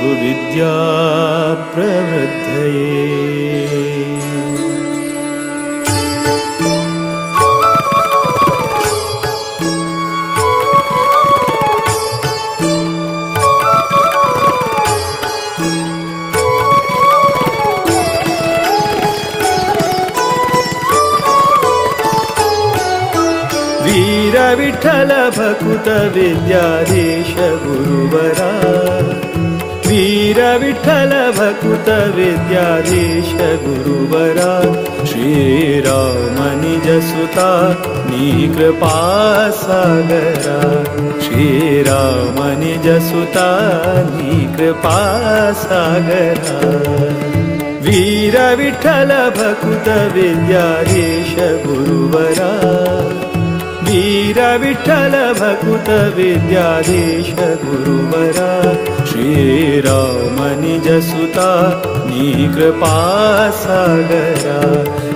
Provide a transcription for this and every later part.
गुरुविद्या प्रवृद्धये। वीर विठ्ठल भकुत विद्याधीश गुरुवरा, वीर विठ्ठल भकुत विद्याधीश गुरुवरा, श्रीराम निज सुता नी कृपा सागरा, श्रीराम निज सुता नी कृपा सागरा। वीर विठ्ठल भकुत विद्याधीश गुरुवरा, वीर विठ्ठल भकुत विद्याधीश गुरुवरा, श्रीराम निज सुता नी कृपा सागरा,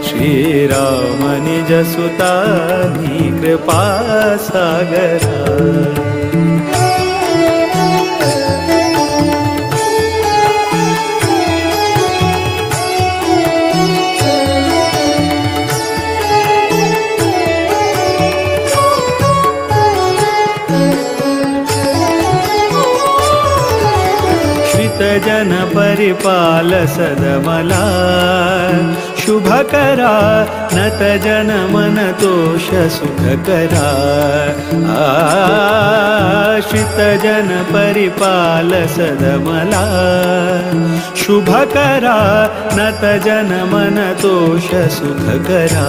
श्रीराम निज सुता नी कृपा सागरा। जन परिपाल सदमला शुभकरा, नत जन मन तोष सुखकरा, आश्रित जन परिपाल सदमला शुभकरा, नत जन मन तोष सुखकरा।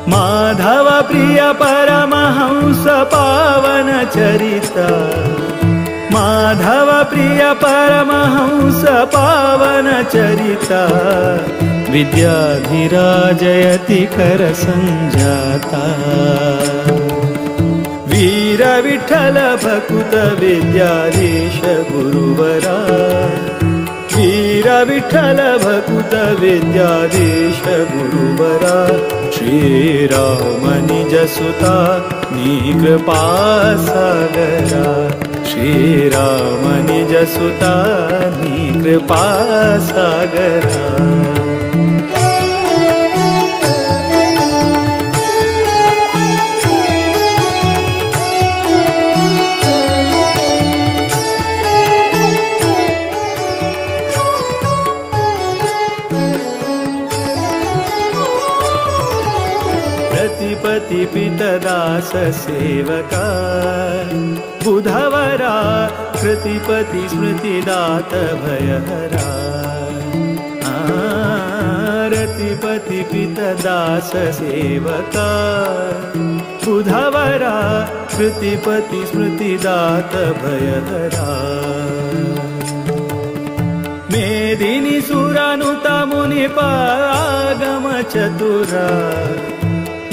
माधव प्रिय परमहंस पावन चरिता, माधव प्रिय परमहंस पावन चरिता, विद्याधिराजयति कर संजाता। वीर विठ्ठल भकुत विद्याधीश गुरुवरा, वीर विठ्ठल भकुत विद्याधीश गुरुवरा, श्रीराम निज सुता नी कृपा सागरा, श्रीराम निज सुता नी कृपा सागरा। प्रतिपति पितदास सेवका बुधवरा, कृतिपति स्मृतिदात भयहरा, रतिपति पितदास सेवका बुधवरा, कृतिपति स्मृतिदात भयहरा। मेदिनी सुरानुता मुनिपागम चतुरा,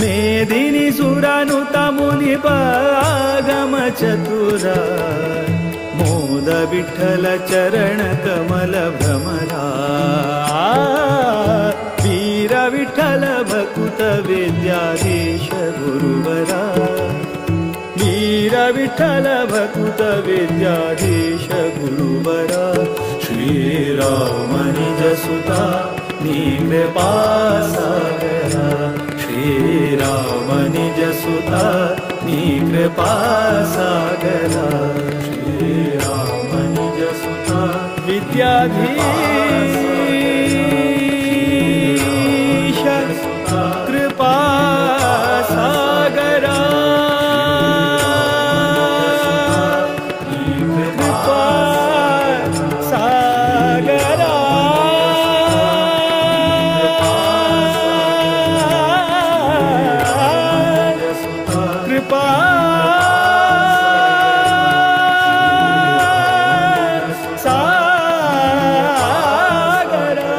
मेदिनी सुरानुता मुनिपागम चतुरा, मोद विठ्ठल चरण कमल भ्रमरा, वीर विठ्ठल भकुत विद्याधीश गुरुवरा, वीर विठ्ठल भकुत विद्याधीश गुरुवरा, श्रीराम निज सुता नी कृपा सागरा, श्रीराम निज सुता नी कृपा सागरा, श्रीराम निज सुता विद्याधीश कृपा सागरा, कृपा सागरा। कृपा सागरा।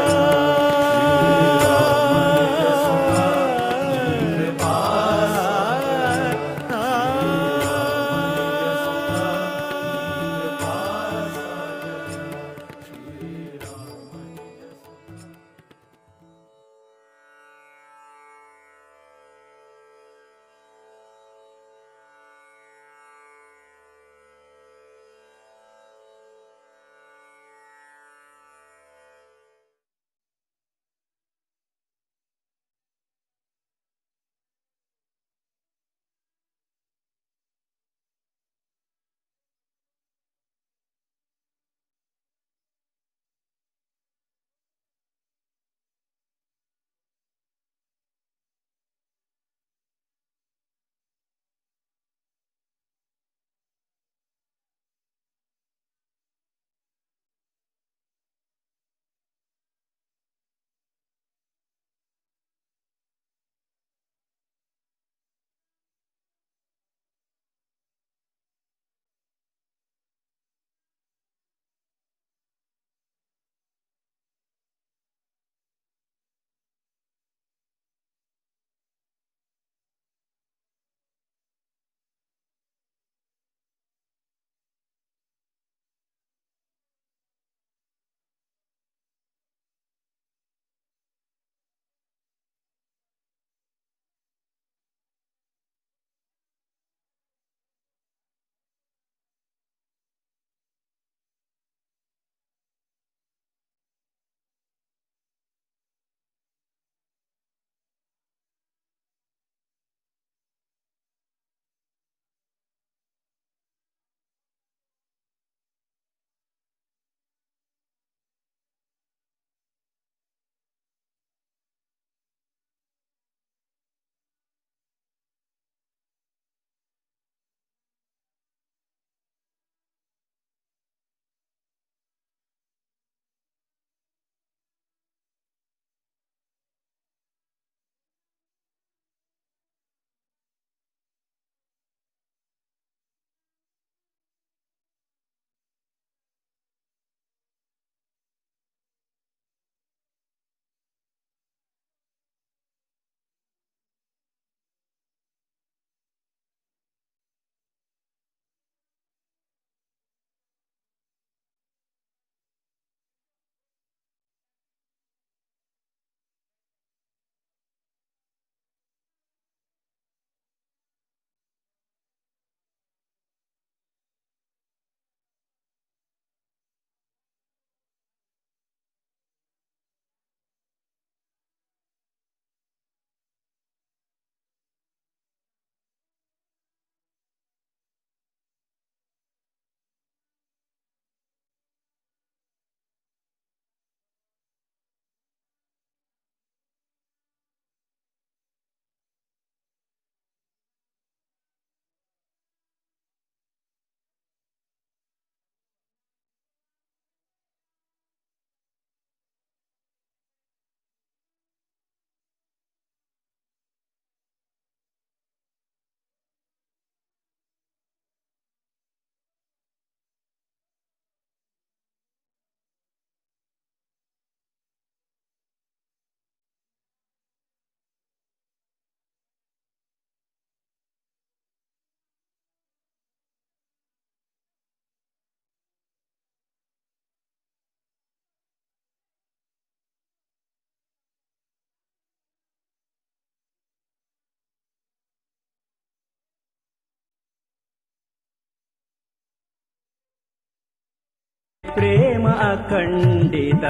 प्रेम अखंडित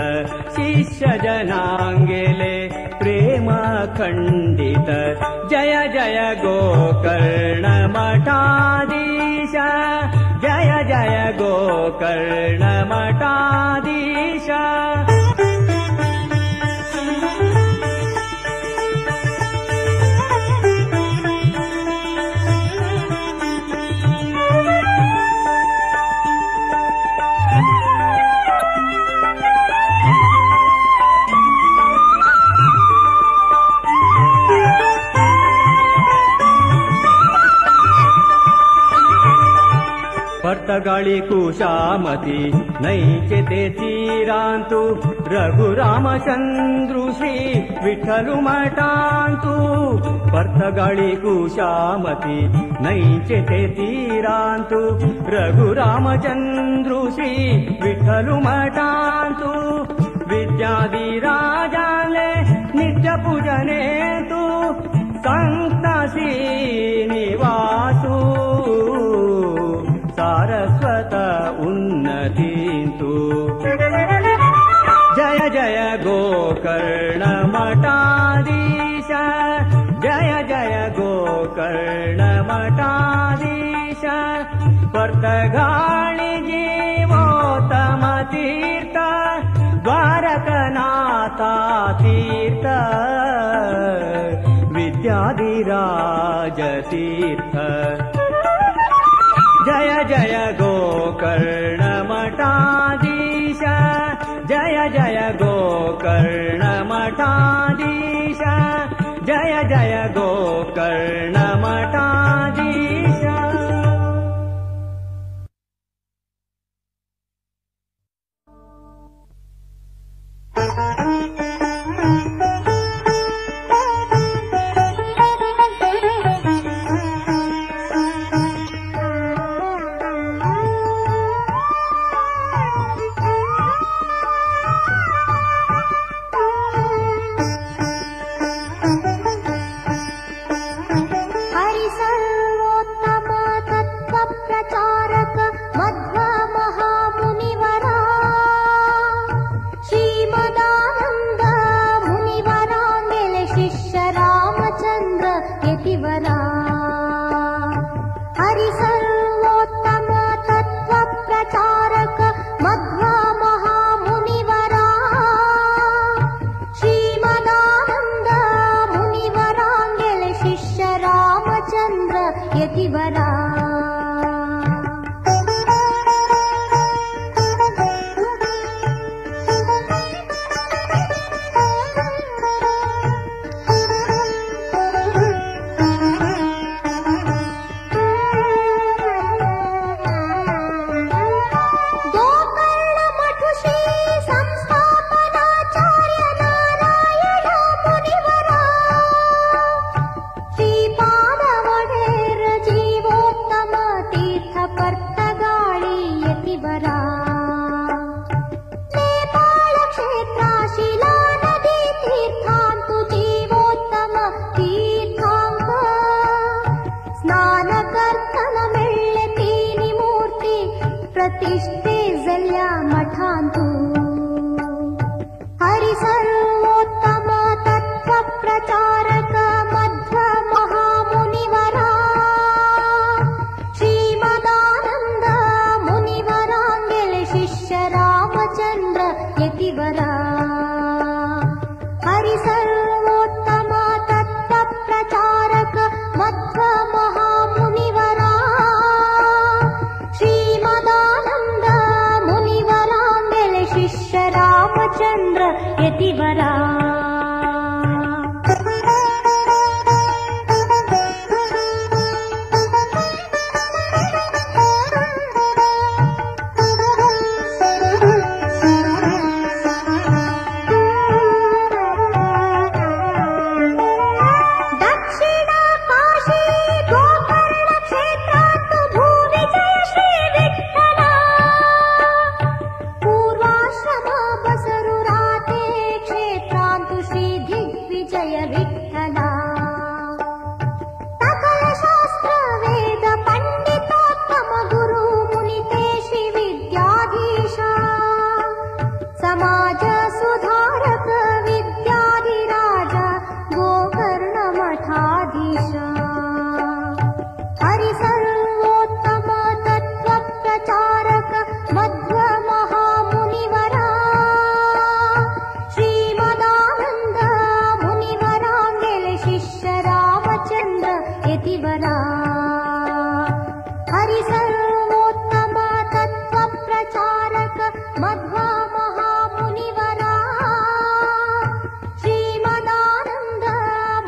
शिष्य जनांगेले प्रेम अखंडित जय जय गोकर्ण मठाधीश जय जय गोकर्ण मठाधीश। पर्तगाळी कुशामती नैचे ते तीरांतु रघुरामचंद्रु श्री विठ्ठलु मठांतु। पर्तगाळी कुशामती नैचे ते तीरांतु रघुरामचंद्रु श्री विठ्ठलु मठांतु। विद्याधिराजाले नित्य पूजने तु संत श्रीनिवासु सारस्वत उन्नतींतु। जय जय गोकर्ण मठाधीश जय जय गोकर्ण मठाधीश। पर्तगाळी जीवोत्तम तीर्थ द्वारकनाथा तीर्थ विद्याधिराज तीर्थ। जय जय गोकर्ण मठाधीश जय जय गोकर्ण मठाधीश जय जय गोकर्ण मठाधीश। प्रतिष्ठे जल्या मठांतु हरि सर्वोत्तम तत्व प्रचारक मध्व महामुनिवरा श्रीमदानंद मुनिवरांगेले शिष्य रामचंद्र यतिवरा। हरि सर्वोत्तम तत्व प्रचारक मध्व महामुनिवरा श्रीमदानंद मुनिवरांगेले शिष्य रामचंद्र यतिवरा। दक्षिण काशी गोकर्ण क्षेत्रांतु भूविजय श्री विठ्ठल पूर्वाश्रम बसरु राते क्षेत्रांतु। यतिवरा हरि सर्वोत्तम तत्त्व प्रचारक मध्वा महामुनिवरा श्रीमदानंद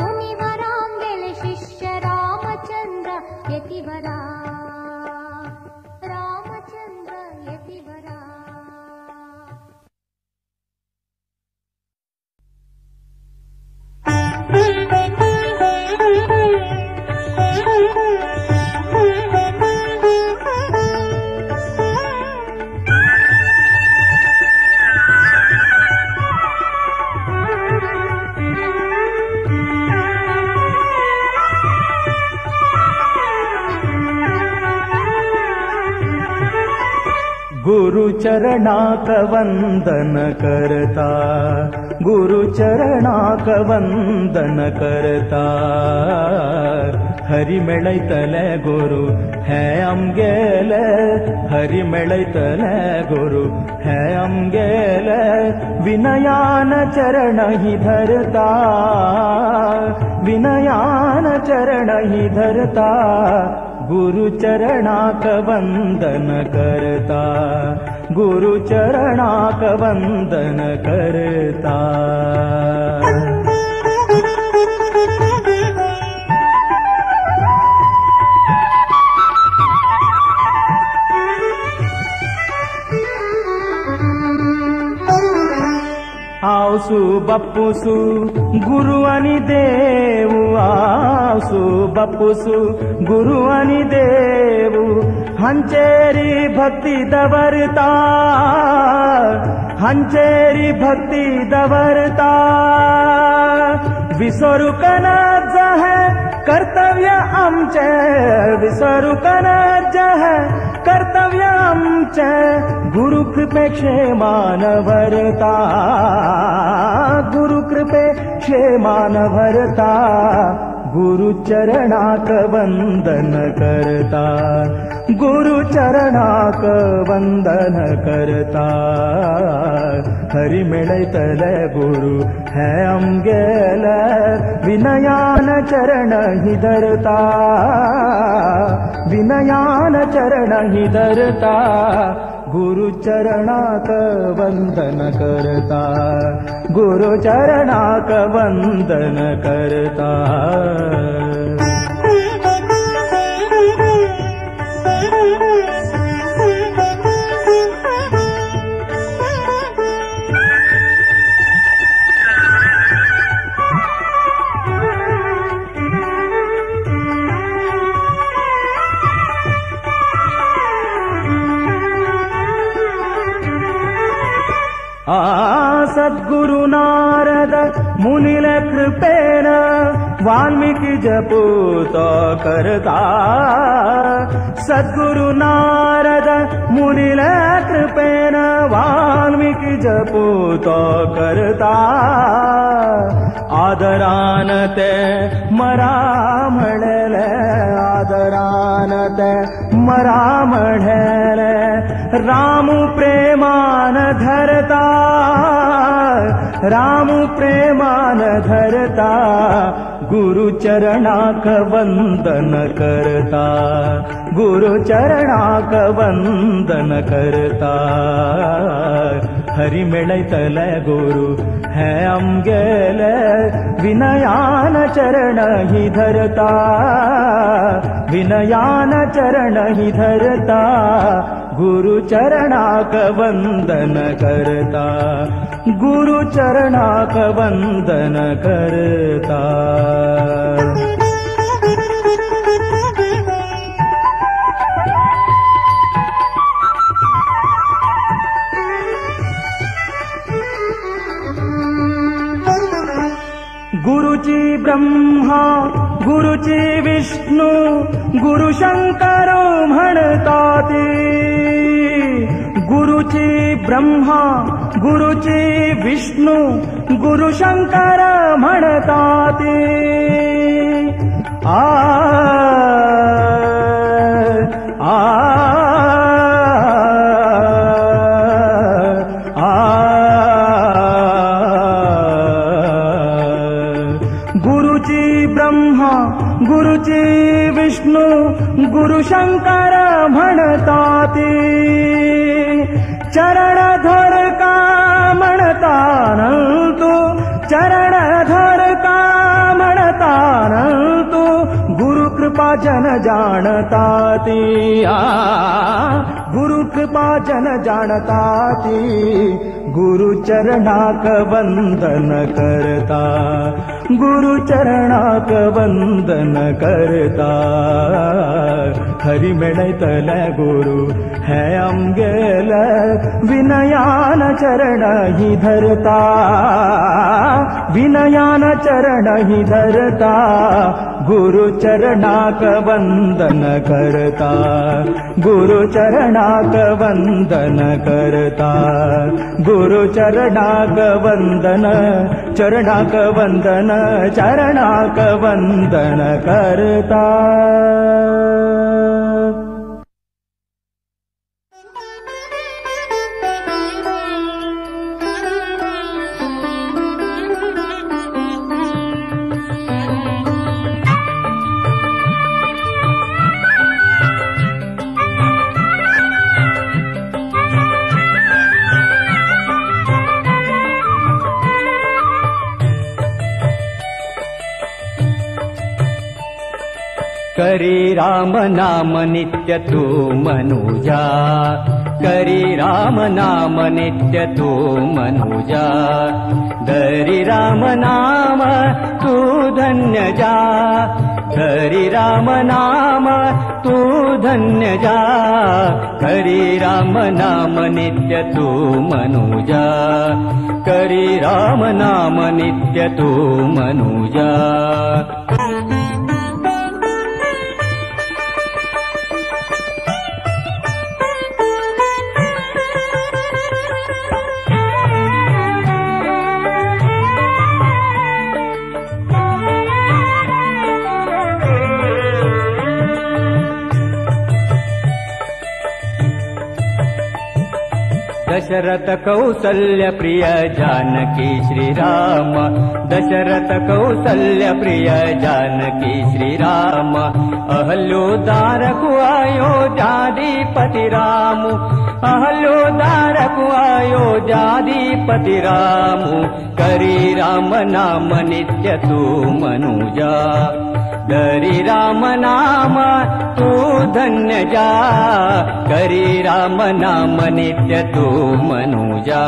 मुनिवरांगेले शिष्य रामचंद्र यतिवरा रामचंद्र यतिवरा। गुरु चरणाक वंदन करता, गुरु चरणाक वंदन करता। हरि मेळयतले गुरु हे आमगेले, हरि मेळयतले गुरु हे आमगेले। विनयान चरण ही धरता, विनयान चरण ही धरता। गुरु चरणाक वंदन करता, गुरु चरणाक वंदन करता। आवसु बप्पुसु गुरु आनी देवु, आवसु बप्पुसु गुरु आनी देवु। हांचेरी भक्ती दवरता, हांचेरी भक्ती दवरता। विसरूंक नाच है कर्तव्य आमचें, विसरूंक नाच है कर्तव्य आमचें। गुरु कृपे क्षेमान भरता, गुरु कृपे क्षेमान भरता। गुरु चरणाक वंदन करता, गुरु चरणाक वंदन करता। हरि मेळयतले गुरु हे आमगेले, विनयान चरण ही धरता, विनयान चरण ही धरता। गुरु चरणाक वंदन करता, गुरु चरणाक वंदन करता। आ सद्गुरु नारद मुनिल कृपेन वाल्मीकि जपूत करता। सद्गुरु नारद मुनिल कृपेन वाल्मीकि जपूत करता। आदरान ते मरा म्हणले, आदरान ते मरा म्हणले। रामू प्रेमान धरता, रामू प्रेमान धरता। गुरु चरणाक वंदन करता, गुरु चरणाक वंदन करता। हरि मेळयतले गुरु हे आमगेले, विनयान चरण ही धरता, विनयान चरण ही धरता। गुरु चरणाक वंदन करता, गुरु चरणाक वंदन करता। गुरुची ब्रह्मा गुरुची विष्णु गुरु शंकर म्हणतात। गुरुची ब्रह्मा गुरुची विष्णु गुरु शंकर म्हणतात। आ आ आ गुरुची ब्रह्मा गुरुची विष्णू गुरु शंकर म्हणताती चरण धर का म्हणतानंतु चरण धर का म्हणतानंतु गुरु कृपा जन जाणताती गुरु कृपा जन जाणताती गुरु चरणाक वंदन करता गुरु चरणाक वंदन करता हरि मेळयतले गुरु हे आमगेले विनयान चरण ही धरता विनयान चरण ही धरता गुरु चरणाक वंदन करता गुरु चरणाक वंदन करता गुरु चरणाक वंदन चरणाक वंदन चरणाक वंदन करता। करी राम नाम नित्य तू मनुजा करी राम नाम नित्य तू मनुजा धरी राम नाम तू धन्य जा धरी राम नाम तू धन्य जा करी राम नाम नित्य तू मनुजा करी राम नाम नित्य तू मनुजा। दशरथ कौसल्य प्रिय जानकी श्री राम दशरथ कौसल्य प्रिय जानकी श्री राम अहल्योद्धारकु अयोध्याधिपति राम अहल्योद्धारकु अयोध्याधिपति राम करी राम नाम नित्य तू मनुजा धरी राम नाम तू धन्य जा करी राम नाम नित्य तू मनुजा।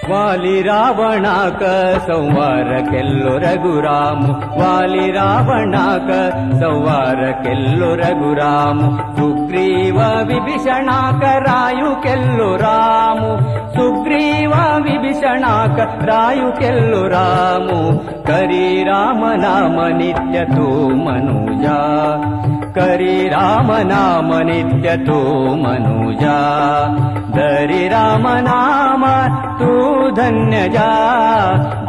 वाली रावणाक संवार केल्लो रघुराम वाली रावणाक संवार केल्लो रघुराम सुग्रीव विभीषणाक रायु केल्लो राम सुग्रीव विभीषणाक रायु केल्लो राम करी राम नाम नित्य तू मनुजा करी राम नाम नित्य तू मनुजा धरी राम नाम तू धन्य जा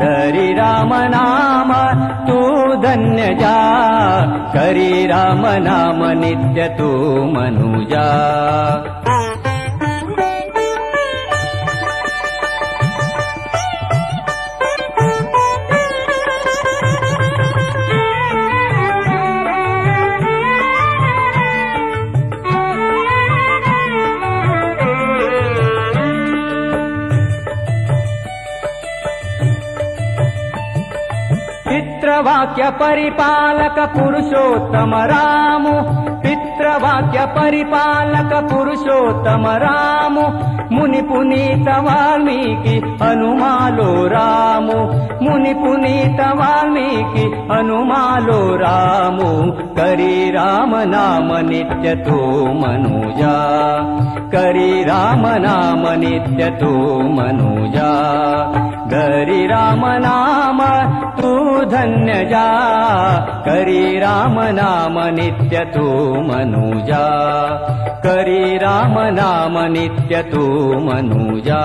धरी राम नाम तू धन्य जा करी राम नाम नित्य तू मनुजा। पितृवाक्य परिपालक पुरुषोत्तम राम पितृवाक्य परिपालक पुरुषोत्तम राम मुनि पुनीत वाल्मीकि हनुमालो राम मुनि पुनीत वाल्मीकि हनुमालो राम करी राम नाम नित्य तू मनुजा करी राम नाम नित्य तू मनुजा धरी राम नाम तू धन्य जा, करी राम नाम नित्य तू मनुजा, करी राम नाम नित्य तू मनुजा।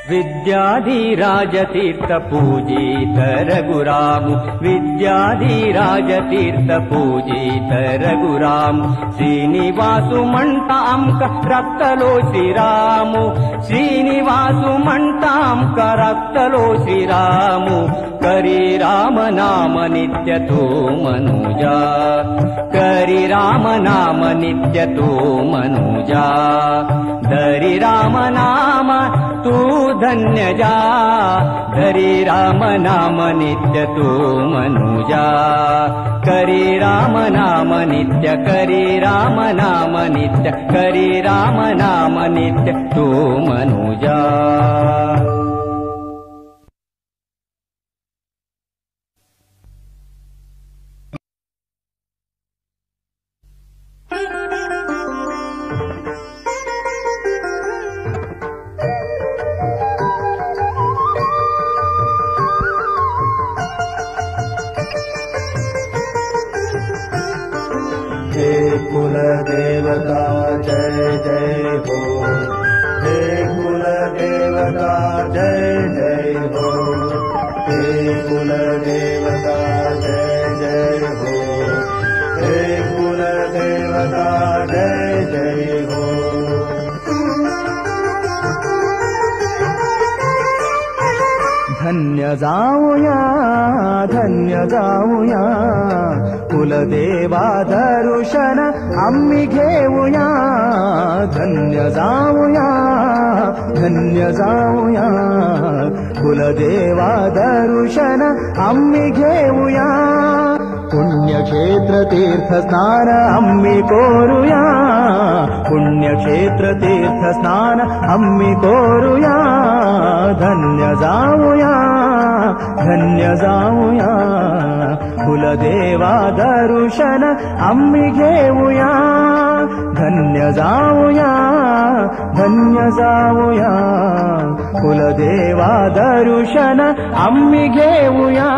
विद्याधिराजतीर्थ पूजित रघुराम, विद्याधिराजतीर्थ पूजित रघुराम, श्रीनिवासु म्हणता आमकां राखतलो श्रीराम, श्रीनिवासु म्हणता आमकां राखतलो श्रीराम, करी राम नाम नित्य तू मनुजा, करी राम नाम नित्य तू मनुजा, धरी राम नाम तू धन्य जा, धरी राम नाम नित्य तू मनुजा, करी राम नाम नित्य, करी राम नाम नित्य, करी राम नाम नित्य तू मनुजा। कुलदेवता जय जय हो, हे कुलदेवता जय जय हो, हे कुलदेवता जय जय हो, हे कुलदेवता जय जय हो। धन्य जाऊया, धन्य जाऊया, कुलदेवा दर्शन आम्ही घेऊया, धन्य जाऊया, धन्य जाऊया, कुलदेवा दर्शन आम्ही घेऊया, पुण्यक्षेत्र तीर्थस्नान आम्ही करूया, पुण्यक्षेत्र तीर्थस्नान आम्ही करूया, धन्य जाऊया, धन्य जाऊया, कुलदेवा दर्शन आम्ही घेऊया, धन्य जाऊया, धन्य जाऊया, कुलदेवा दर्शन आम्ही घेऊया।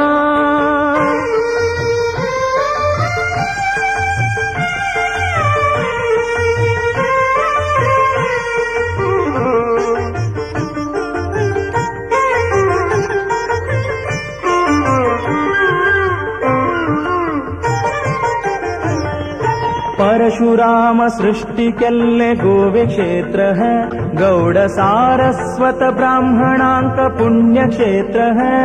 परशुराम सृष्टि केल्ले गोवे क्षेत्र है, गौड़ सारस्वत ब्राह्मणांक पुण्य क्षेत्र है,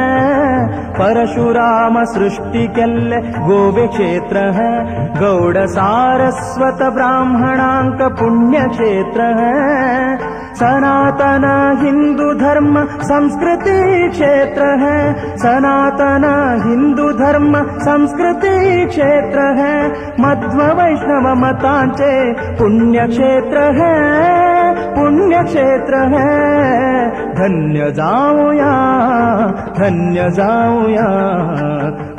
परशुराम सृष्टि केल्ले गोवे क्षेत्र है, गौड़ सारस्वत ब्राह्मणांक पुण्य क्षेत्र है, सनातन हिंदू धर्म संस्कृति क्षेत्र है, सनातन हिंदू धर्म संस्कृति क्षेत्र है, मध्व वैष्णव मतांचे पुण्य क्षेत्र है, पुण्य क्षेत्र है, धन्य जाऊया, धन्य जाऊया,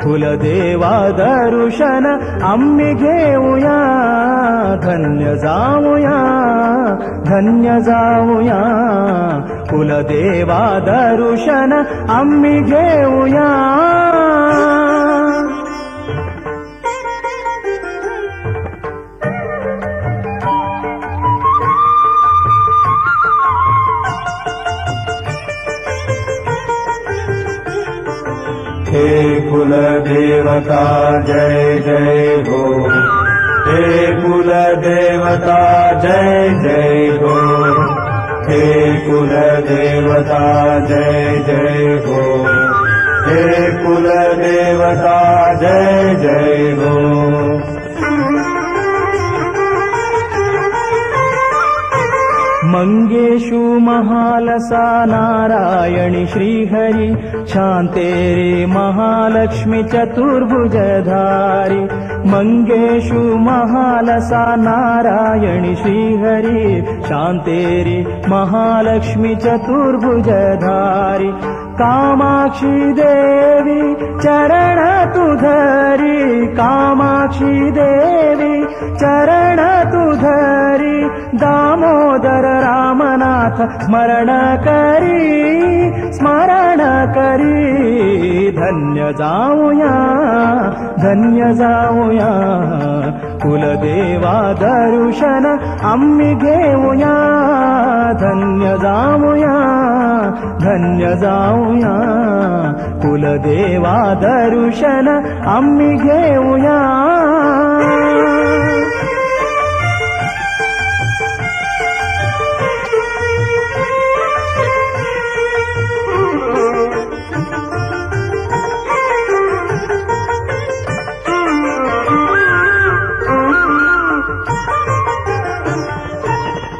कुलदेवा दर्शन आम्ही घेऊया, धन्य जाऊया, धन्य जाऊया, कुलदेवा दर्शन आम्ही घेऊया। हे कुलदेवता जय जय हो, हे कुलदेवता जय जय हो, हे कुलदेवता जय जय हो, हे कुलदेवता जय जय हो। मंगेशु महालसा नारायणी श्रीहरि शांतेरे महालक्ष्मी चतुर्भुजधारी। मंगेशु महालसा नारायणी श्रीहरि शांतेरे महालक्ष्मी चतुर्भुजधारी। कामाक्षी देवी चरण तुधरी कामाक्षी देवी चरण तुधरी दामोदर रामनाथ स्मरण करी स्मरण करी। धन्य जाऊया धन्य जाऊया कुलदेवा दर्शन आम्ही घेऊया। धन्य जाऊया धन्य जाऊया कुलदेवा दर्शन आम्ही घेऊया।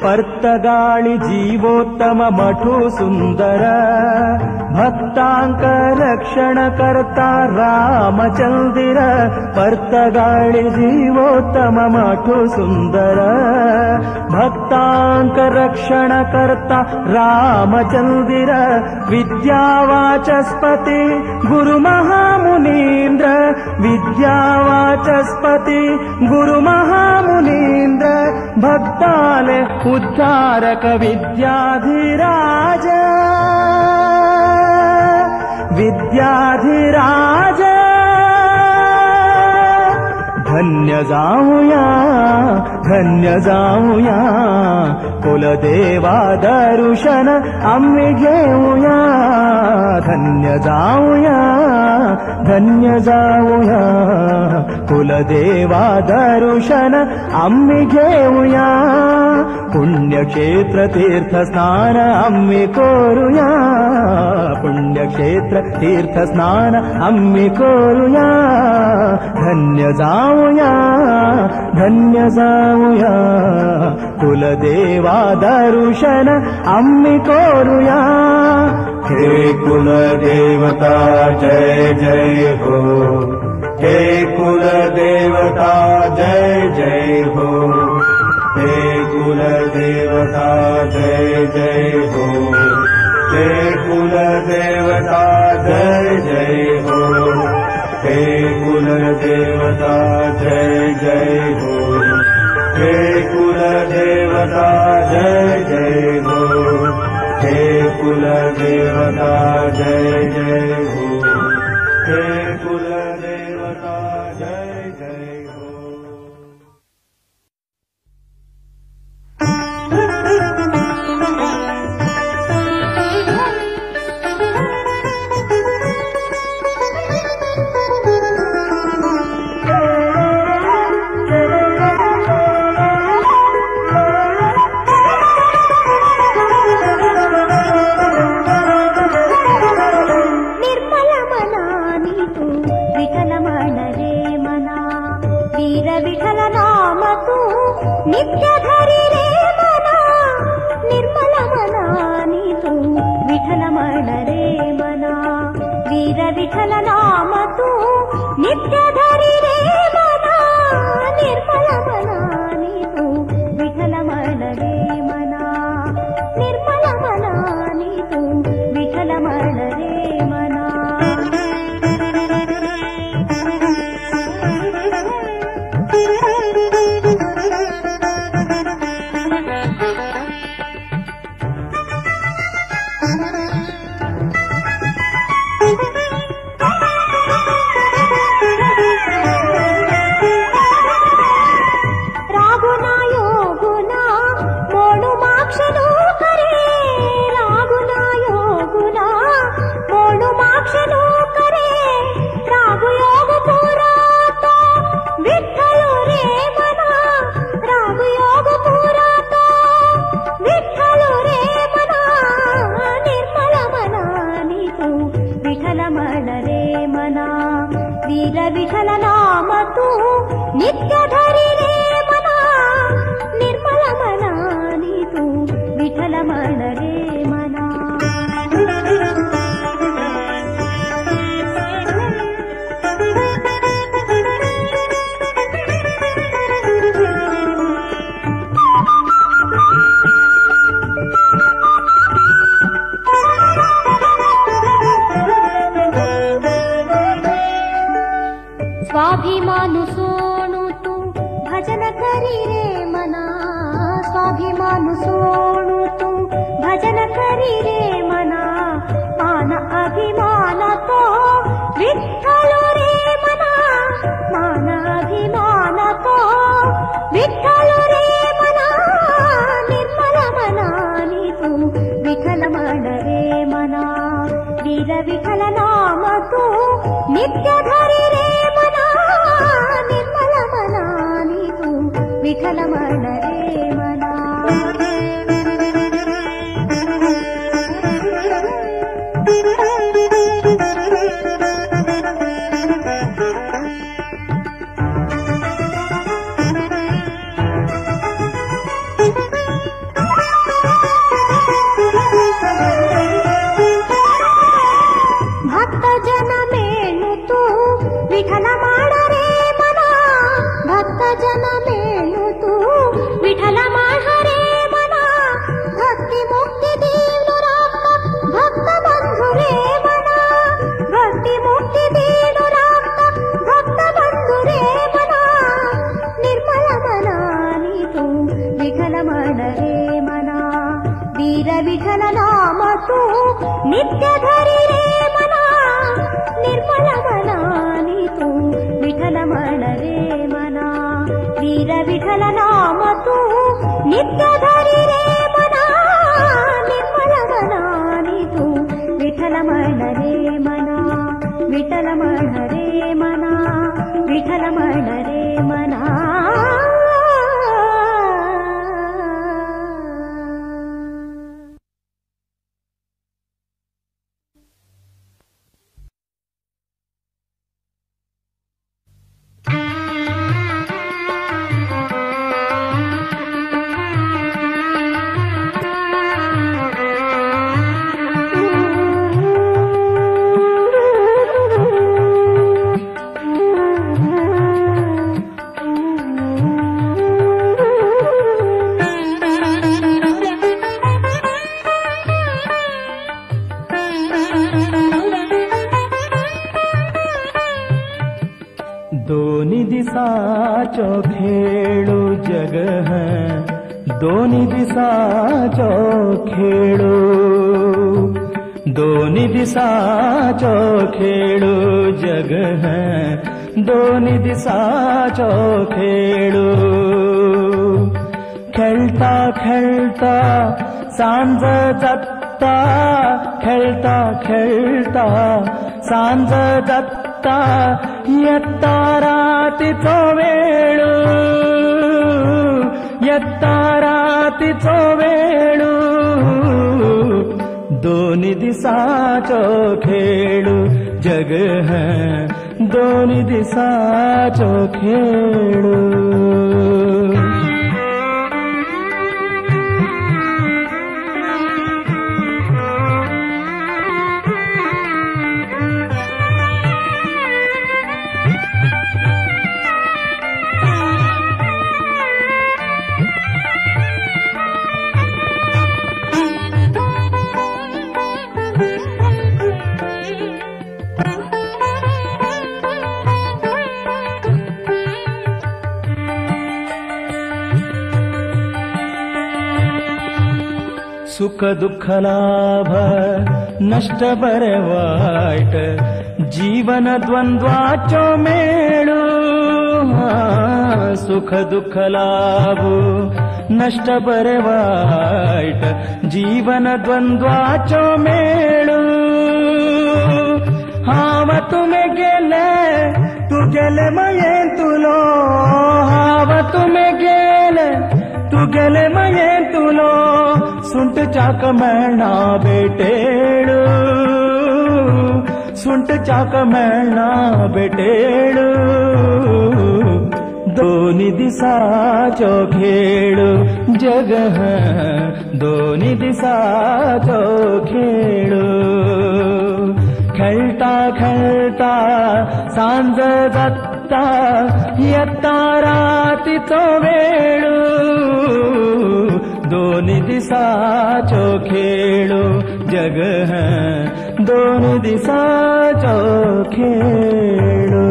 पर्तगाळी जीवोत्तम मठू सुंदर भक्तांक रक्षण करता रामचंद्र। पर्तगाळी जीवोत्तम मठू सुंदर भक्तांक रक्षण करता रामचंद्र। विद्यावाचस्पती गुरु महामुनींद्र विद्यावाचस्पती गुरु महामुनींद्र भक्ताले उद्धारक विद्याधिराज विद्याधिराज। धन्य जाऊया धन्य जाऊया कुलदेवा दर्शन आम्ही घेऊया। धन्य जाऊया धन्य जाऊया कुलदेवा दर्शन आम्ही घेऊया। पुण्यक्षेत्र तीर्थस्नान आम्ही करूया पुण्यक्षेत्र तीर्थस्नान आम्ही करूया। धन्य जाऊया धन्य जाऊया कुलदेवा दर्शन आम्ही करूया। हे कुलदेवता जय जय हो हे कुलदेवता जय जय हो हे कुलदेवता जय जय हो हे कुलदेवता जय जय हो हे कुलदेवता जय जय हो हे कुलदेवता जय जय हो हे कुलदेवता जय जय हो हे कुलदेवता जय जय हो। नित्य धरी रे मना निर्मल मना नी तू। स्वाभिमानु सोणु तू भजन करी रे मना, स्वाभिमानु सोणु तू भजन करी रे मना, मान अभिमान तो विठ्ठलो रे मना, मान अभिमान तो विठ्ठलो रे मना, निर्मल मनानी तू विठ्ठल म्हण रे मना, वीर विठ्ठल नाम तू नित्य धरी रे मना, निर्मल मनानी तू विठ्ठल म्हण रे मना। भक्त जन मेणु तू विठ्ठल माड रे मना, भक्त जन मेणु तू विठ्ठल माड रे मना, भक्ती मुक्ती देवलो रामता भक्त बंधु रे मना, भक्ती मुक्ती देवलो रामता भक्त बंधु रे मना, निर्मल मनानी तू विठ्ठल म्हण रे मना, वीर विठ्ठल नाम तू नित्य धरी रे मना, निर्मल मनानी तू विठ्ठल म्हण रे मना, वीर विठ्ठल नाम तू नित्य धरी रे मना, निर्मल मनानी तू विठ्ठल म्हण रे मना, विठ्ठल म्हण रे मना, विठ्ठल म्हण रे मना। दोन्ही दिसाचो खेळू जग है, दोन्ही दिसाचो खेळू, दोन्ही दिसाचो खेळू जग है, दोन्ही दिसाचो खेळू। खेळता खेळता सांज जाता, खेळता खेळता सांज जाता, येता रातीचो वेळू, येता रातीचो वेळू। दोन्ही दिसाचो खेळू जग है, दोन्ही दिसाचो खेळू। सुख दुःख लाभ नष्ट बरे वाईट, जीवन द्वंद्वाचो मेळू, सुख दुःख लाभ नष्ट बरे वाईट, जीवन द्वंद्वाचो मेळू। हांव तुमे गेले तू गेले मयेन तुलो, हांव तुमे गेले तू गेले मयेन तुलो, सुंट चाक मेळना बेटेळू, सुंट चाक मेळना बेटेळू। दोन्ही दिसाचो खेळू जग है, दोन्ही दिसाचो खेळू। खेळता खेळता सांज जाता, येता रातीचो वेळू, दोन्ही दिसाचो खेळू जग है, दोन्ही दिसाचो खेळू।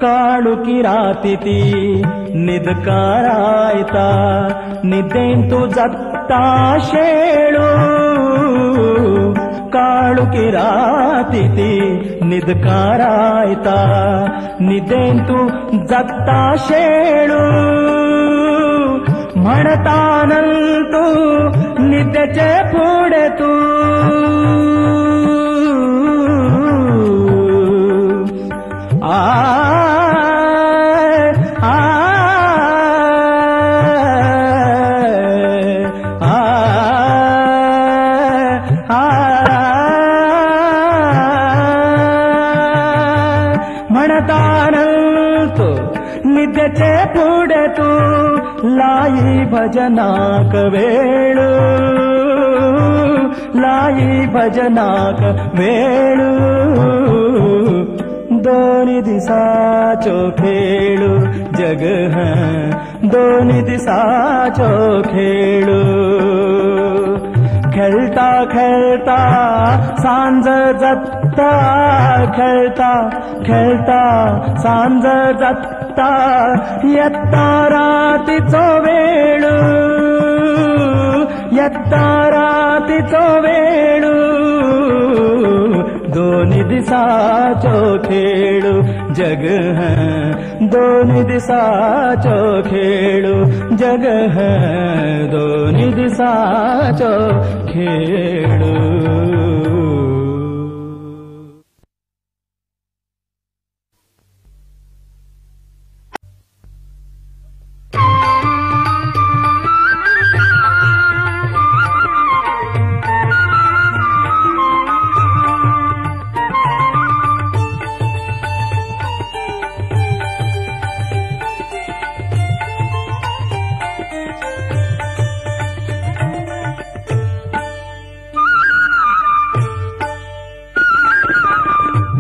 काळुकी रातीती निदकारायता निदेंतु जत्ता शेळू काळुकी रातीती निदकारायता निदेंतु जत्ता शेळू म्हणतानंतु निद्येचे फुडें तूं आ आ आ म्हणतानंतु निद्येचे फुडें तूं लाई भजनाक वेळू लाई भजनाक वेळू दोन दिसाचो खेळू जग दोन दिसाचो खेळू खेळता खेळता सांज जाता खेळता खेळता सांज जाता येता रातीचो वेळू येता रातीचो वेळू दोन दिसाचो खेळू जग दोन दिसाचो खेळू जग दोन दिसाचो खेळू।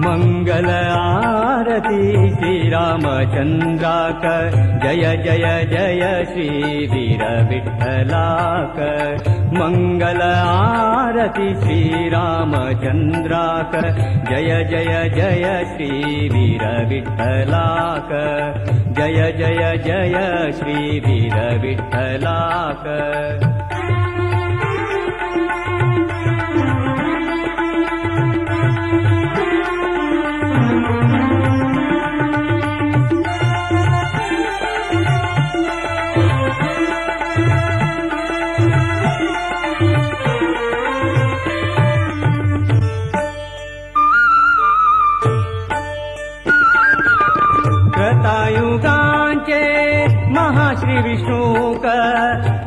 मंगल आरती श्री रामचंद्राक जय जय जय श्री वीर विठ्ठलाक। मंगल आरती श्री रामचंद्राक जय जय जय श्री वीर विठ्ठलाक। जय जय जय श्री वीर विठ्ठलाक। त्रेतायुगांचे महाश्री विष्णूक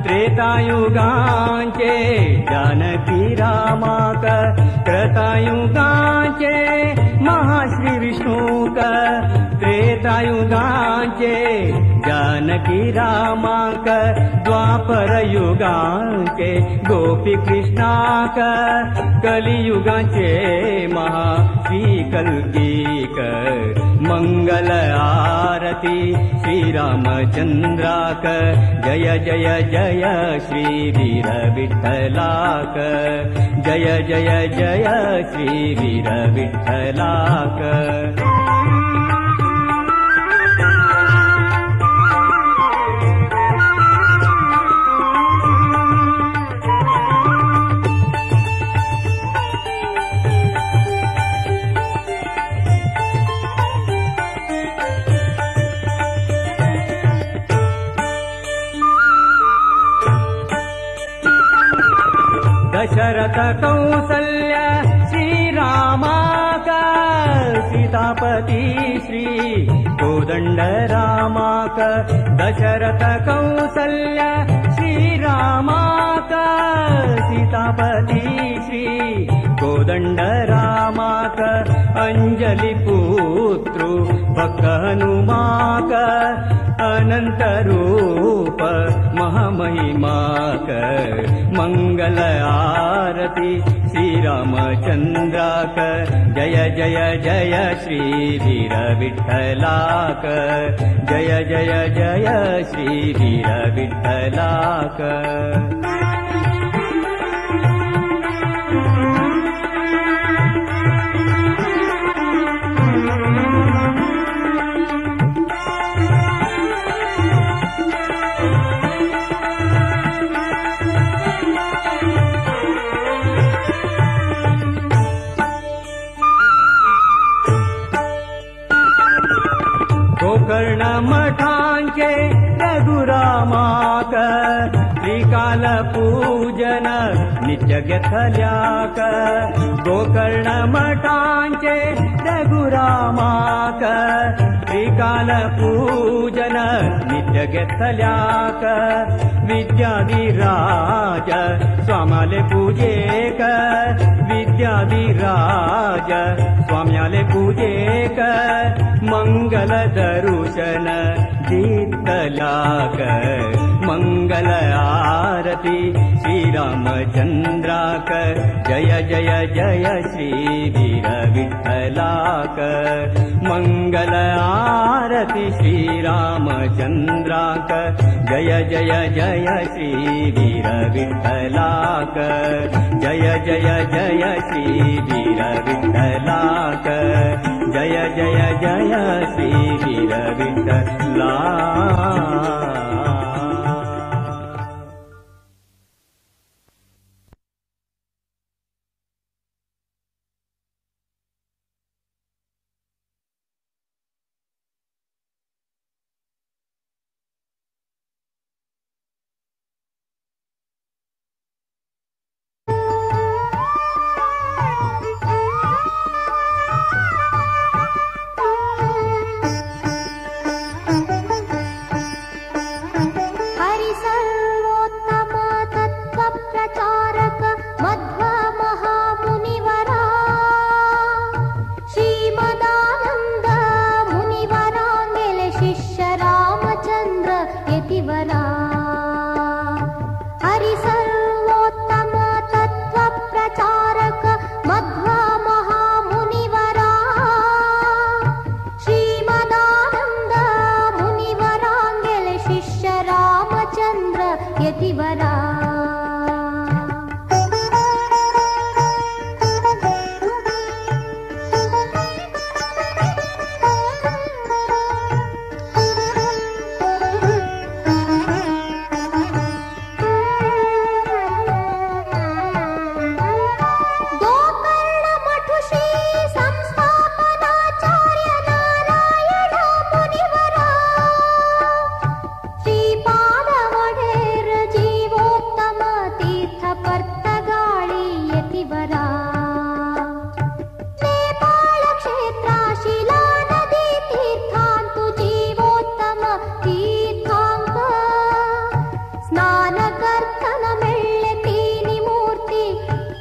त्रेतायुगांचे जानकी रामाक त्रेतायुगांचे महाश्री विष्णूक त्रेतायुगांचे जानकी रामाक द्वापर युगांचे गोपी कृष्णाक कलियुगांचे महा श्री कल्कीक। मंगल आरती श्री रामचंद्राक जय जय जय श्री वीर विठ्ठलाक। जय जय जय श्री वीर विठ्ठलाक। दशरथ कौसल्य श्री रामाक सीतापति श्री कोदंड रामाक दशरथ कौसल्य श्री रामाक सीतापति श्री कोदंड रामाक अंजलि पुत्रु भक्त हनुमाक अनंत रूप महामहिमाक। मंगल आरती श्री रामचंद्राक जय जय जय श्री वीर विठ्ठलाक। जय जय जय श्री वीर विठ्ठलाक। गोकर्ण मठांचे रघुरामाक त्रिकाल पूजन नित्य घेतल्याक गोकर्ण मठांचे रघुरामाक त्रिकाल पूजन नित्य घेतल्याक विद्याधिराज स्वाम्याले पूजेक विद्याधिराज स्वाम्याले पूजेक मंगल दर्शन दितल्याक मंगल आरती श्रीरामचंद्राक जय जय जय श्री वीर विठ्ठलाक मंगल आरती श्रीरामचंद्राक जय जय जय श्री वीर विठ्ठलाक जय जय जय श्री वीर विठ्ठलाक जय जय जय श्री वीर विठ्ठलाक।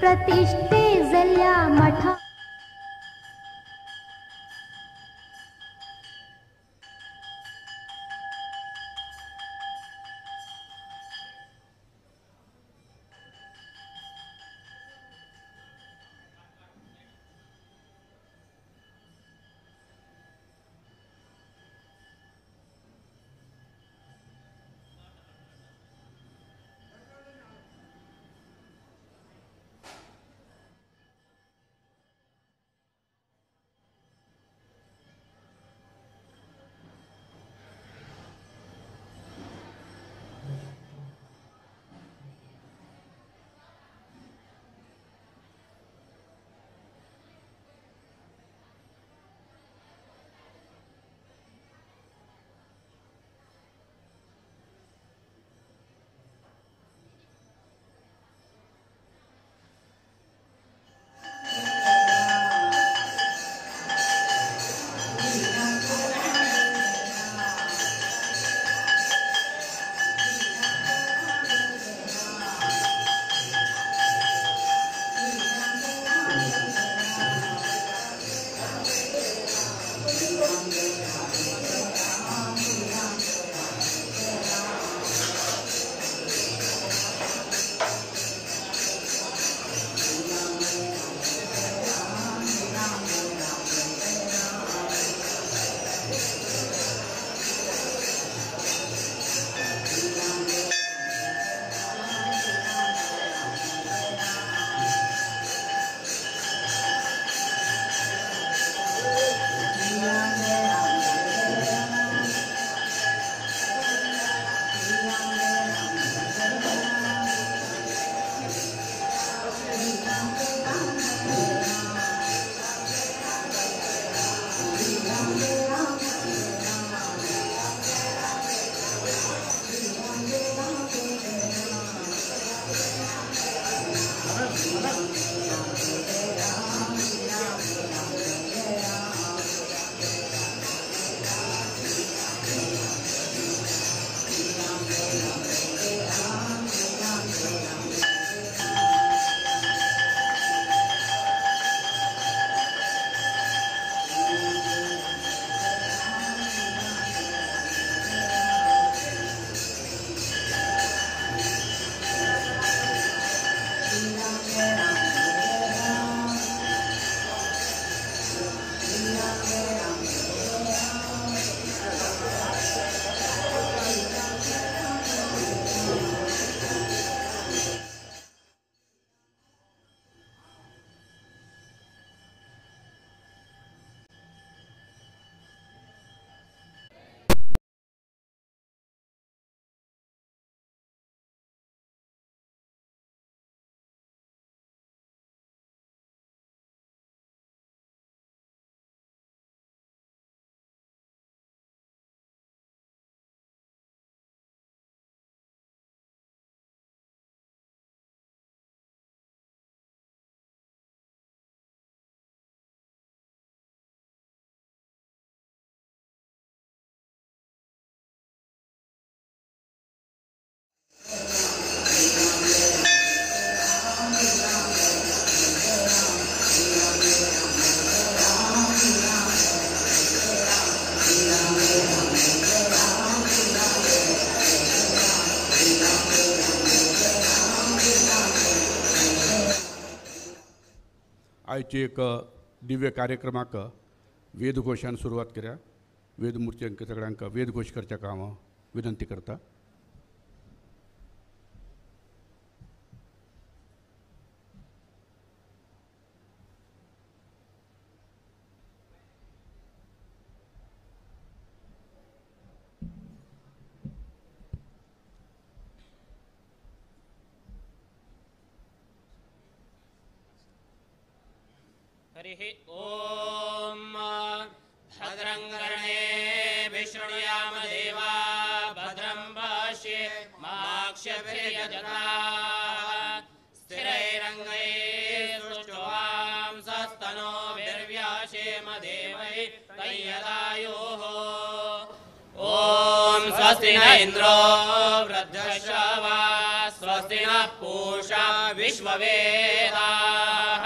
प्रतिष्ठे जल्या मठा। आयचे एक दिव्य कार्यक्रमाक वेदघोशान सुरवात करया. वेदमूर्त्यांक सगळ्यांक वेदघोश करच्या काम विनंती करता. हरिः ॐ भद्रं कर्णेभिः शृणुयाम देवा भद्रं पश्येमाक्षभिर्यजत्राः स्थिरैरङ्गैस्तुष्टुवांसस्तनूभिर्व्याशेम देवैः तय्यदायुः. ॐ स्वस्ति न इन्द्रो वृद्धश्रवाः स्वस्ति नः पूषा विश्ववेदाः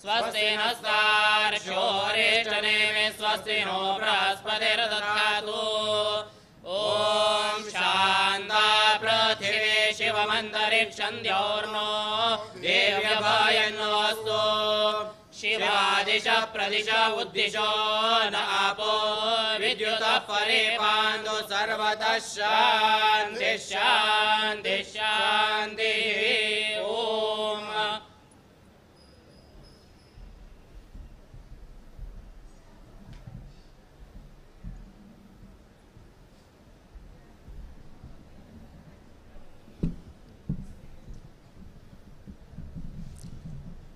स्वस्ति नस्तार्क्ष्योऽरिष्टनेमि स्वस्ति नो बृहस्पतिर्दधातु. ॐ शान्ता पृथिवी शिवमन्तरिक्षं द्यौर्नो देव्यभयन्नोऽस्तु. शिवादिश प्रदिश उद्दिशो न आपो विद्युतः परिपान्तु सर्वतः शान्तिः शान्तिः शान्तिः. ॐ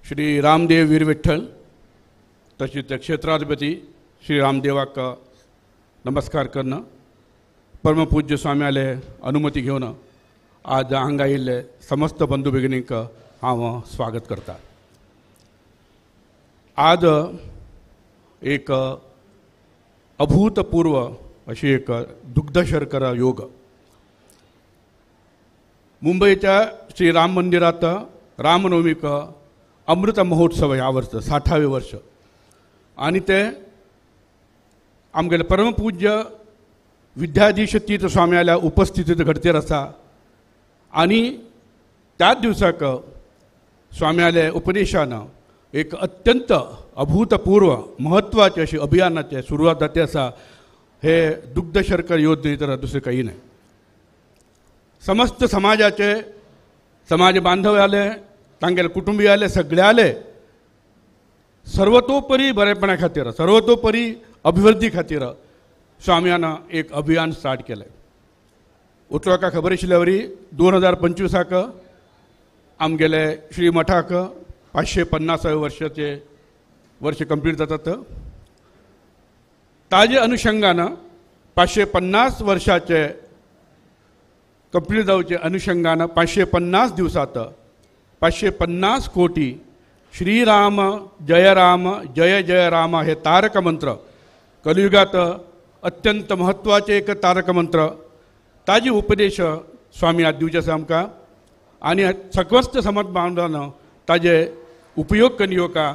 श्री रामदेव वीर विठ्ठल तशीच क्षेत्राधिपती श्री रामदेवाक नमस्कार करणं परमपूज्य स्वाम्याले अनुमती घेवन आज हांगा आयिल्ले समस्त बंधू भगिनींक हांव स्वागत करता. आज एक अभूतपूर्व अशी एक दुग्धशर्करा योग मुंबईच्या श्री राम मंदिरात रामनवमीक अमृत महोत्सव ह्या वर्स 60वें वर्ष आनी ते आमगेले परमपूज्य विद्याधीश तीर्थ स्वाम्याल्या उपस्थितीत घडचेर आसा आनी त्याच दिवसाक स्वाम्याले उपदेशान एक अत्यंत अभूतपूर्व म्हत्वाचे अशी अभियानाचे सुरवात जाते आसा. हे दुग्धशर्कर योजने तर दुसरें काही न्हय. समस्त समाजाचे समाज बांधव आले तांगेले कुटुंबीय आले सगळ्याले सर्वतोपरी बरेपणा खातीर सर्वतोपरी अभिवृद्धी खातीर स्वाम्यान एक अभियान स्टार्ट केलें. उतराका खबर आशिल्ल्या वरी 2025 आमगेले श्री मठाक 550 वर्षाचे वर्ष कंप्लीट जातात. ताजे अनुषंगान 550 वर्षाचे कंप्लीट जावचे अनुषंगान 550 दिवसात 550 कोटी श्रीराम जय राम जय जय राम हे तारक मंत्र कलियुगात अत्यंत महत्वाचे एक तारक मंत्र ताजी उपदेश स्वामी आज दिवचे आसा आमकां आनी सकवस्त समाज बांधवान ताजे उपयोग करून येवका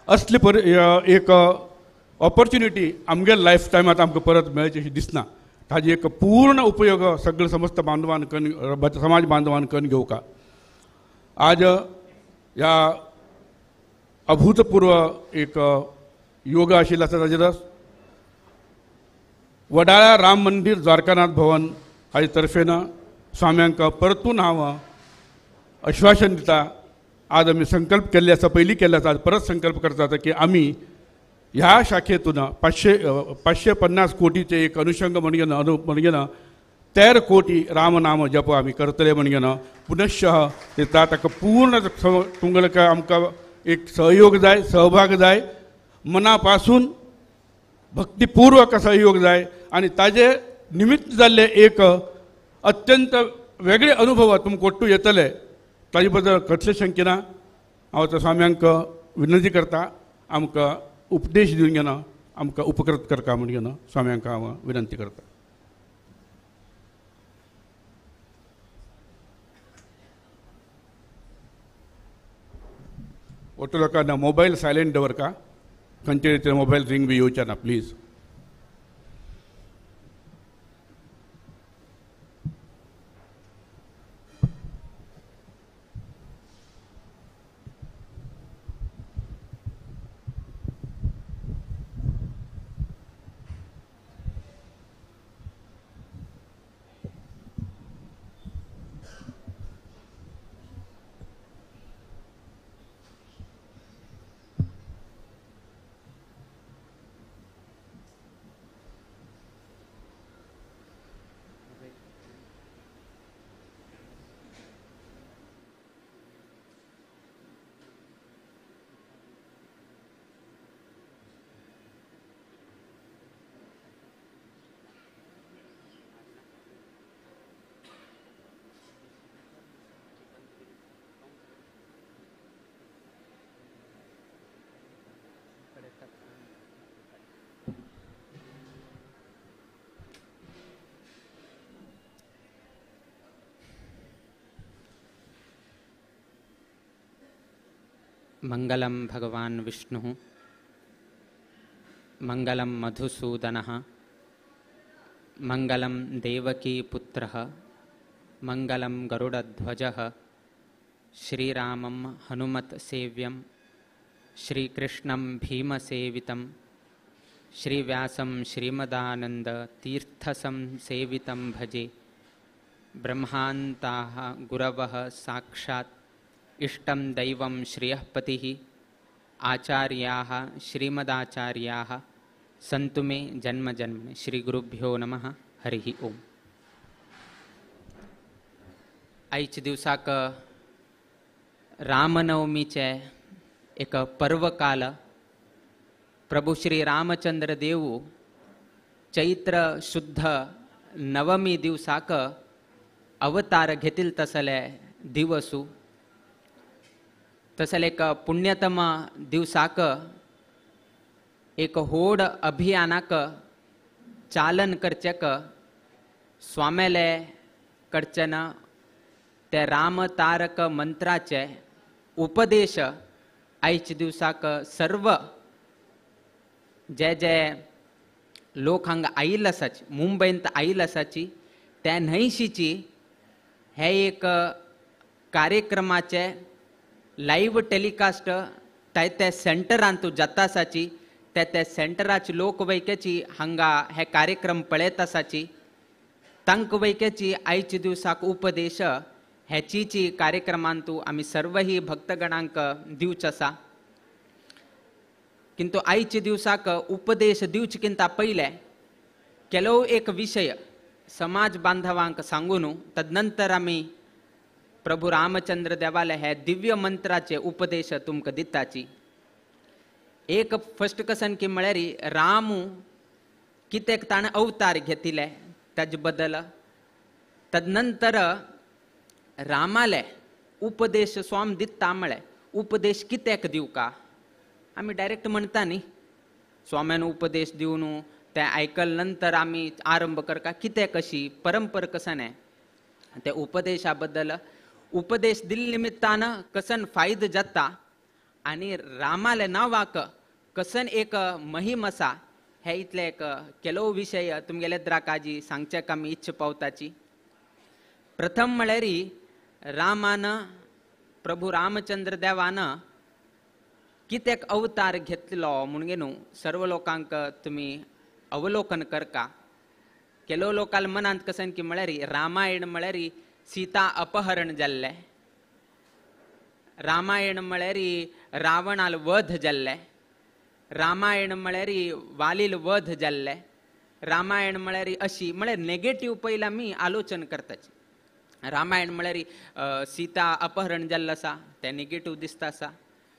असली पर एक ऑपॉर्च्युनिटी आमगे लायफ टायमात आमकां परत मेळची अशी दिसना. ताजे एक पूर्ण उपयोग सगळे समस्त बांधवान करून समाज बांधवान करून घेवका. आज ह्या अभूतपूर्व एक योगा आशिल्लो आसा ताजेर वडाळा राम मंदिर द्वारकानाथ भवन हाजे तर्फेन स्वाम्यांक परतून हांव आश्वासन दिता. आज आमी संकल्प केल्ले आसा पयलीं केल्ले आसा आज परत संकल्प करतात की आमी ह्या शाखेतून 550 कोटीचे एक अनुषंग म्हणून म्हणून 13 कोटी रामनाम जप आमी करतले म्हणून पुनश्च ताका पूर्ण तुमकां आमकां एक सहयोग जाय सहभाग जाय मना पासून भक्तिपूर्वक सहयोग जाय आनी ताजे निमित्त जाल्ले एक अत्यंत वेगळे अनुभव तुमकां ओट्टू येतले ताजे बद्दल कसलें शंके ना. हांव आतां स्वाम्यांक विनंती करता आमकां उपदेश दिवन घेना आमकां उपकृत करता म्हण घेना स्वाम्यांक हांव विनंती करता. ओटो लोकांना मोबायल सायलेंट दवरका खंयचे रितीन मोबायल रिंग बी येवचे ना प्लीज. मंगलम भगवान विष्णुः, मंगलम मधुसूदनः, मंगलम देवकी पुत्रः, मंगलम गरुडध्वजः, श्रीरामं हनुमत् सेव्यं, श्रीकृष्णं भीमसेवितं, श्रीव्यासं श्रीमदानंद तीर्थसं सेवितं भजे। ब्रह्मान्ताः गुरवः साक्षात् इष्टं दैवं श्रियःपतिः, आचार्याः श्रीमदाचार्याः सन्तु मे जन्म जन्मनि। श्री गुरुभ्यो नमः। हरिः ओम। आयज दिवसाक रामनवमीचे एक पर्वकाल। प्रभु श्री रामचंद्र देव चैत्र शुद्ध नवमी दिवसाक अवतार घेतील तसले दिवसू, तसले एक पुण्यतम दिवसाक एक होड अभियानाक चालन करचेक स्वामेले कडच्यान ते रामतारक मंत्राचे उपदेश आयज दिवसाक सर्व जे जे लोक हांगा आयिल्ले आसाची, मुंबयंत आयिल्ले आसाची, त्या न्हंयशीची हे एक कार्यक्रमाचे लायव्ह टेलिकास्ट त्या त्या सेंटरांतू जाता आसाची, त्या त्या सेंटराची लोक वैक्याची हांगा हे कार्यक्रम पळयत आसाची, तांकां वैक्याची आयच्या दिवसाक उपदेश हेचीची कार्यक्रमांतू आमी सर्वही भक्तगणांक दिवच आसा। किंतु आयच्या दिवसाक उपदेश दिवचे किंता पयले केलो एक विशय समाज बांधवांक सांगून तदनंतर आमी प्रभु रामचंद्र देवाले हे दिव्य मंत्राचे उपदेश तुमकां दिताची। एक फस्ट कसन की म्हळ्यार रामू कित्याक ताणें अवतार घेतिले ताजे बद्दल, तदनंतर रामाले उपदेश स्वाम दिता म्हळें उपदेश कित्याक दिवका? आमी डायरेक्ट म्हणटा न्ही स्वाम्यान उपदेश दिवन ते आयकल नंतर आमी आरंभ करका, कित्याक अशी परंपर कसन आहे? त्या उपदेशा बद्दल उपदेश दिल्ले निमित्तान कसन फायदो जाता आनी रामाले नांवाक कसन एक महिम आसा, हे इतले एक केलो विशय तुमगेले द्राकाजी सांगच्याक आमी इच्छ पावताची। प्रथम म्हळ्यार रामान प्रभु रामचंद्र देवान कित्याक अवतार घेतलो म्हणून न्हू सर्व लोकांक तुमी अवलोकन करका। केलो लोकांच्या मनांत कसन की म्हळ्यार रामायण म्हळ्यार सीता अपहरण जाल्लें, रामायण म्हळ्यार रावणाल वध जाल्लें, रामायण म्हळ्यार वालील वध जाल्लें, रामायण म्हळ्यार अशी म्हळ्यार नेगेटीव पयलीं आमी आलोचन करताची। रामायण म्हळ्यार सीता अपहरण जाल्लें आसा तें नेगेटीव दिसता आसा,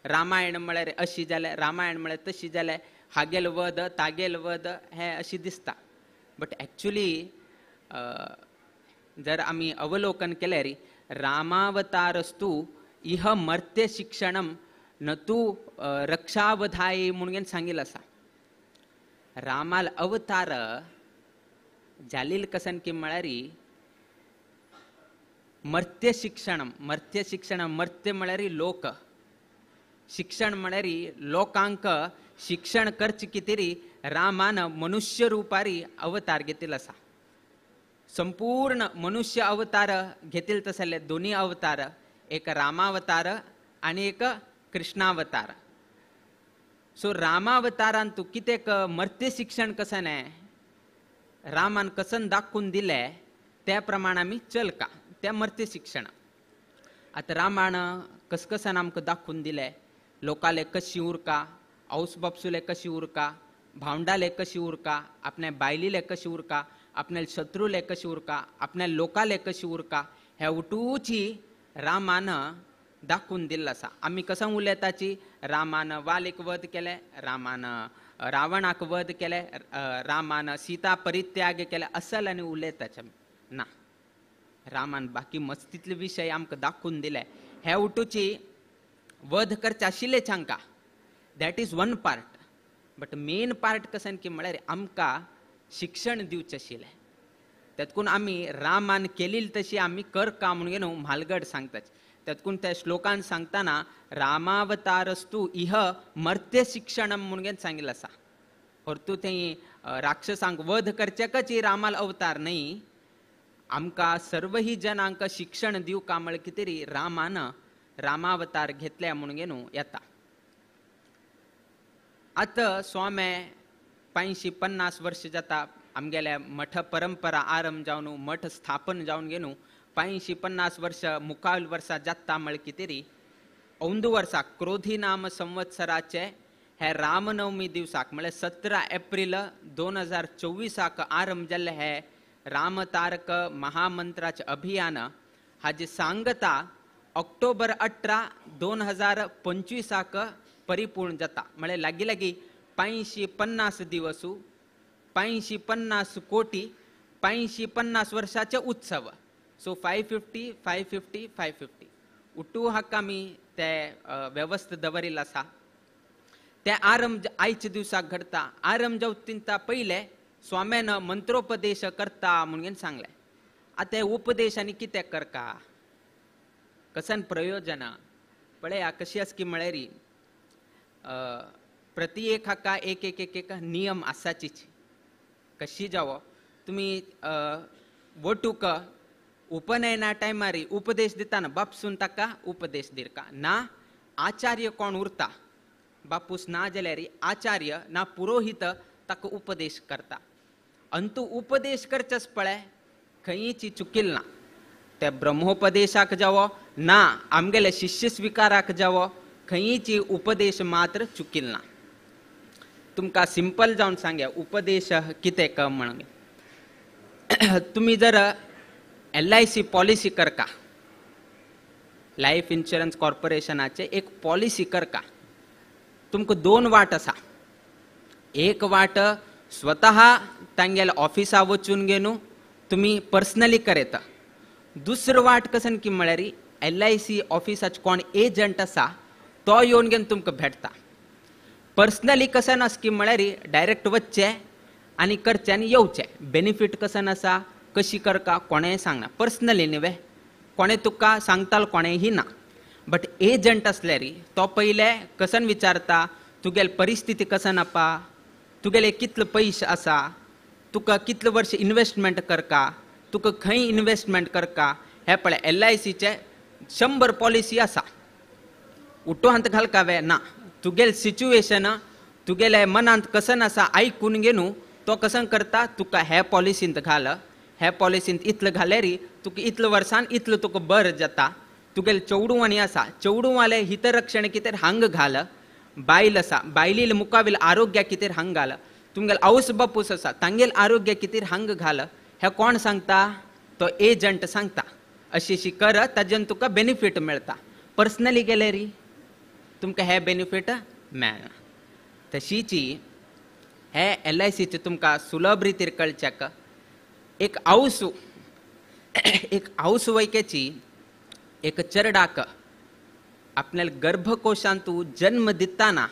रामायण म्हळ्यार अशी जालें, रामायण म्हळ्यार तशी जालें, हागेल वध तागेल वध हें अशी दिसता। बट एक्चुली जर आमी अवलोकन केल्यार रामावतारस्तु इह मर्त्य शिक्षणम न तू रक्षावधाय म्हणून सांगिल्लें आसा। रामाल अवतार जालील कसन की म्हळ्यार मर्त्य शिक्षणम, मर्त्य शिक्षण, मर्त्य म्हळ्यार लोक, शिक्षण म्हळ्यार लोकांक शिक्षण करचे कितें रामान मनुष्य रुपारी अवतार घेतिल्लो आसा। संपूर्ण मनुष्य अवतार घेतील तसले दोन्ही अवतार, एक रामावतार आनी एक कृष्णावतार। सो रामावतारान तूं कितें मर्त्य शिक्षण कसन रामान कसन दाखोवन दिलें त्या प्रमाण आमी चलका त्या मर्त्य शिक्षण। आतां रामान कसकसान आमकां दाखोवन दिलें, लोकाले कशी उरका, आवस बापसुले कशी उरका, भावंडाले कशी उरका, आपल्या बायलीले कशी उरका, आपल्या शत्रूले कशी उरका, आपल्या लोकाले कशी उरका, हे उटूची रामान दाखोवन दिल्लो आसा। आमी कसो उलयताची रामान वालीक वध केलें, रामान रावणाक वध केलें, रामान सीता परित्याग केलें, असल आनी उलयताचे ना। रामान बाकी मस्तीतले विशय आमकां दाखोवन दिले। हे उटूची वध करचे आशिल्लेच हांकां, that is one part. But main part कसन की म्हळ्यार आमकां शिक्षण दिवचें आशिल्लें. तेतकून आमी रामान केली तशी आमी कर का म्हणून न्हू म्हालगड सांगतात. तेतकून त्या श्लोकान सांगतना रामावतारस्तु इह मर्त्य शिक्षणम म्हणून सांगिल्लें आसा. परतू थंय राक्षसांक वध करचेकच ही रामाल अवतार न्ही, आमकां सर्वही जनांक शिक्षण दिवका म्हळ्यार कितें तरी रामान रामावतार घेतले म्हणून न्हू येता. आतां स्वामे 550 वर्ष जाता आमगेल्या मठ परंपरा आरंभ जावन मठ स्थापन जावन घेवन 550 वर्ष मुखाल वर्सा जाता म्हळ्यार कितें तरी अंदू वर्सा क्रोधी नाम संवत्सराचे हे रामनवमी दिवसाक म्हळ्यार 17 एप्रिल 2024 आरंभ जाल्ले हे रामतारक महामंत्राचे अभियान हाजे सांगता ऑक्टोबर 18 2025 परिपूर्ण जाता. म्हळ्यार लागीं लागीं 550 दिवसू 550 कोटी 550 वर्षाचे उत्सव. सो 550 550 550 उठू हाका आमी ते वेवस्था दवरिल्लो आसा. ते आरंभ आयच्या दिवसाक घडता. आरंभ जावता पयले स्वाम्यान मंत्रोपदेश करता म्हणून सांगलें. आतां उपदेश आनी कितें करका कसन प्रयोजन पळया कशी आसा की म्हळ्यार प्रति एक हाका एक एक एक एक नियम आसाचीच. कशी जावो तुमी वटूक उपनयना टायमार उपदेश दिताना बापसून ताका उपदेश दिरका ना आचार्य कोण उरता बापूस ना जाल्यार आचार्य ना पुरोहित ताका उपदेश करता. अंतू उपदेश करचेच पळय खंयची चुकील ना. ते ब्रह्मोपदेशाक जावो ना आमगेले शिष्य स्विकाराक जावो खंयची उपदेश मात्र चुकील ना. तुमकां सिंपल जावन सांगया उपदेश कितें क म्हणून. तुमी जर LIC policy करका, लायफ इन्शुरन्स कॉर्पोरेशनाचे एक पॉलिसी करका, तुमकां दोन वाट आसा. एक वाट स्वतः तांगेल्या ऑफिसा वचून घेवन तुमी पर्सनली करता. दुसरो वाट कसन की म्हळ्यार LIC ऑफिसाचे कोण एजंट आसा तो येवन घेवन तुमकां भेटता. पर्सनली कसन आसा की म्हळ्यार डायरेक्ट वचचें आनी करचें आनी येवचें. बेनिफीट कसन आसा कशी करका कोणेंय सांगना पर्सनली न्ही वे कोणें तुका सांगतालो कोणेंय ना. बट एजंट आसल्यार तो पयले कसन विचारता तुगेली परिस्थिती कसन आपा, तुगेले कितले पयशे आसा, तुका कितले वर्ष इन्वेस्टमेंट करका, तुका खंय इन्वेस्टमेंट करका. हे पळय LICचे 100 पॉलिसी आसा. उठो हात घालका वे ना, तुगेले सिच्युएशन तुगेले मनांत कसन आसा आयकून घेवन तो कसन करता तुका हे पॉलिसींत घाल, हे पॉलिसींत इतलें घाल्यार तुका इतले वर्सान इतलें तुका बरें जाता. तुगेले चेडूं आसा चेडूंवाले हितरक्षण कितें हांग घाल, बायल आसा बायलील मुखावेल आरोग्या कितें हांग घाल, तुमगेले आवस बापूस आसा तांगेल आरोग्य कितें हांग घाल. हें कोण सांगता तो एजंट सांगता. अशी अशी कर ताजेन तुका बेनिफीट मेळटा. पर्सनली गेल्यार तुमकां हे बेनिफीट मेळना. तशीची हे LICचे तुमकां सुलभ रितीर कळच्याक एक आवसू एक आवसू वैक्याची एक चरडाक आपल्या गर्भकोशांतू जन्म दिताना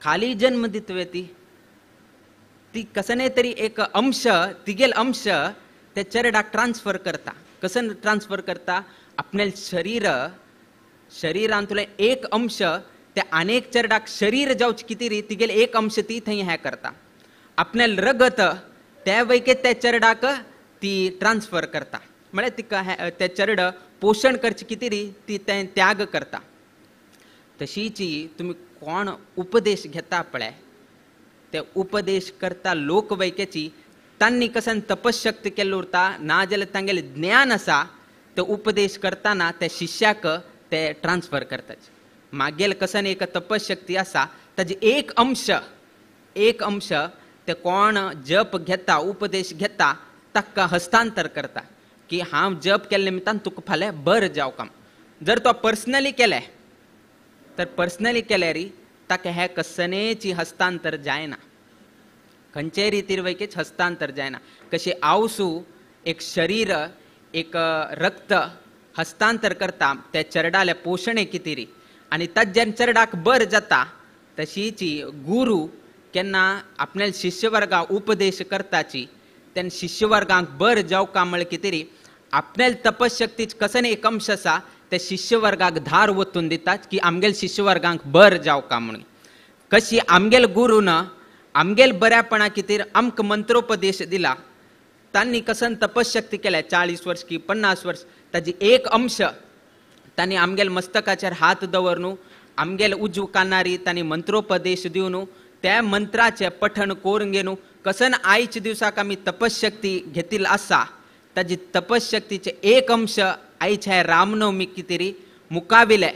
खाली जन्म दितवे ती ती कसने तरी एक अंश तिगेल अंश ते चरडाक ट्रान्सफर करता. कसन ट्रान्सफर करता आपल्या शरीर शरीरांतले एक अंश ते अनेक चरडाक शरीर जावचे कितें री तिगेल एक अंश ती थंय हें करता. आपल्या रगत त्या वैके त्या चरडाक ती ट्रान्सफर करता. म्हळ्यार तिका ते चरड पोशण करचे कितें री ती तें त्याग करता. तशीची तुमी कोण उपदेश घेता पळय ते उपदेश करता लोक वैक्याची तांणी कसन तपशक्ती केल्लो उरता ना जाल्यार तांगेलें ज्ञान आसा ते उपदेश करतना त्या शिष्याक ते ट्रान्सफर करतात. मागेल कसन एक तपशक्ती आसा ताजे एक अंश एक अंश ते कोण जप घेता उपदेश घेता ताका हस्तांतर करता की हांव जप केल्ले निमित्तान तुका फाल्यां बरें जावं काम. जर तो पर्सनली केलें तर पर्सनली केल्यार ताका हें कसनेची हस्तांतर जायना, खंयचेय रितीर वैकेच हस्तांतर जायना. कशें आवसू एक शरीर एक रक्त हस्तांतर करता त्या चरडाले पोशणे कितें आनी ताज्यान चरडाक बर जाता तशीची गुरू केन्ना आपल्या शिष्यवर्गा उपदेश करताची तेन्ना शिष्यवर्गांक बर जावका म्हळ्यार कितें आपल्या तपशक्तीच कसन एक अंश आसा ते शिष्यवर्गाक धार वतून दितात की आमगेल शिष्यवर्गांक बर जावका म्हणून. कशी आमगेल गुरून आमगेल बऱ्यापणा खातीर आमकां मंत्रोपदेश दिला, तांणी कसन तपशक्ती केल्या 40 वर्स की 50 वर्स, ताजी एक अंश तांणी आमगेल मस्तकाचेर हात दवरनु आमगेल उजू कानारी तांणी मंत्रोपदेश दिवन त्या मंत्राचें पठण करून घेवन कसन आयच्या दिवसाक आमी तपशक्ती घेतिल्ली आसा ताजी तपशक्तीचे एक अंश आयच्या रामनवमी कितें मुखाविले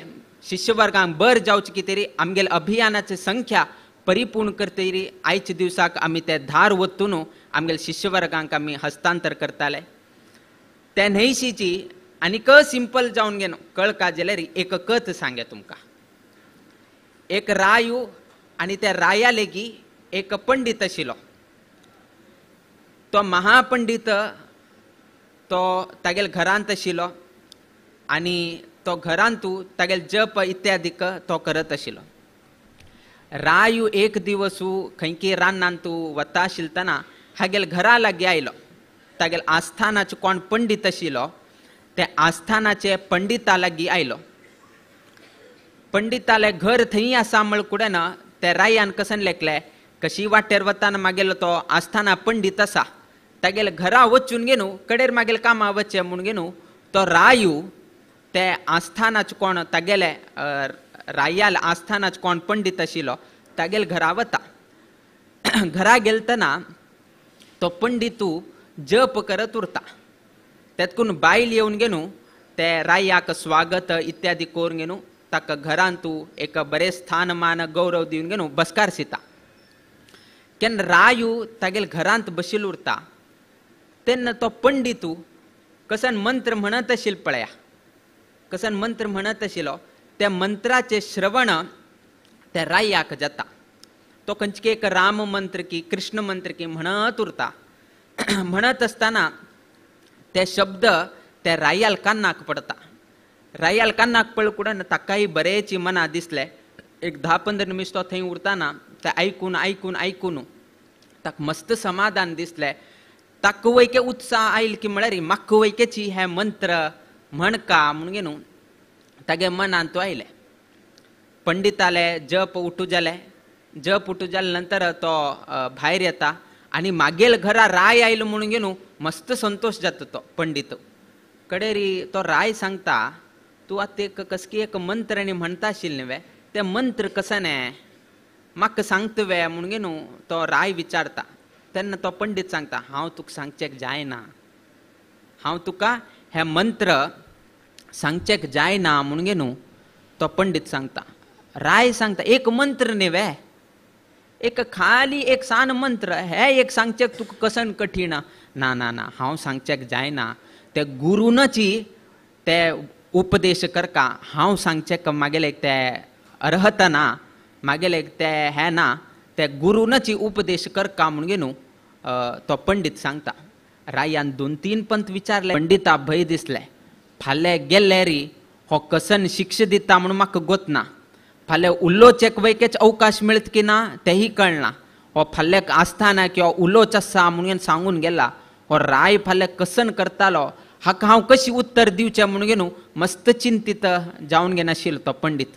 शिष्यवर्गांक बर जावचे कितें आमगेल अभियानाची संख्या परिपूर्ण करतरी आयच्या दिवसाक आमी ते धार वतून आमगेल शिष्यवर्गांक आमी हस्तांतर करताले. त्या न्हयशीची आनीक सिंपल जावन घेवन कळका जाल्यार एक कथ सांगे तुमकां. एक रायू आनी त्या राया लेगी एक पंडीत आशिल्लो. तो महापंडीत तो तागेल घरांत आशिल्लो आनी तो घरांतू तागेल जप इत्यादीक तो करत आशिल्लो. रायू एक दिवसू खंयकी रानांतू वता आशिल्लतना हागेल घरा लागीं आयलो. तागेल आस्थानाचो कोण पंडीत आशिल्लो त्या आस्थानाचे पंडिता लागीं आयलो. पंडिताले घर थंय आसा म्हळ कुडेन त्या रायान कसन लेखले कशी वाटेर वताना मागेलो तो आस्थाना पंडीत आसा तागेले घरा वचून घेवन कडेर मागेले कामां वचचें म्हूण घेवन तो रायू ते आस्थानाचो कोण तागेले रायाल आस्थानाचो कोण पंडीत आशिल्लो तागेले घरा वता. घरा गेलतना तो पंडितू जप करत उरता. तेतकून बायल येवन घेवन ते रायाक स्वागत इत्यादी करून घेवन ताका घरांतू एक बरें स्थानमान गौरव दिवन घेवन बसकार सिता. केन्ना रायू तागेले घरांत बशिल्लो उरता तेन्ना तो पंडितू कसन मंत्र म्हणत आशिल्लो पळया, कसन मंत्र म्हणत आशिल्लो त्या मंत्राचें श्रवण त्या रायाक जाता. तो खंयचे एक राम मंत्र की कृष्ण मंत्र की म्हणत उरता. म्हणत आसतना ते शब्द त्या रायाल कानाक पडता. रायाल कानाक पडकुडन ताकाय बरेची मना दिसले. एक 10-15 निमिश तो थंय उरताना ते आयकून आयकून आयकून ताका मस्त समाधान दिसलें. ताका वयके उत्साह आयल की म्हळ्यार म्हाका वयकेची हे मंत्र म्हणका म्हूण घेवन तागे मनान तो आयले. पंडिताले जप उठू जाले. जप उठू जाले नंतर तो भायर येता आनी मागेल घरा राय आयलो म्हणून घेवन मस्त संतोश जाता तो पंडित. कडेरी तो राय सांगता तूं आतां एक कसकी एक मंत्र आनी म्हणटा आशिल्लें न्हय तें मंत्र कसनें म्हाका सांगता वे म्हणून घेवन तो राय विचारता. तेन्ना तो पंडीत सांगता हांव तुका सांगचेक जायना, हांव तुका हे मंत्र सांगचेक जायना म्हणून घेवन तो पंडीत सांगता. राय सांगता एक मंत्र न्ही वे, एक खाली एक सान मंत्र हे एक सांगचेक तुका कसन कठीण. ना ना ना हांव सांगचेक जायना, ते गुरूनची ते उपदेश करका, हांव सांगचेक मागेले ते अर्हत ना, मागेले ते हे ना, ते गुरूनची उपदेश करका म्हणून घेवन तो पंडीत सांगता. रायान 2-3 पंत विचारले. पंडिता भंय दिसले फाल्यां गेल्ले री हो कसन शिक्षा दिता म्हणून म्हाका गोतना, फाल्यां उलोवचेक वयकेच अवकाश मेळत की ना तेंय कळना, हो फाल्यां आस्थाना किंवा उलोवच आसा म्हणून सांगून गेला, हो राय फाल्यां कसन करतालो हाका हांव कशी उत्तर दिवचें म्हणून घेवन मस्त चिंतीत जावन घेनाशिल्लो तो पंडीत.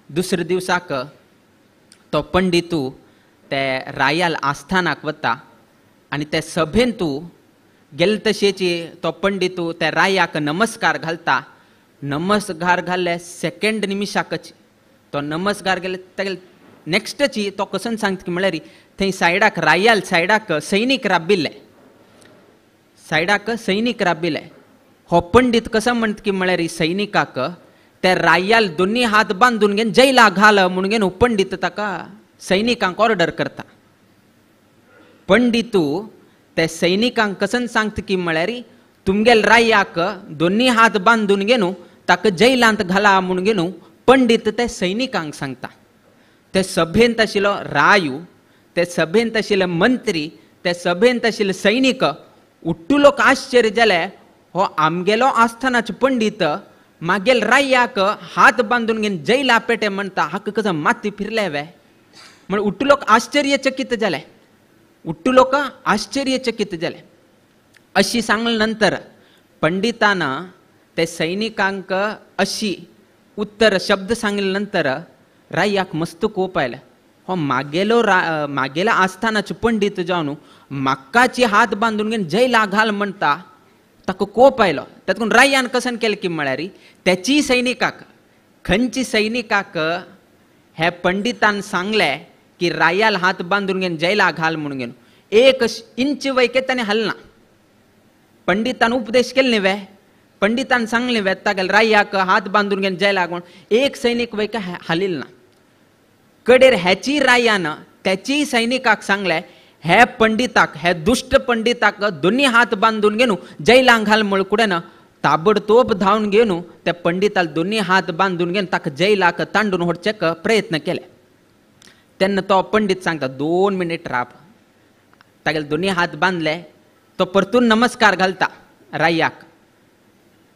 दुसऱ्या दिवसाक तो पंडितू ते रायाल आस्थानाक वता आनी ते सभेंतू गेले तशेची तो पंडितू त्या रायाक नमस्कार घालता. नमस्कार घाल्ले सेकंड निमिशाकच तो नमस्कार गेले तागेले नेक्स्टची तो कसन सांगता की म्हळ्यार थंय सायडाक रायाल सायडाक सैनीक राबिल्ले, सायडाक सैनीक राबिल्ले. हो पंडीत कसो म्हणटा की म्हळ्यार सैनिकाक त्या रायाल दोन्ही हात बांदून घेवन जैला घाल म्हणून घेवन पंडीत ताका सैनिकांक ऑर्डर करता. पंडितू ते सैनिकांक कसन सांगता की म्हळ्यार तुमगेल रायाक दोन्ही हात बांदून घेवन ताका जैलांत घाला म्हणून घेवन पंडीत ते सैनिकांक सांगता. ते सभेंत आशिल्लो रायू, ते सभेंत आशिल्ले मंत्री, ते सभेंत आशिल्ले सैनीक उट्टू लोक आश्चर्य जाले, हो आमगेलो आस्थानाचो पंडीत मागेल रायाक हात बांदून घेवन जैला पेटे म्हणटा, हाका कसो माती फिरले वे, म्हण उट्टू लोक आश्चर्यचकित जाले, उट्टू लोक आश्चर्यचकित जाले. अशी सांगले नंतर पंडितान ते सैनिकांक अशी उत्तर शब्द सांगले नंतर रायाक मस्त कोप आयले. हो मागेलो मागेल्या आस्थानाचो पंडीत जावन म्हाकाची हात बांदून घेवन जैला घाल म्हणटा, ताका कोप आयलो. तातूंत रायान कसन केलें की म्हळ्यार त्याची सैनिकाक खंयची सैनिकाक हे पंडितान सांगलें की रायाल हात बांदून घेवन जैला घाल म्हणून घेवन एक इंच वैके ताणें हलना. पंडितान उपदेश केले न्ही वे, पंडितान सांगलें वे तागेल रायाक हात बांदून घेवन जैला म्हूण एक सैनीक वैके हालील ना. कडेर ह्याची रायान त्याची सैनिकाक सांगलें हे पंडिताक हे दुश्ट पंडिताक दोन्ही हात बांदून घेवन जैलांक घाल म्हूण कुडेन ताबडतोब धांवन घेवन त्या पंडिताक दोन्ही हात बांदून घेवन ताका जैलाक तांडून व्हरचेक प्रयत्न केले. तेन्ना तो पंडीत सांगता 2 मिनीट राब. तागेले दोन्ही हात बांदले, तो परतून नमस्कार घालता रायाक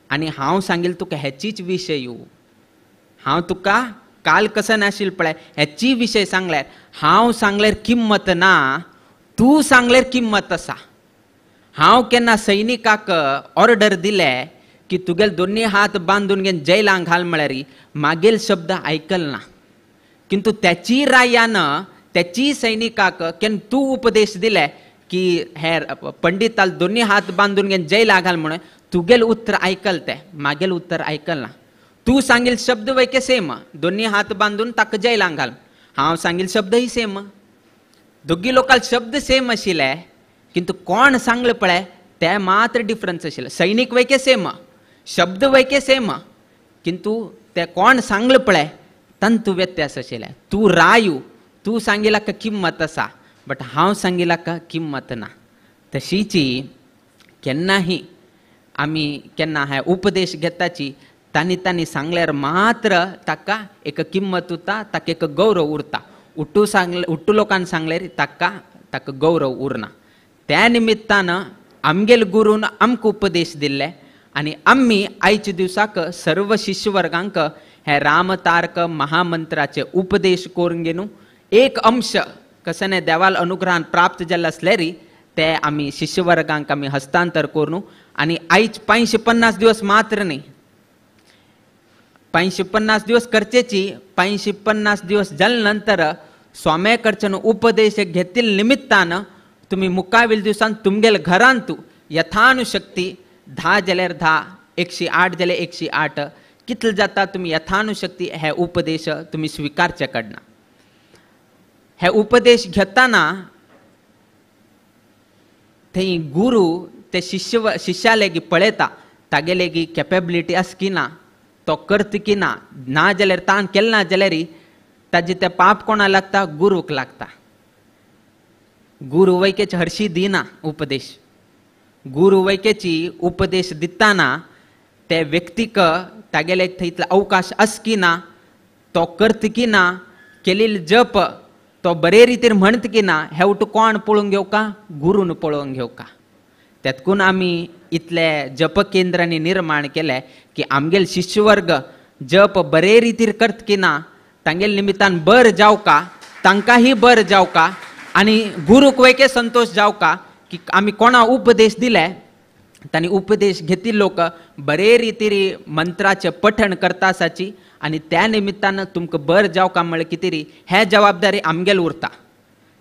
आनी हांव सांगील तुका हेचीच विशय, हांव तुका काल कसं नाशिल पळय हेची विशय सांगल्यार हांव सांगल्यार किंमत ना, तूं सांगल्यार किंमत आसा. हांव केन्ना सैनिकाक ऑर्डर दिले की तुगेले दोन्ही हात बांदून घेवन जैलांक घाल म्हळ्यार मागेल शब्द आयकल ना, किंतु त्याची रायान त्याची सैनिकाक केन्ना तूं उपदेश दिले की हे पंडिताल दोन्ही हात बांदून घेवन जैला घाल म्हणून तुगेल उत्तर आयकल ते मागेल उत्तर आयकल ना. तूं सांगील शब्द वैके सेम, दोन्ही हात बांदून ताका जैलांक घाल, हांव सांगील शब्दही सेम, दोगी लोकांक शब्द सेम आशिल्ले किंतु कोण सांगले पळय ते मात्र डिफरन्स आशिल्ले. सैनीक वैके सेम, शब्द वैके सेम, किंतु ते कोण सांगले पळय तंतु व्यत्यास आशिल्ले. तूं रायू तूं सांगिला का किंमत आसा बट हांव सांगिला का किंमत ना. तशीची केन्नाही आमी केन्ना हे उपदेश घेताची तांणी तांणी सांगल्यार मात्र ताका एक किंमत उरता, ताका एक गौरव उरता. उट्टू सांगले उट्टू लोकान सांगल्यार ताका ताका गौरव उरना. त्या निमित्तान आमगेल गुरून आमकां उपदेश दिल्ले आनी आमी आयच्या दिवसाक सर्व शिष्यवर्गांक हे रामतारक महामंत्राचे उपदेश करून घेवन एक अंश कसने देवाल अनुग्रहान प्राप्त जाल्ले आसल्यार ते आमी शिष्यवर्गांक आमी हस्तांतर करून आनी आयज 550 दिवस मात्र न्ही, 550 दिवस करचेची 550 दिवस जाले नंतर स्वाम्या कडच्यान उपदेश घेतिल्ले निमित्तान तुमी मुखावेल दिवसान तुमगेले घरांतू यथानुशक्ती 10 जाल्यार 10, 108 जाल्यार 108 कितले जाता तुमी यथानुशक्ती हे उपदेश तुमी स्विकारचे कडना. हे उपदेश घेतना थंय गुरू ते शिष्य शिष्यालेगी पळयता तागेलेगी कॅपेबिलिटी आसा की ना, तो करता की ना, ना जाल्यार ताण केलें ना जाल्यार ताजें तें पाप कोणा लागता, गुरूक लागता. गुरू वैकेची हरशी दिना उपदेश, गुरू वैकेची उपदेश दिताना ते व्यक्तीक तागेले थंयतलो अवकाश आसा की ना, तो करता की ना, केलेले जप तो बरे रितीन म्हणत की ना, हे उठ कोण पळोवंक घेवका, गुरून पळोवंक घेवका. तेतकून आमी इतले जप केंद्रांनी निर्माण केले की आमगेल शिष्यवर्ग जप बरे रितीर करत की ना, तांगेल निमित्तान बर जावका, तांकांही बर जावका आनी गुरूक वैके संतोष जावका की आमी कोणा उपदेश दिले तांणी उपदेश घेतिल्ले लोक बरे रितीर मंत्राचें पठण करता आसाची आनी त्या निमित्तान तुमकां बर जावका म्हळ्यार कितें री हे जबाबदारी आमगेल उरता.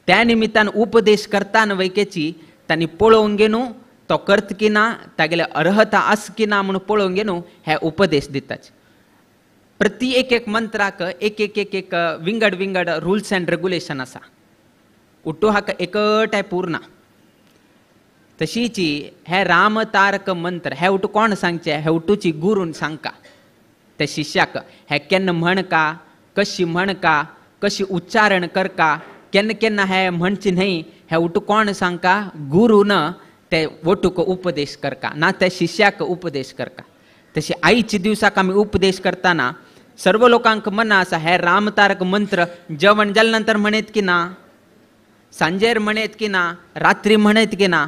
त्या निमित्तान उपदेश करताना वैकेची तांणी पळोवन घेवन तो करत की ना, तागेले अर्हता आसा की ना म्हूण पळोवन घेवन हे उपदेश दितात. प्रति एक एक मंत्राक एक एक एक एक विंगड विंगड रुल्स एंड रेगुलेशन आसा. उट्टू हाका एकठांय पूर्ण तशीची हे रामतारक मंत्र हे उठू कोण सांगचे, हे उठूची गुरून सांगका ते शिष्याक हे केन्ना म्हणका, कशी म्हणका, कशी उच्चारण करका, केन्ना केन्ना हे म्हणचे न्हय, हे उठू कोण सांगका, गुरून ते वटूक उपदेश करका ना ते शिष्याक उपदेश करका. तशी आयच्या दिवसाक आमी उपदेश करतना सर्व लोकांक मना आसा हे रामतारक मंत्र जेवण जाले नंतर म्हणत की ना, सांजेर म्हणत की ना, रात्री म्हणत की ना.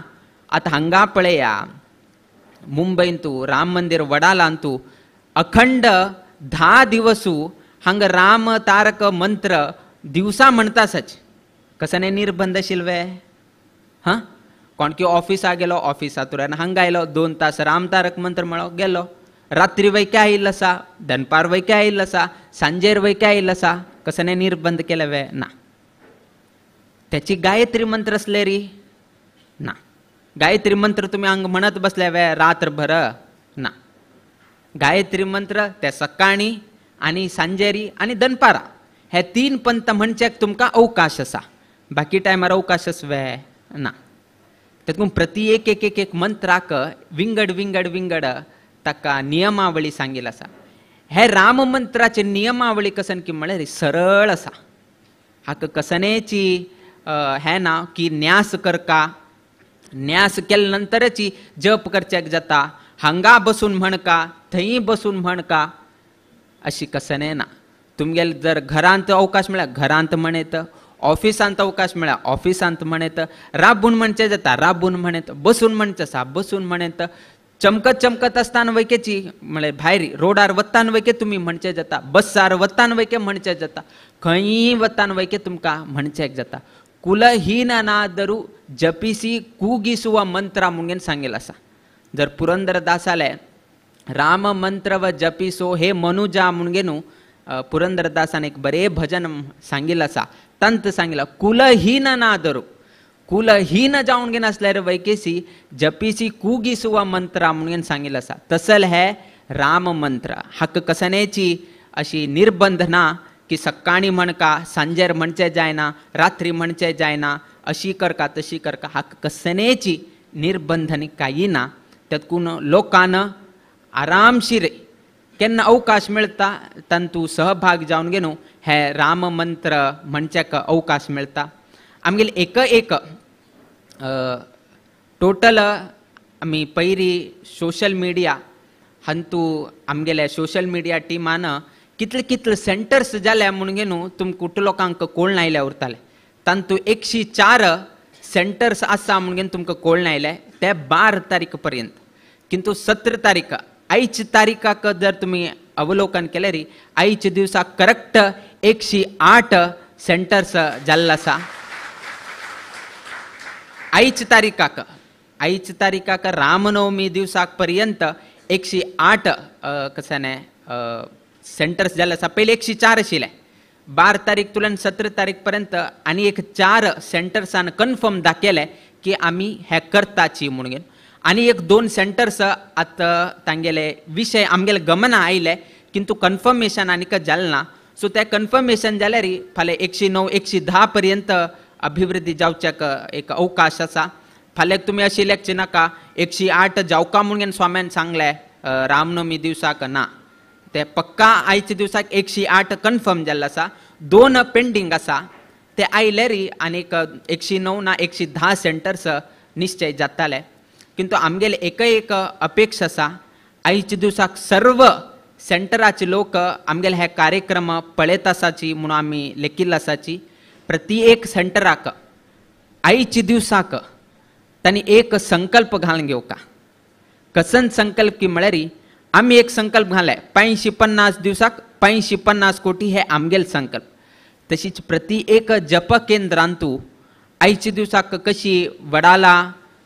आतां हांगा पळया मुंबयंतू राम मंदिर वडालांतू अखंड 10 दिवसू हांगा राम तारक मंत्र दिवसा म्हणतासच कसने निर्बंध शिल्वे हां कोण की ऑफिसा गेलो ऑफिसांतल्यान हांगा आयलो 2 तास रामतारक मंत्र म्हळो गेलो, रात्री वैक्या आयिल्लो आसा, दनपार वैक्या आयिल्लो आसा, सांजेर वैक्या आयिल्लो आसा, कसने निर्बंध केले वे ना. त्याची गायत्री मंत्र असले री ना, गायत्री मंत्र तुमी हांगा म्हणत बसले वे रात्रभर ना. गायत्री मंत्र ते सकाळी आनी सांजेरी आनी दनपारा हे 3 पंत म्हणच्याक तुमकां अवकाश आसा, बाकी टायमार अवकाश वे ना. तेतून प्रति एक एक एक एक मंत्राक विंगड विंगड विंगड ताका नियमावळी सांगिल्ली आसा. हे राम मंत्राचे नियमावळी कसन की म्हळ्यार सरळ आसा, हाका कसनेची हें ना की न्यास करका, न्यास केले नंतरच जप करच्याक जाता, हांगा बसून म्हणका थंय बसून म्हणका अशी कसने ना. तुमगेले जर घरांत अवकाश मेळ्ळा घरांत म्हणेत, ऑफिसांत अवकाश मेळ्ळा ऑफिसांत म्हणेत, राबून म्हणचें जाता राबून म्हणेत, बसून म्हणचें आसा बसून म्हणेत, चमकत चमकत आसतना वैकेची म्हळ्यार भायर रोडार वतान वैके तुमी म्हणचें जाता, बसार वतान वैके म्हणचें जाता, खंयी वतान वैके तुमकां म्हणचें जाता. कुलहीन नादरू जपिसी कुगिसुवा मंत्रा म्हणून सांगेल आसा. जर पुरंदरदासाले राम मंत्र व जपिसो हे मनुजा म्हणून पुरंदरदासान एक बरें भजन सांगिल्लें आसा, तंत सांगिल्लें कुलहीन नादरू, कुलहीन जावन घेन आसल्यार वैकेसी जपिसी कुगिसुवा मंत्रा म्हणून सांगिल्लें आसा. तसल हे राम मंत्र हाका कसनेची अशी निर्बंध ना की सकाळी म्हणका सांजेर म्हणचें जायना, रात्री म्हणचें जायना, अशी करका तशी करका, हाका कसनेची निर्बंधनी कांय ना. तेतून लोकान आरामशीर केन्ना अवकाश मेळटा तांतू सहभाग जावन घेवन हे राम मंत्र म्हणच्याक अवकाश मेळटा. आमगेले एक एक टोटल आमी पयरी सोशल मिडिया हांतू आमगेले सोशल मिडिया टिमान कितले कितले सेंटर्स जाले म्हणून घेवन तुमकां कुठे लोकांक कोण आयले उरताले, तांतू 104 सेंटर्स आसा म्हणून घेवन तुमकां कोण आयले ते 12 तारीख पर्यंत, किंतु 17 तारीख आयच्या तारीखाक जर तुमी अवलोकन केलें री आयच्या दिवसाक करेक्ट 108 सेंटर्स जाल्ले आसा. आयच्या तारीखाक, आयच्या तारीखाक रामनवमी दिवसाक पर्यंत 108 कशें सेंटर्स जाल्ले आसा. पयलीं 104 आशिल्ले, 12 तारीख तुल्यान 17 तारीख पर्यंत आनी एक 4 सेंटर्सान कन्फर्म दाखयले की आमी हे करताची म्हणून, आनी एक 2 सेंटर्स आतां तांगेले विशय आमगेले गमना आयले किंतु कन्फर्मेशन आनीक जालें ना. सो ते कन्फर्मेशन जाल्यार फाल्यां 109 110 पर्यंत अभिवृद्धी जावच्याक एक अवकाश आसा. फाल्यां तुमी अशी लेखची नाका 108 जावका म्हणून स्वाम्यान सांगलें रामनवमी दिवसाक ना, ते पक्का आयच्या दिवसाक 108 कन्फर्म जाल्लें आसा, 2 पेंडींग आसा, ते आयले री आनीक 109 ना 110 सेंटर्स निश्चय जाताले. किंतु आमगेले एक एक अपेक्षा आसा आयच्या दिवसाक सर्व सेंटराचे लोक आमगेले हे कार्यक्रम पळयत आसाची म्हणून आमी लेखिल्ले आसाची. प्रति एक सेंटराक आयच्या दिवसाक तांणी एक संकल्प घालून घेवका. कसन संकल्प की म्हळ्यार आमी एक संकल्प घाले 550 दिवसाक 550 कोटी हे आमगेले संकल्प. तशीच प्रति एक जप केंद्रांतू आयच्या दिवसाक कशी वडाला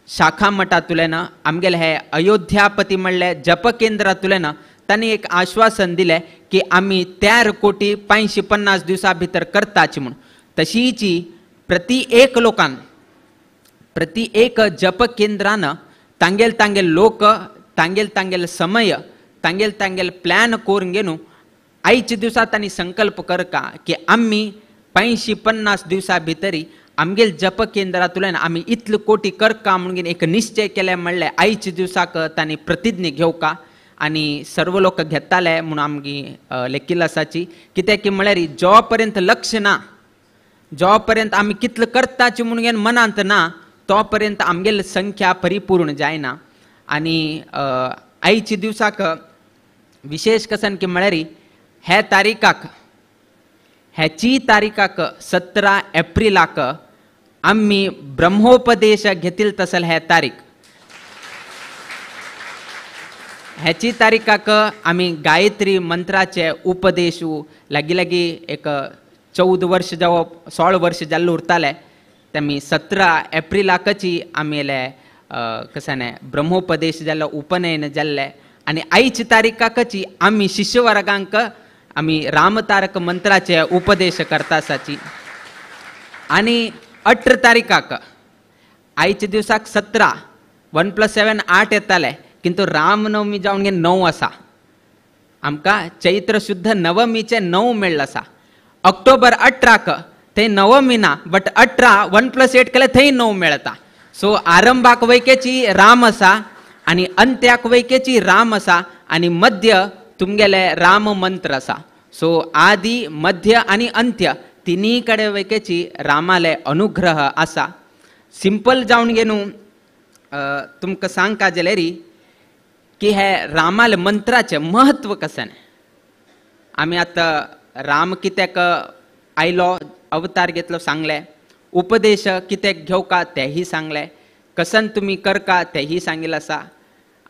शाखा मठांतल्यान आमगेले हे अयोध्यापती म्हणले जप केंद्रांतल्यान तांणी एक आश्वासन दिलें की आमी 3 कोटी 550 दिवसां भितर करताची म्हूण. तशीच प्रति एक लोकान प्रति एक जप केंद्रान तांगेल तांगेल लोक तांगेल तांगेल समय तांगेल तांगेल प्लॅन करून घेवन आयच्या दिवसा तांणी संकल्प करका की आमी 550 दिवसां भितरी आमगेल जप केंद्रांतल्यान आमी इतले कोटी करका म्हणून एक निश्चय केले म्हणलें आयच्या दिवसाक तांणी प्रतिज्ञा घेवका आनी सर्व लोक घेताले म्हणून आमगी लेखिल्लें आसाची. कित्याक की म्हळ्यार जो पर्यंत लक्ष ना, जो पर्यंत आमी कितले करताची म्हणून मनांत ना तो पर्यंत आमगेली संख्या परिपूर्ण जायना. आनी आयच्या दिवसाक विशेष कसन की म्हळ्यार हे तारीखाक ह्याची तारीखाक 17 एप्रिलाक आमी ब्रह्मोपदेश घेतील तसल हे तारीख ह्याची तारीखाक आमी गायत्री मंत्राचे उपदेश लागीं लागीं एक 14 वर्ष जावप 16 वर्ष जाल्ले उरताले तेमी 17 एप्रिलाकची आमगेले कशें न्ही ब्रह्मोपदेश जाल्लो उपनयन जाल्लें आनी आयची तारीखाकची आमी शिष्यवर्गांक आमी रामतारक मंत्राचे उपदेश करता आसाची. आनी 18 तारीखाक आयच्या दिवसाक 17 1 + 7 8 येताले किंतु रामनवमी जावन गे 9 आसा. आमकां चैत्र शुद्ध नवमीचे 9 मेळ्ळो आसा. ऑक्टोबर 18 थंय नवमी ना बट 18 1 + 8 केल्यार थंय 9 मेळता. सो आरंभाक वैकेची राम आसा आनी अंत्याक वैकेची राम आसा आनी मध्य तुमगेले राम मंत्र आसा. सो आदी मध्य आनी अंत्य तिनी कडेन वैकेची रामाले अनुग्रह आसा. सिंपल जावन गे न्हू तुमकां सांगका जाल्यार की हे रामाले मंत्राचें महत्व कशें. आमी आतां राम कित्याक आयलो अवतार घेतलो सांगलें, उपदेश कित्याक घेवका तेंय सांगलें, कसन तुमी करका तेंय सांगिल्लें आसा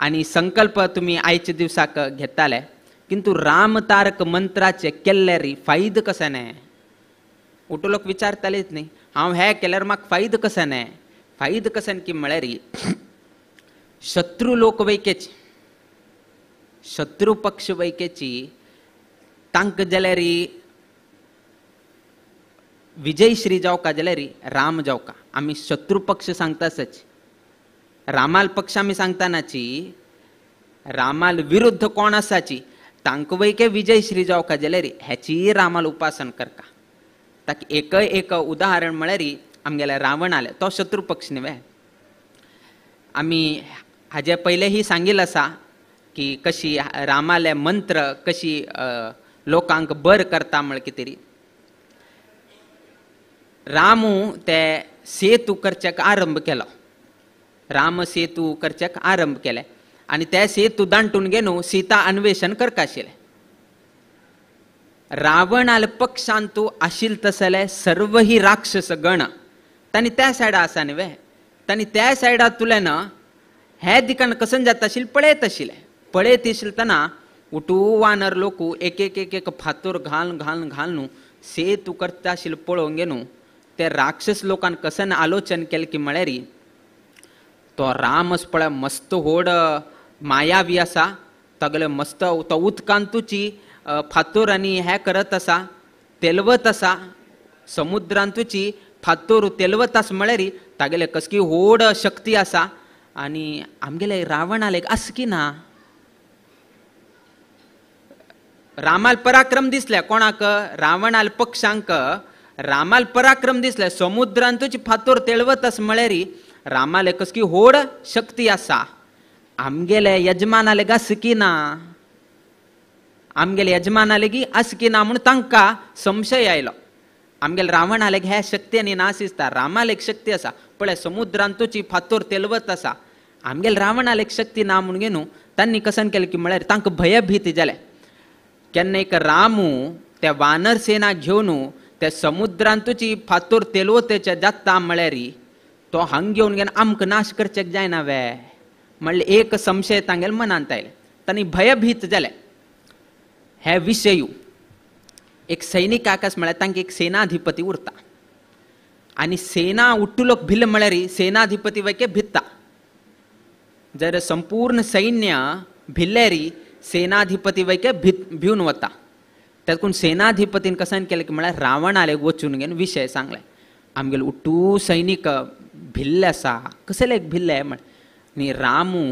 आनी संकल्प तुमी आयच्या दिवसाक घेताले. किंतु रामतारक मंत्राचे केल्ले री फायद कशें न्ही उठो लोक विचारतालेच न्ही हांव हें केल्यार म्हाका फायद कशें न्ही. फायद कशें की म्हळ्यार शत्रू लोक वैकेची शत्रू पक्ष वैकेची तांकां जाल्यार विजयश्री जावका जाल्यार राम जावका. आमी शत्रू पक्ष सांगता आसाची रामाल पक्ष आमी सांगतानाची रामाल विरुद्ध कोण आसाची तांकां वैके विजयश्री जावका जाल्यार हेची रामाल उपासन करका. ताका एक एक उदाहरण म्हळ्यार आमगेल्या रावण आले तो शत्रू पक्ष न्ही वे. आमी हाजे पयलेंही सांगिल्लें आसा की कशी रामाले मंत्र कशी लोकांक बर करता म्हळ कितें. रामू ते सेतू करच्याक आरंभ केलो, राम सेतू करच्याक आरंभ केले आनी ते सेतू दांटून घेवन सीता अन्वेषण करका आशिल्लें. रावणाले पक्षांतू आशिल्ले तसले सर्वही राक्षस गण तांणी त्या सायडा आसा न्ही वे तांणी त्या सायडा तुलें ना हे दिकान कसन जाता आशिल्लें पळयत आशिल्लें. पळयत आशिल्लें तेन्ना उठू वानर लोकू एक एक एक एक फातोर घालून घालून घालून सेतू करता आशिल्लें पळोवंक गे न्हू ते राक्षस लोकान कसन आलोचन केलें की म्हळ्यार तो रामच पळय मस्त व्हड मायावी आसा तागेले मस्त तो उदकांतूची फातोर आनी हें करत आसा तेलवत आसा समुद्रांतूची फातोर तेलवत आसा म्हळ्यार तागेले कसली व्हड शक्ती आसा आनी आमगेले रावणाले आसा की ना. रामाल पराक्रम दिसले कोणाक रावणाल पक्षांक रामाल पराक्रम दिसले समुद्रांतूची फातोर तेळवत आसा म्हळ्यार रामाले कसली व्हड शक्ती आसा. आमगेले यजमानाले आसा की ना आमगेले यजमानाले गी आसा की ना म्हूण तांकां संशय आयलो. आमगेले रावणाले ह्या शक्ती आनी ना दिसता रामाले एक शक्ती आसा पळय समुद्रांतूची फातोर तेलवत आसा आमगेले रावणाले एक शक्ती ना म्हूण गे न्हू तांणी कसन केलें की म्हळ्यार तांकां भयभीत जालें. केन्ना एक रामू त्या वानर सेना घेवन त्या समुद्रांतूची फातोर तेलवतेच्या जाता म्हळ्यार तो हांग घेवन घेवन आमकां नाश करचेक जायना वे म्हणलें एक संशय तांगेले मनांत आयलें तांणी भयभीत जालें. हे विशयू एक सैनिकाकच म्हळ्यार तांकां एक सेनाधिपती उरता आनी सेना उट्टू लोक भिल्ल म्हळ्यार सेनाधिपती वैके भित्ता. जर संपूर्ण सैन्य भिल्लेरी सेनाधिपती वैके भिवन वता. तातूंत सेनाधिपतीन कसन केलें की म्हळ्यार रावणाले वचून घेवन विशय सांगले आमगेले उट्टू सैनीक भिल्ले आसा कसले एक भिल्ले म्हण आनी रामू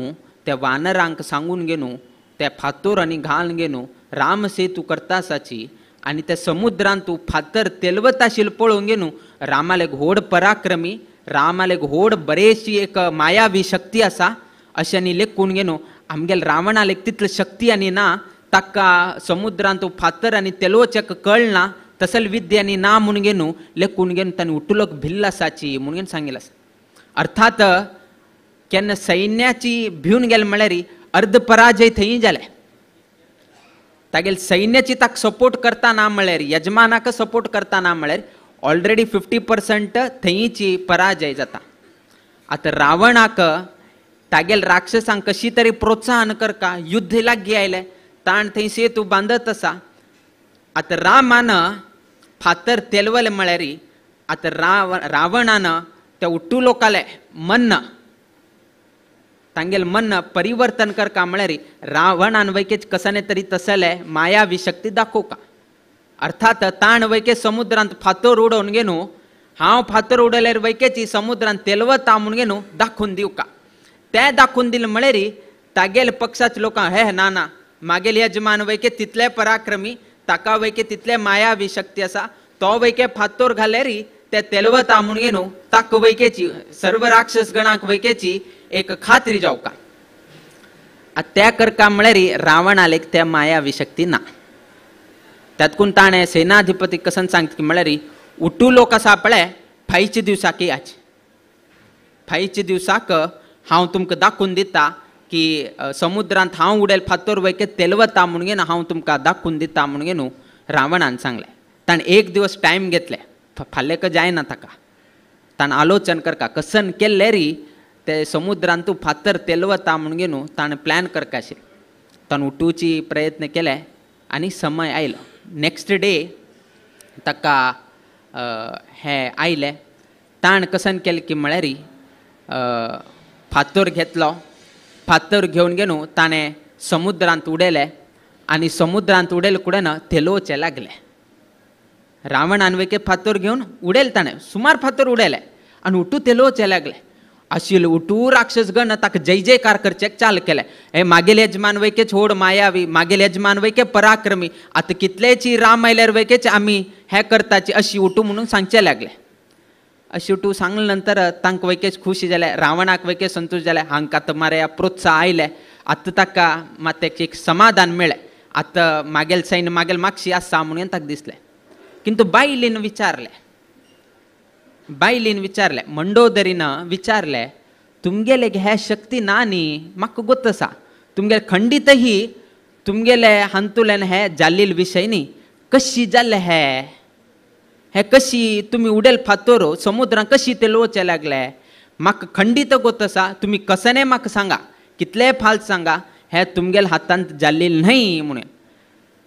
त्या वानरांक सांगून घेवन त्या फातोर आनी घालून घेवन राम सेतू करता आसाची आनी त्या समुद्रांतू फातर तेलवत आशिल्लें पळोवन घेवन रामाले व्हड पराक्रमी रामाले व्हड बरेचशी एक मायावी शक्ती आसा अशें आनी लेखून घेवन आमगेले रावणाले तितली शक्ती आनी ना ताका समुद्रांतू फातर आनी तेलोवचेक कळना तसल विद्या आनी ना म्हूण घेवन लेखून घेवन तांणी उटुलोक भिल्ल आसाची म्हूण घेवन सांगिल्लें आसा. अर्थात केन्ना सैन्याची भिवन गेले म्हळ्यार अर्द पराजय थंय जाले. तागेले सैन्याची ताका सपोर्ट करता ना म्हळ्यार यजमानाक सपोर्ट करता ना म्हळ्यार ऑलरेडी 50% थंयची पराजय जाता. आतां रावणाक तागेले राक्षसांक कशी तरी प्रोत्साहन करका युद्ध लागीं आयलें ताण थंय सेतू बांदत आसा. आतां रामान फातर तेलवले म्हळ्यार आतां रावणान त्या उट्टू लोकाले मन तांगेले मन परिवर्तन करका म्हळ्यार रावणान वैकेच कसाने तरी तसले मायावी शक्ती दाखोवका. अर्थात ताण वैके समुद्रांत फातर उडोवन घेवन हांव फातर उडयल्यार वैकेची समुद्रांत तेलवता म्हूण घेवन दाखोवन दिवका. ते दाखोवन दिलें म्हळ्यार तागेले पक्षाचे लोकांक हे ना ना मागेले यजमान वैके तितले पराक्रमी ताका वैके तितले मायावी शक्ती आसा तो वैके फातोर घाल्यार ते तेलवता म्हूण घेवन ताका वैकेची सर्व राक्षस गणाक वैकेची एक खात्री जावका. त्या करका म्हळ्यार रावणालेक त्या मायावी शक्ती ना. त्यातकून ताणें सेनाधिपती कसन सांगता की म्हळ्यार उठू लोक आसा पळय फायच्या दिवसाक याच फायच्या दिवसाक हांव तुमकां दाखोवन दिता की समुद्रांत हांव उडयल फातोर वैके तेलवता म्हूण घेवन हांव तुमकां दाखोवन दिता म्हूण घेवन रावणान सांगलें. ताणें एक दिवस टायम घेतले फाल्यां जायना ताका ताणें आलोचन करका कसन केल्लें री ते समुद्रांत फातर तेलवता म्हूण घेवन ताणें प्लॅन करका आशिल्लें. ताणें उठोवची प्रयत्न केले आनी समय आयलो. नेक्स्ट डे ताका हें आयलें. ताणें कसन केलें की म्हळ्यार फातर घेतलो फातर घेवन घेवन ताणें समुद्रांत उडयलें आनी समुद्रांत उडयले कुडेन तेलोवचें लागलें. रावणान वैके फातर घेवन उडयले ताणें सुमार फातर उडयले आनी उठू तेलोवचें लागलें. आशिल्ले उठू राक्षसगण ताका जय जयकार करचें चालू केलें. हे मागेले यजमान वैकेच होड मायावी मागेले यजमान वैके पराक्रमी आतां कितलेची राम आयल्यार वैकेच आमी हें करताची अशी उठू म्हणून सांगचें लागलें. अशी उठू सांगले नंतर तांकां वैकेच खुशी जालें रावणाक वैके संतोश जालें हांकां आतां मारे प्रोत्साह आयलें आतां ताका मात एक समाधान मेळ्ळें आतां मागेल सैन्य मागेल मागशी आसा म्हणून ताका दिसलें. किंतु बायलेन विचारलें बायलेन विचारलें मंडोदरीन विचारलें तुमगेले हे शक्ती ना न्ही म्हाका गोत आसा तुमगेले खंडीतही तुमगेले हातूंतल्यान हे जाल्लेले विशय न्ही कशी जाल्ले हे हे कशी तुमी उडयल फातोर समुद्रांत कशी ते लोवचे लागले म्हाका खंडीत गोत आसा तुमी कसने म्हाका सांगा कितले फाल सांगा हे तुमगेले हातांत जाल्लेले न्हय म्हणून.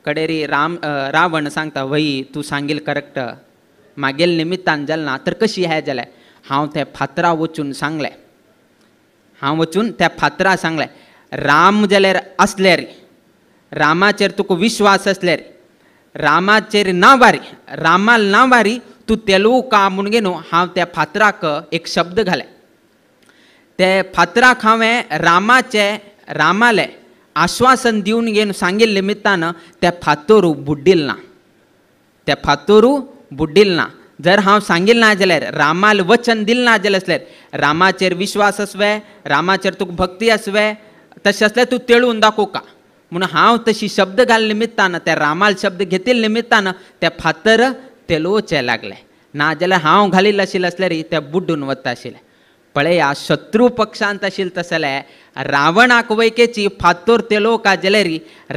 कडेरी रावण सांगता वय तूं सांगील करेक्ट मागेल निमित्तान जालें ना तर कशी हें जालें. हांव त्या फातरा वचून सांगलें हांव वचून त्या फातरा सांगलें राम जाल्यार आसल्यार रामाचेर तुका विश्वास आसल्यार रामाचेर नावारी रामाल नावारी तूं तेलवू का म्हूण घेवन हांव त्या फातराक एक शब्द घाले. ते फातराक हांवें रामाचे रामाले आश्वासन दिवन घेवन सांगिल्ले निमित्तान त्या फातोरू बुड्डील ना त्या फातोरू बुड्डील ना. जर हांव सांगिल ना जाल्यार रामाल वचन दिल ना जाल्यार आसल्यार रामाचेर विश्वास आसवे रामाचेर तुका भक्ती आसवे तशें आसल्यार तूं तेळून दाखोवका म्हणून हांव तशी शब्द घाल निमित्तान त्या रामाल शब्द घेतिल्ले निमित्तान ते फातर तेलोवचे लागले ना जाल्यार हांव घालिल्लें आशिल्लें आसल्यार ते बुड्डून वता आशिल्लें. पळया शत्रू पक्षांत आशिल्लें तसलें रावणाक वैकेची फातोर तेलोवका जाल्यार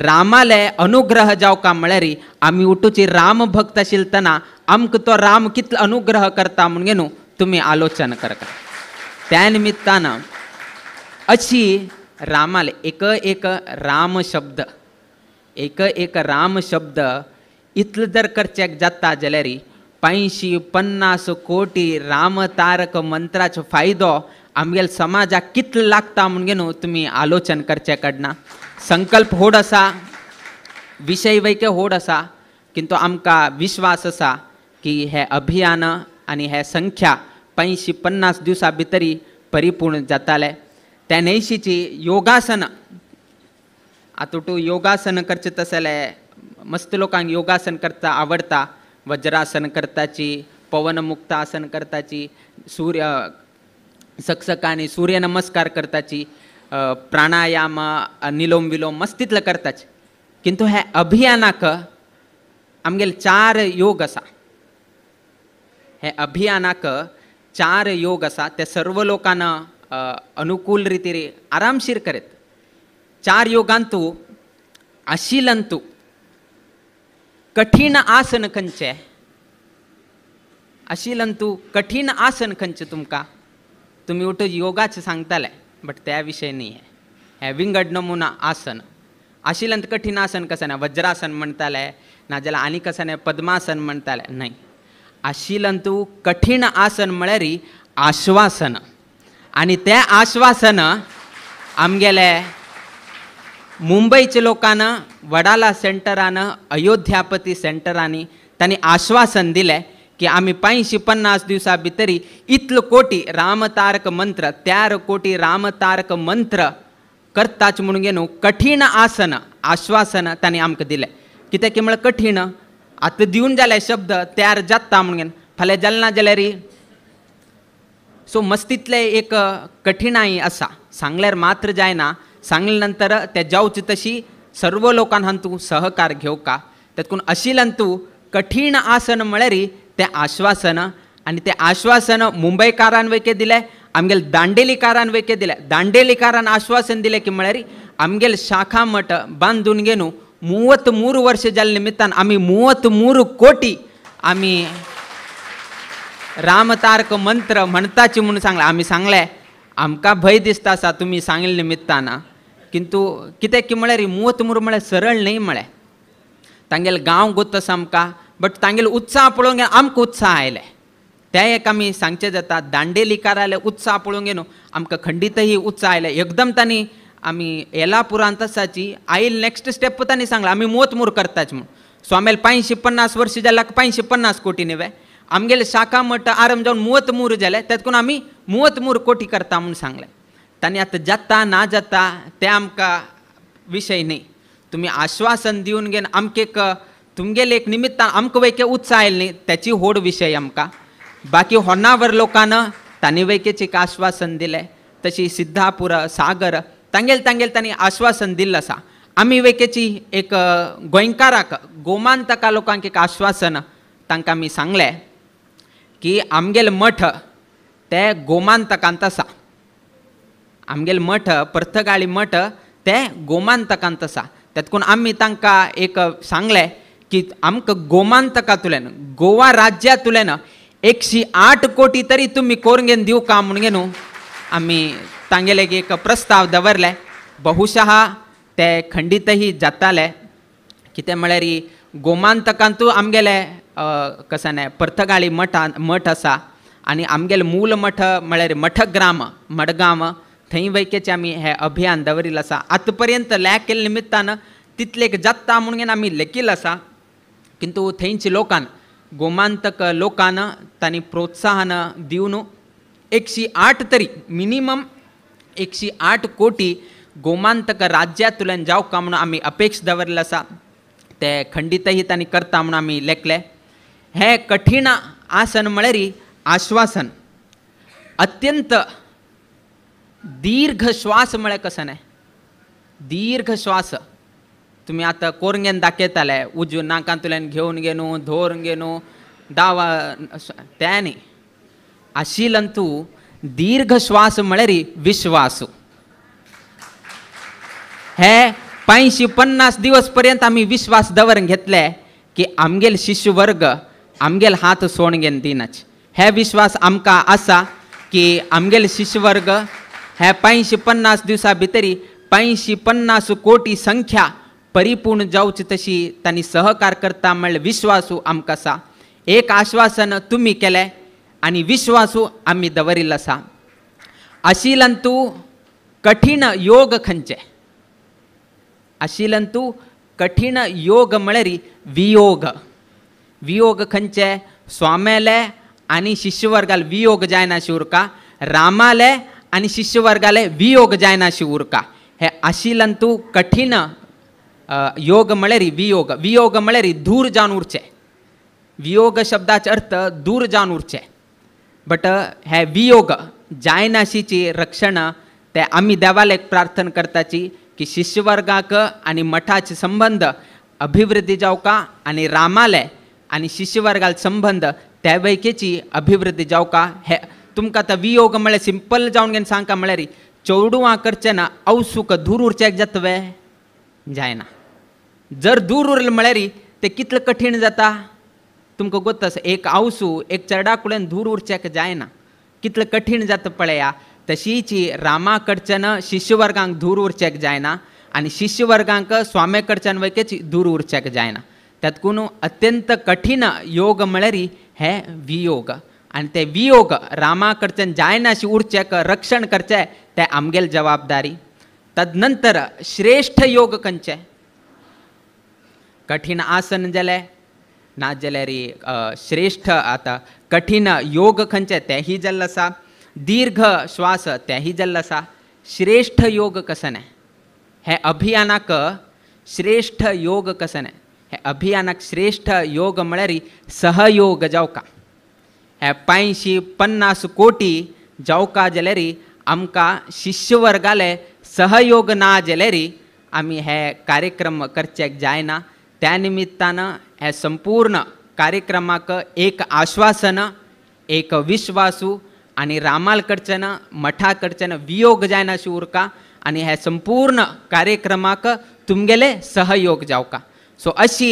रामाले अनुग्रह जावका म्हळ्यार आमी उठूची राम भक्त आशिल्ले तेन्ना आमकां तो राम कितलो अनुग्रह करता म्हूण घेवन तुमी आलोचन करता. त्या निमित्तान अशी रामाले एक एक राम शब्द एक एक राम शब्द इतलो जर करचेक जाता जाल्यार 85-50 कोटी रामतारक मंत्राचो फायदो आमगेले समाजाक कितलो लागता म्हूण घेवन तुमी आलोचन करचें कडना. संकल्प होड आसा विशय वैके होड आसा किंतु आमकां विश्वास आसा की हे अभियान आनी हे संख्या 85-50 दिवसां भितरी परिपूर्ण जाताले. त्या न्हयशीची योगासन आतां तूं योगासन करचें तसलें मस्त लोकांक योगासन करता आवडटा वज्रासन करताची पवनमुक्त आसन करताची सूर्य सकसकानी सूर्य नमस्कार करताची प्राणायाम निलोम विलोम मस्तीतलं करताची. किंतु हे अभियानाक आमगेले 4 योग आसा हे अभियानाक 4 योग आसा ते सर्व लोकांना अनुकूल रितीर आरामशीर करीत. 4 योगांतू आशिलंतू कठीण आसन खंयचें आशिलंतू कठीण आसन खंयचें तुमकां तुमी उठून योगाचें सांगताले बट त्या विशय न्ही हें विंगड नमुना आसन आशिलंत कठीण आसन कसं ना वज्रासन म्हणटाले नाजाल्यार आनी कशें पद्मासन म्हणटाले न्हय. आशिलंतू कठीण आसन म्हळ्यार आश्वासन आनी तें आश्वासन आमगेले मुंबयच्या लोकांना वडाला सेंटरान अयोध्यापती सेंटरांनी तांणी आश्वासन दिलें की आमी 550 दिवसा भितरी इतलो कोटी रामतारक मंत्र 4 कोटी रामतारक मंत्र करताच म्हणून घेवन कठीण आसन आश्वासन तांणी आमकां दिलें. कित्याक की म्हळ्यार कठीण आतां दिवन जाल्यार शब्द तयार जाता म्हणून घेवन फाल्यां जालें ना जाल्यार सो मस्तीतलें एक कठिणाई आसा सांगल्यार मात्र जायना सांगले नंतर ते जावचे तशी सर्व लोकांक हांतू सहकार घेवका तेतून अशिलंतू कठीण आसन म्हळ्यार तें आश्वासन आनी तें आश्वासन मुंबयकारान वयके दिलें आमगेले दांडेलीकारान वयके दिलें. दांडेलीकारान आश्वासन दिलें की म्हळ्यार आमगेले शाखा मठ बांदून घेवन 33 वर्ष जाल्ले निमित्तान आमी 33 कोटी आमी रामतारक मंत्र म्हणताची म्हणून सांगलें. आमी सांगलें आमकां भंय दिसता आसा तुमी सांगिल्ले निमित्तान किंतु कित्याक की म्हळ्यार 33 म्हळ्यार सरळ न्हय म्हळें तांगेले गांव गोत आसा आमकां बट तांगेलो उत्साह पळोवंक घेवन आमकां उत्साह आयले ते एक आमी सांगचें जाता. दांडेलीकाराले उत्साह पळोवंक घेवन आमकां खंडीतही उत्साह आयले एकदम तांणी आमी येलापुरांत आसाची आयल नेक्स्ट स्टेप तांणी सांगलां आमी 33 करताच म्हूण. सो आमगेले 550 वर्ष जाल्यार 550 कोटी न्हय आमगेले शाखा मठ आरंभ जावन 33 जाले तेतून आमी 33 कोटी करता म्हूण सांगलें. तांणी आतां जाता ना जाता तें आमकां विशय न्हय तुमी आश्वासन दिवन घेवन आमकां एक तुमगेले एक निमित्तान आमकां वयके उत्साह आयले न्ही त्याची होड विशय आमकां. बाकी होन्नावर लोकांना तांणी वयकेच एक आश्वासन दिलें तशी सिद्धापूर सागर तांगेल तांगेल तांणी आश्वासन दिल्लें आसा. आमी वयकेची एक गोंयकाराक गोमांतका लोकांक एक आश्वासन तांकां आमी सांगलें की आमगेले मठ ते गोमांतकांत आसा आमगेले मठ पर्तगाळी मठ ते गोमांतकांत आसा तेतकून आमी तांकां एक सांगलें की आमकां गोमांतकांतल्यान गोवा राज्यांतल्यान 108 कोटी तरी तुमी करून घेवन दिवका म्हणून घेवन आमी तांगेले एक प्रस्ताव दवरले. बहुशः ते खंडीतही जाताले कितें म्हळ्यार गोमांतकांतू आमगेले कशें न्हय पर्तगाळी मठ आसा आनी आमगेले मूल मठ म्हळ्यार मठग्राम मडगांव थंय वयकेचें आमी हें अभियान दवरिल्लें आसा. आतां पर्यंत लॅक केल्ले निमित्तान तितलें एक जाता म्हणून आमी लेखिल्लें आसा किंतु थंयच्या लोकान गोमांतक लोकान तांणी प्रोत्साहन दिवन 108 तरी मिनिमम 108 कोटी गोमांतक राज्यांतल्यान जावका म्हणून आमी अपेक्षा दवरिल्लें आसा ते खंडीतही तांणी करता म्हणून आमी लेखलें. हें कठीण आसन म्हळ्यार आश्वासन अत्यंत दीर्घ श्वास म्हळ्यार कशें न्हय दीर्घ श्वास तुमी आतां कोरंगेन दाखयताले उजू नाकांतल्यान घेवन घेवन धोरून घेवन दावा तें न्ही आशिलंतू दीर्घ श्वास म्हळ्यार विश्वास. हे 550 दिवस पर्यंत आमी विश्वास दवरून घेतले की आमगेल शिष्यवर्ग आमगेल हात सोडून घेवन दिनाच हे विश्वास आमकां आसा की आमगेल शिष्यवर्ग हे 550 दिवसा भितरी 550 कोटी संख्या परिपूर्ण जावची तशी तांणी सहकार करता म्हणल्यार विश्वासू आमकां आसा. एक आश्वासन तुमी केलें आनी विश्वासू आमी दवरिल्लो आसा. आशिलंतू कठीण योग खंयचे आशिलंतू कठीण योग म्हळ्यार वियोग. वियोग खंयचे स्वाम्याले आनी शिष्यवर्गाले वियोग जायना उरका रामाले आनी शिष्यवर्गाले वियोग जायना उरका हे आशिलंतू कठीण योग म्हळ्यार वियोग. वियोग म्हळ्यार दूर जावन उरचें वियोग शब्दाचो अर्थ दूर जावन उरचें बट हे वियोग जायनाशीची रक्षण ते आमी देवालेक प्रार्थना करताची की शिष्यवर्गाक आनी मठाचे संबंद अभिवृद्धी जावका आनी रामाले आनी शिष्यवर्गाल संबंद त्या वैकेची अभिवृद्धी जावका. हे तुमकां आतां वियोग म्हळ्यार सिंपल जावन घेवन सांगका म्हळ्यार चेडवां करचें ना अवसूक दूर उरचें जाता वे जायना. जर दूर उरलें म्हळ्यार तें कितलें कठीण जाता तुमकां गोत आसा. एक आवसू एक चेडा कडेन दूर उरचें जायना कितलें कठीण जाता पळया. तशीच रामा कडच्यान शिष्यवर्गांक दूर उरचें जायना आनी शिष्यवर्गांक स्वामे कडच्यान वयकेच दूर उरचें जायना. त्यातकून अत्यंत कठीण योग म्हळ्यार हे वियोग आनी ते वियोग रामा कडच्यान जायनाशी उरचें रक्षण करचें तें आमगेल जबाबदारी. तदनंतर श्रेष्ठ योग खंयचें कठीण आसन जालें ना जाल्यार श्रेष्ठ आतां कठीण योग खंयचें तेंय जाल्लें आसा, दीर्घ श्वास तेंय जाल्लें आसा. श्रेष्ठ योग कसने हे अभियानाक श्रेष्ठ योग कसने हे अभियानाक श्रेष्ठ योग म्हळ्यार सहयोग जावका. हे 550 कोटी जावका जाल्यार आमकां शिष्यवर्गाले सहयोग ना जाल्यार आमी हे कार्यक्रम करचेक जायना. त्या निमित्तान हे संपूर्ण कार्यक्रमाक एक आश्वासन, एक विश्वासू आनी रामाल कडच्यान मठा कडच्यान वियोग जायना अशी उरका आनी हे संपूर्ण कार्यक्रमाक तुमगेले सहयोग जावका. सो अशी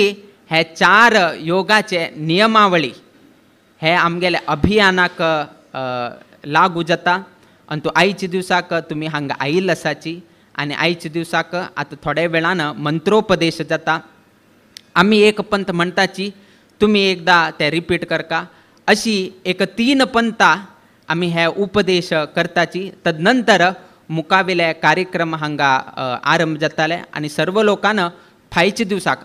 हे 4 योगाचे नियमावळी हे आमगेले अभियानाक लागू जाता. आनी तूं आयच्या दिवसाक तुमी हांगा आयिल्ल आसाची आनी आयच्या दिवसाक आतां थोड्या वेळान मंत्रोपदेश जाता. आमी एक पंथ म्हणटाची तुमी एकदां ते रिपीट करका. अशी एक 3 पंथा आमी हे उपदेश करताची. तदनंतर मुखावेले कार्यक्रम हांगा आरंभ जाताले आनी सर्व लोकान फायच्या दिवसाक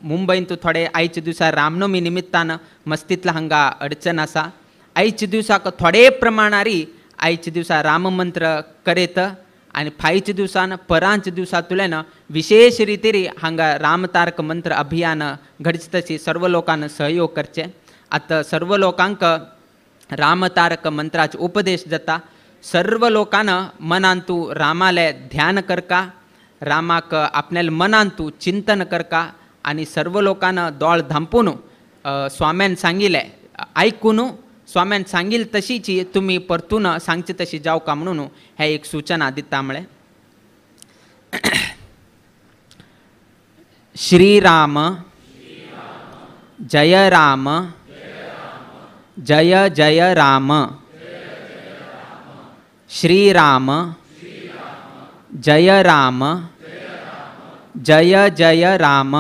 मुंबयंत थोडे आयच्या दिवसा रामनवमी निमित्तान मस्तीतला हांगा अडचण आसा. आयच्या दिवसाक थोडे प्रमाणारी आयच्या दिवसा राममंत्र करीत आनी फायच्या दिवसान परांच्या दिवसांतल्यान विशेष रितीरी हांगा रामतारक मंत्र अभियान घडचे तशी सर्व लोकांना सहयोग करचे. आतां सर्व लोकांक रामतारक मंत्राचे उपदेश जाता. सर्व लोकांना मनांतू रामाले ध्यान करका, रामाक आपल्या मनांतू चिंतन करका आनी सर्व लोकांना दोळ धांपून स्वाम्यान सांगिल्लें आयकून स्वाम्यान सांगिल तशीची तुमी परतून सांगचे तशी जावका म्हणून हे एक सूचना दिता. म्हळें श्रीराम जय राम जय जय राम श्रीराम जय राम जय जय राम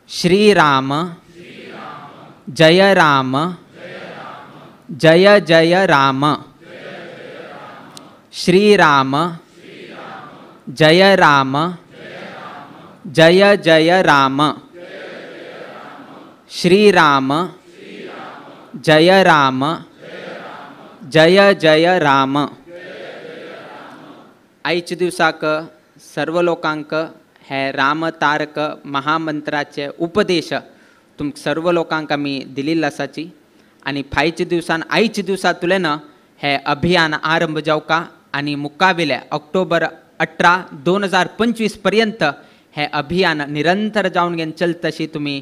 श्रीराम जय राम जय जय राम श्रीराम जय राम जय जय राम श्रीराम जय राम जय जय राम. आयच्या दिवसाक सर्व लोकांक हे रामतारक महामंत्राचे उपदेश तुमकां सर्व लोकांक आमी दिल्ली आसाची आनी फायच्या दिवसान आयच्या दिवसांतल्यान हे अभियान आरंभ जावका आनी मुखावेले ऑक्टोबर 18, 2025 पर्यंत हे अभियान निरंतर जावन घेवन चलता तशी तुमी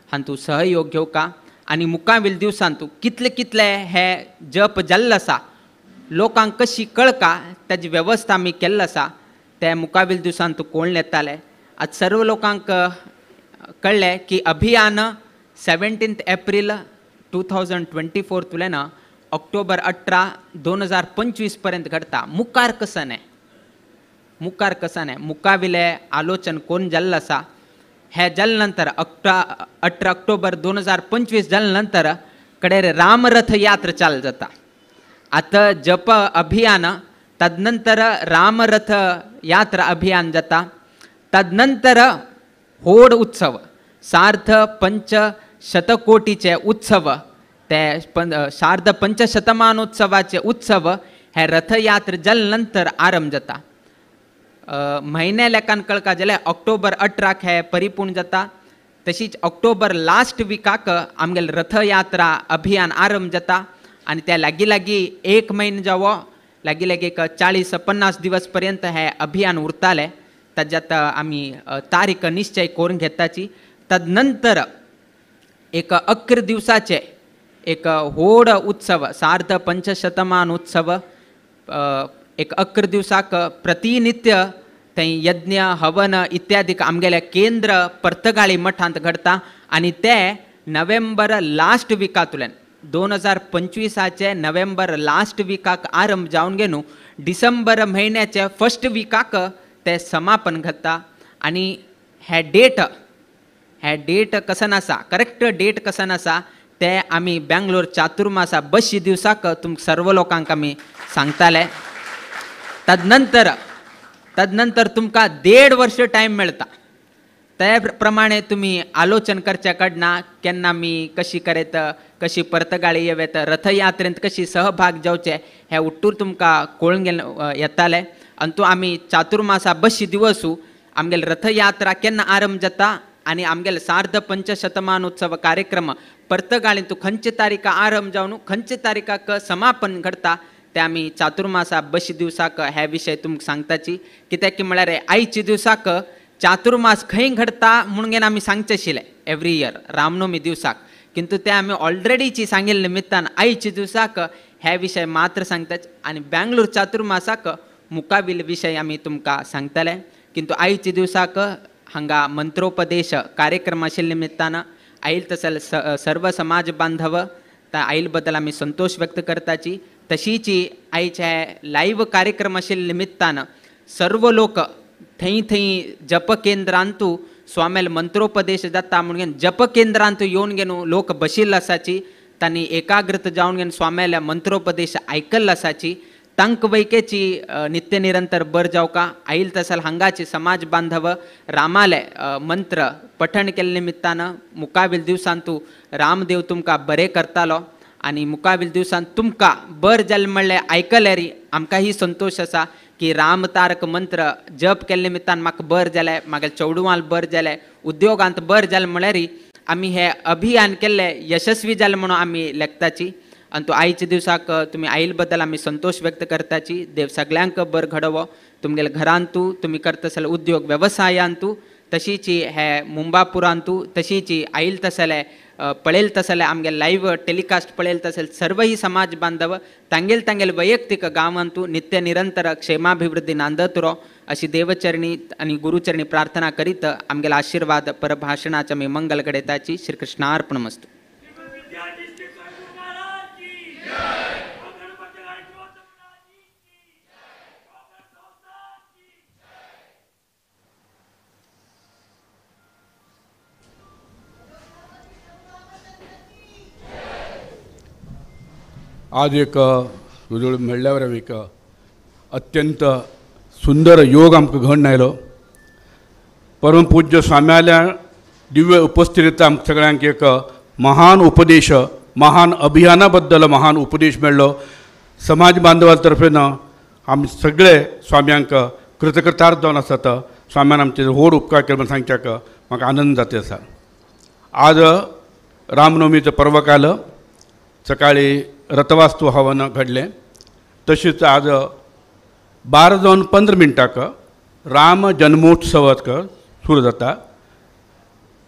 हातूंत सहयोग घेवका. आनी मुखावेल दिवसांत कितले कितले हे जप जाल्लो आसा लोकांक कशी कळका ताजी वेवस्था आमी केल्ली आसा ते मुखावेल दिवसांत कोण येताले. आज सर्व लोकांक कळ्ळें की अभियान 17 एप्रील 2024 तुल्यान ऑक्टोबर 18, 2025 पर्यंत घडता. मुखार कसं न्हय, मुखार कसं न्हय, मुखावेले आलोचन कोण जाल्लें आसा हे जाले नंतर 18 ऑक्टोबर 2025 जाले नंतर कडेर रामरथ यात्रा चालू जाता. आतां जप अभियान तदनंतर रामरथ यात्रा अभियान जाता. तदनंतर होड उत्सव सार्ध 500 कोटीचे उत्सव ते सार्ध 500 उत्सव हे रथयात्रा जाले नंतर आरंभ जाता. म्हयन्या लेखान कळका जाल्यार ऑक्टोबर 18 हे परिपूर्ण जाता. तशीच ऑक्टोबर लास्ट विकाक आमगेले रथयात्रा अभियान आरंभ जाता आनी त्या लागीं लागीं 1 म्हयनो जावो लागीं लागीं एक 40-50 दिवस पर्यंत हे अभियान उरतालें. ताज्यात आमी तारीख निश्चय करून घेताची. तदनंतर एक 11 दिवसाचे एक व्हड उत्सव सार्ध 500 उत्सव एक 11 दिवसाक प्रतिनित्य थंय यज्ञ हवन इत्यादी आमगेल्या केंद्र पर्तगाळी मठांत घडता आनी ते नोव्हेंबर लास्ट विकांतल्यान 2025 नोव्हेंबर लास्ट विकाक आरंभ जावन घेवन डिसेंबर म्हयन्याचे फर्स्ट विकाक ते समापन घडता. आनी हे डेट हे डेट कसन आसा, करेक्ट डेट कसन आसा ते आमी बेंगलोर चातुर्मासा बशी दिवसाक तुमकां सर्व लोकांक आमी सांगताले. तदनंतर तुमकां 1.5 वर्ष टायम मेळटा. त्या प्रमाणे तुमी आलोचन करच्या कडना केन्ना आमी कशी करेत, कशी पर्तगाळी येवेत, रथयात्रेंत कशी सहभाग जावचे हे उट्टूर तुमकां कळून गेले येताले. आनी तो आमी चातुर्मासा बशी दिवसू आमगेले रथयात्रा केन्ना आरंभ जाता आनी आमगेले सार्ध पंचशतमानोत्सव कार्यक्रम पर्तगाळींत खंयचे तारीखा आरंभ जावन खंयचे तारीखाक समापन घडता ते आमी चातुर्मासा बशी दिवसाक हे विशय तुमकां सांगताची. कित्याक की म्हळ्यार आयचे दिवसाक चातुर्मास खंय घडता म्हणून आमी सांगचे आशिल्ले एवरी इयर रामनवमी दिवसाक, किंतु ते आमी ऑलरेडीची सांगिल्ले निमित्तान आयचे दिवसाक हे विशय मात्र सांगतात आनी बेंगलोर चातुर्मासाक मुखावेले विशय आमी तुमकां सांगतले. किंतु आयचे दिवसाक हांगा मंत्रोपदेश कार्यक्रम आशिल्ले निमित्तान आयल तसल सर्व समाज बांधव त्या आयल बद्दल आमी संतोष व्यक्त करताची. तशीची आयचे लायव्ह कार्यक्रम आशिल्ले निमित्तान सर्व लोक थंय थंय जप केंद्रांतू स्वाम्याल मंत्रोपदेश जाता म्हणून जप केंद्रांतू येवन घेवन लोक बशिल्ले आसाची, तांणी एकाग्रत जावन घेवन स्वाम्याल्या मंत्रोपदेश आयकल्लो आसाची. तांक वैकेची नित्य निरंतर बर जावका आयल तसल हांगाचे समाज बांधव रामाले मंत्र पठण केल्ले निमित्तान मुखावेल दिवसांतू रामदेव तुमकां बरें करतालो आनी मुखावेल दिवसान तुमकां बर जालें म्हणलें आयकल्यार आमकांही संतोश आसा की राम तारक मंत्र जप केल्ले निमित्तान म्हाका बर जालें, म्हागे चेडवान बर जालें, उद्योगांत बर जालें म्हळ्यार आमी हें अभियान केल्लें यशस्वी जालें म्हणून आमी लेखताची. आनी तो आयच्या दिवसाक तुमी आयल बद्दल आमी संतोश व्यक्त करताची. देव सगळ्यांक बर घडोवो तुमगेले घरांतू, तुमी करता उद्योग वेवसायांतू, तशीची हे मुंबापुरांतू, तशीची आयल तसले पळयल तसले आमगे लायव्ह टेलिकास्ट पळयल तसले सर्वही समाज बांधव तांगेल तांगेल वैयक्तिक गांवांतू नित्य निरंतर क्षेमाभिवृद्धी नांदत रो अशी देवचरणी आनी गुरुचरणी प्रार्थना करीत आमगेला आशीर्वाद परभाषणाच्या मी मंगल घडयताची. श्रीकृष्णार्पणमस्तु. आज एक तुजो मेळ्ळ्यावर एक अत्यंत सुंदर योग आमकां घडून आयलो. परमपूज्य स्वाम्याल्या दिव्य उपस्थितींत आमकां सगळ्यांक एक महान उपदेश, महान अभियाना बद्दल महान उपदेश मेळ्ळो. समाज बांधवा तर्फेन आमी सगळे स्वाम्यांक कृतकृतार्थ जावन आसात. स्वाम्यान आमचेर व्हड उपकार केले म्हूण सांगच्याक म्हाका आनंद जाता आसा. आज रामनवमीचो पर्व काल सकाळी रथवास्तू हवन घडलें. तशीच आज 12:15 राम जन्मोत्सवाक सुरू जाता.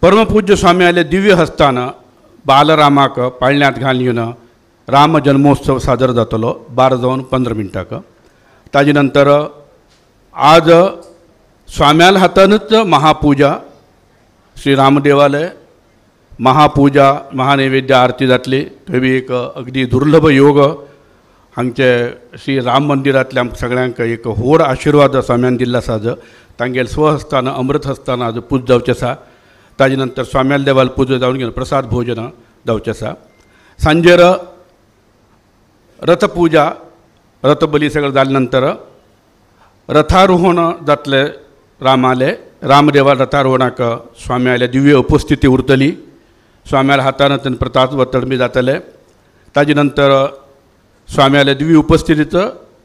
परमपूज्य स्वामी दिव्य हस्तान बालरामाक पाळण्यांत घालून येवन राम जन्मोत्सव सादर जातलो 12:15. ताजे नंतर आज स्वाम्याल हातानच महापूजा, श्री रामदेवालय महापूजा महानैवेद्य आरती जातली. थंय बी एक अगदी दुर्लभ योग हांगचे श्री राम मंदिरांतल्या आमकां सगळ्यांक एक व्हड आशिर्वाद स्वाम्यान दिल्लो आसा. आज तांगेले स्वहस्तान अमृत हस्तान आज पूज जावचें आसा. ताजे नंतर स्वाम्याल देवाल पुजा जावन घेवन प्रसाद भोजन जावचें आसा. सांजेर रथपूजा, रथबली सगळें जाले नंतर रथारोहण जातलें. रामाले रामदेवा रथारोहणाक स्वाम्याले दिव्य उपस्थिती उरतली. स्वाम्याल्या हातान प्रताप वतण बी जातलें. ताजे नंतर स्वाम्याले दिव्य उपस्थितीचो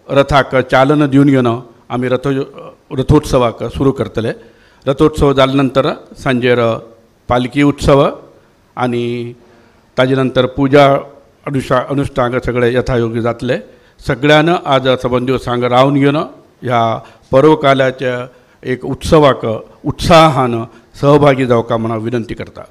रथाक चालना दिवन घेवन आमी रथोत्सवाक सुरू करतले. रथोत्सव जाले नंतर सांजेर पालकी उत्सव आनी ताजे नंतर पुजा अनुष्ठान सगळे यथायोग्य जातले. सगळ्यान आज सबंद दिवस हांगा रावन घेवन ह्या पर्वकालाच्या एक उत्सवाक उत्साहान सहभागी जावका म्हूण हांव विनंती करता.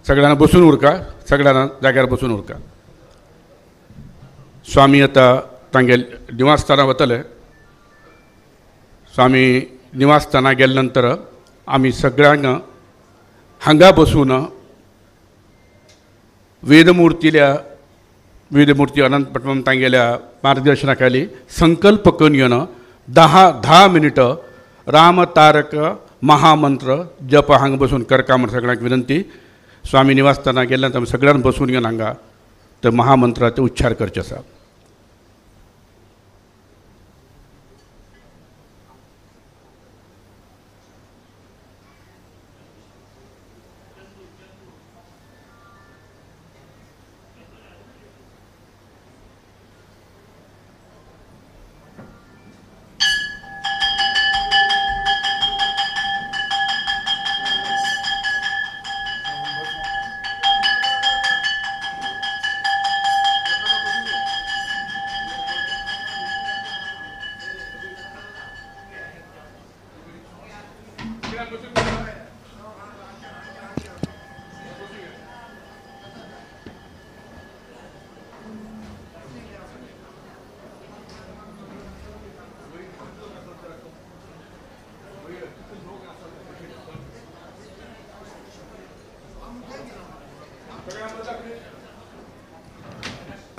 सगळ्यांना बसून उरका, सगळ्यांना जाग्यार बसून उरका. स्वामी आतां तांगेले निवासस्थाना वतले. स्वामी निवासस्थाना गेले नंतर आमी सगळ्यांक हांगा बसून वेदमूर्तील्या वेदमूर्ती अनंत पटमम तांगेल्या मार्गदर्शना खाली संकल्प करून येवन 10 मिनटं रामतारक महामंत्र जप हांगा बसून करका म्हण सगळ्यांक विनंती. स्वामी निवासस्थाना गेल्यान आमी सगळ्यांक बसून घेवन हांगा तर महामंत्राचे उच्चार करचे आसा.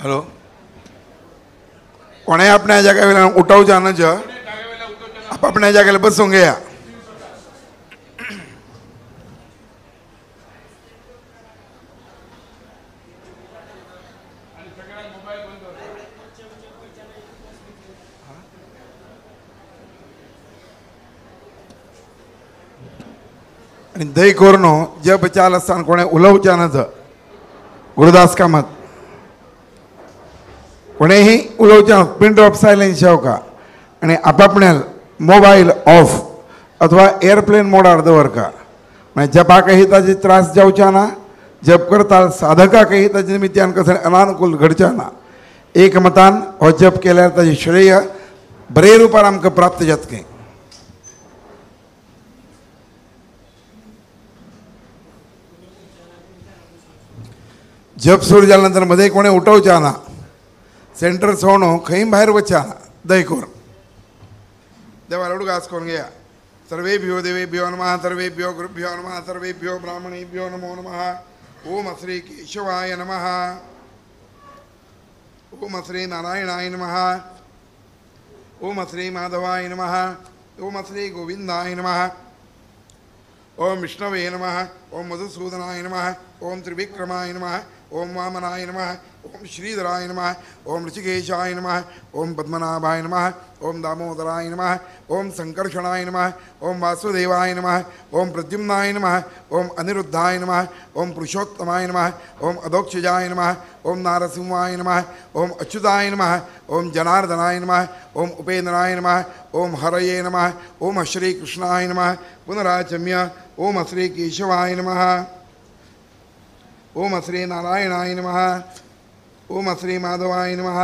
हॅलो, कोणेय आपल्या जाग्या उठावच्या न आपल्या जाग्याला बसूंक घेया. आनी दय करून जप चाल आसतना कोणें उलोवच्या नज. गुरुदास कामत कोणेही उलोवचें पिन ड्रॉप सायलेन्स जावका आनी आपापण्या मोबायल ऑफ अथवा एअरप्लेन मोडार दवरका. मागीर जपाकही ताजे त्रास जावचे ना, जप करता साधकाकही ताजे निमित्यान कसलें अनानुकूल घडचें ना. एकमतान हो जप केल्यार ताजें श्रेय बरे रुपान आमकां प्राप्त जातलें. जप सुरू जाल्या नंतर मदें कोणें उठोवचें ना, सेंटर सोडून खंय भायर वचचें ना. दय करून देवा उडगास करून घेया. सर्वेभ्यो देवेभ्यो नमः, सर्वेभ्यो गुरुभ्यो नमः, सर्वेभ्यो ब्राह्मणेभ्यो नमो नमः. ओम श्री केशवाय नमः. ओम श्री नारायणाय नमः. ओम श्री माधवाय नमः. ओम श्री गोविंदाय नमः. ओम विष्णवे नमः. ओम मधुसूदनाय नमः. ओम त्रिविक्रमाय नमः. ओम वामनाय नमः. ओम श्रीधराय नमः. ओम ऋषिकेशाय नमः. ओम पद्मनाभाय नमः. ओम दामोदराय नमः. ओम संकर्षणाय नमः. ओम वासुदेवाय नमः. ओम प्रद्युम्नाय नमः. ओम अनिरुद्धाय नमः. ओम पुरुषोत्तमाय नमः. ओम अधोक्षजाय नमः. ओम नारसिंहाय नमः. ओम अच्युताय नमः. ओम जनार्दनाय नमः. ओम उपेंद्राय नमः. ओम हरये नमः. ओम श्री कृष्णाय नमः. पुनराचम्य ओम श्री केशवाय नमः. ओम श्री नारायणाय नमः. ओम श्री माधवाय नमः.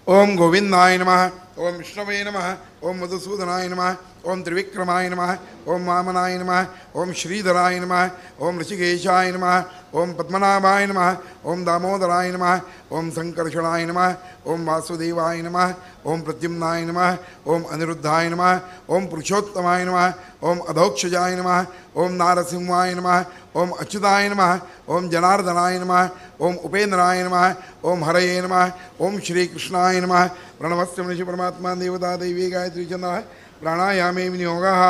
ओम गोविंदाय नमः. ओम विष्णवे नमः. ओम मधुसूदनाय नमः. ओम त्रिविक्रमाय नमः. ओम वामनाय नमः. ओम श्रीधराय नमः. ओम ऋषिकेशाय नमः. ओम पद्मनाभाय नमः. ओम दामोदराय नमः. ओम संकर्षणाय नमः. ओम वासुदेवाय नमः. ओम प्रद्युम्नाय नमः. ओम अनिरुद्धाय नमः. ओम पुरुषोत्तमाय नमः. ओम अधोक्षजाय नमः. ओम नारसिंहाय नमः. ओम अच्युताय नमः. ओम जनार्दनाय नमः. ओम उपेंद्राय नमः. ओम हरये नमः. ओम श्री कृष्णाय नमः. प्रणवस्य मनीषि परमात्मा देवता देवी गायत्री चंद्र प्राणायामे विनियोगः.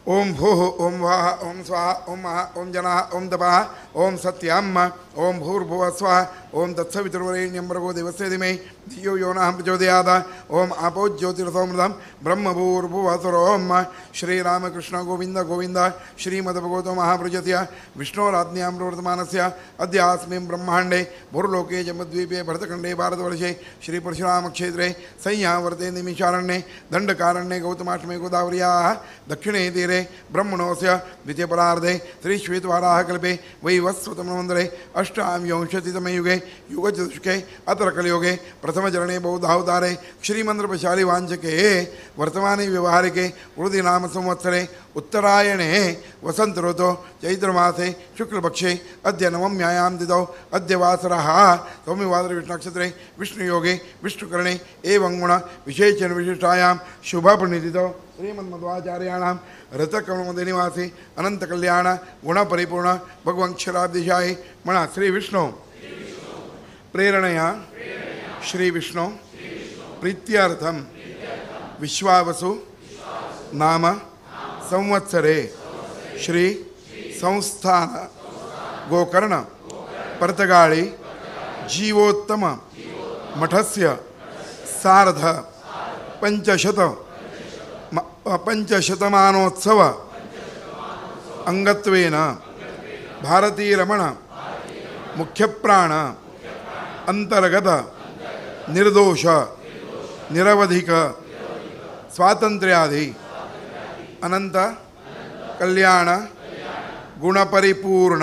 ओम भूः ओम वाः ओम स्वाहा ओम महा ओम जनाः ओम तपः ओम सत्यम ओम भूर्भुवः स्वः ओम तत्सवितुर्वरेण्यं भर्गो देवस्य धीमहि धियो यो नः प्रचोदयात्. ओम आपो ज्योतिरसोमृतं ब्रह्म भूर्भुवः स्वरोम. श्रीरामकृष्ण गोविंद गोविंद श्रीमद्भगवतो महाप्रजस्य विष्णोराज्ञां प्रवर्तमानस्य अद्यास्मिन् ब्रह्माण्डे भूर्लोके जम्बूद्वीपे भरतखण्डे भारतवर्षे श्रीपरशुरामक्षेत्रे संयावर्ते निमिषारण्ये दण्डकारण्ये गौतमाश्रमे गोदावर्याः दक्षिणे तीरे ब्रह्मणोऽस्य द्वितीयपरार्धे श्रीश्वेतवाराहकल्पे वैवस्वतमन्वन्तरे अष्टाविंशतितमे युगे युगचतुष्के अत्र कलियुगे प्रथमचरणे बौद्धावतारे श्रीमन्त्रपशाली वाञ्छके वर्तमाने व्यवहारिके वृद्धिनाम संवत्सरे उत्तरायणे वसंत ऋतौ चैत्रमासे शुक्लपक्षे अद्य नवम्यायां तिथौ अद्य वासरः सौम्यवासरे विष्णुनक्षत्रे विष्णुयोगे विष्णुकरणे एवं गुण विशेषण विशिष्टायां शुभपुण्यतिथौ श्रीमन्मध्वाचार्याणां रतकमलनिवासी अनंतकल्याण गुणपरिपूर्ण भगवंक्षराब्दिशाही म्हणा श्री विष्णु प्रेरणया श्री विष्णु प्रीत्यर्थं विश्वावसु नाम संवत्सरे श्री संस्थान गोकर्ण पर्तगाळी जीवोत्तम मठस्य सार्ध पंचशतमानोत्सव अंगत्वेन भारतीरमण मुख्यप्राण अंतर्गत निर्दोष निरवधिक स्वातंत्र्यादि अनंत कल्याण गुणपरिपूर्ण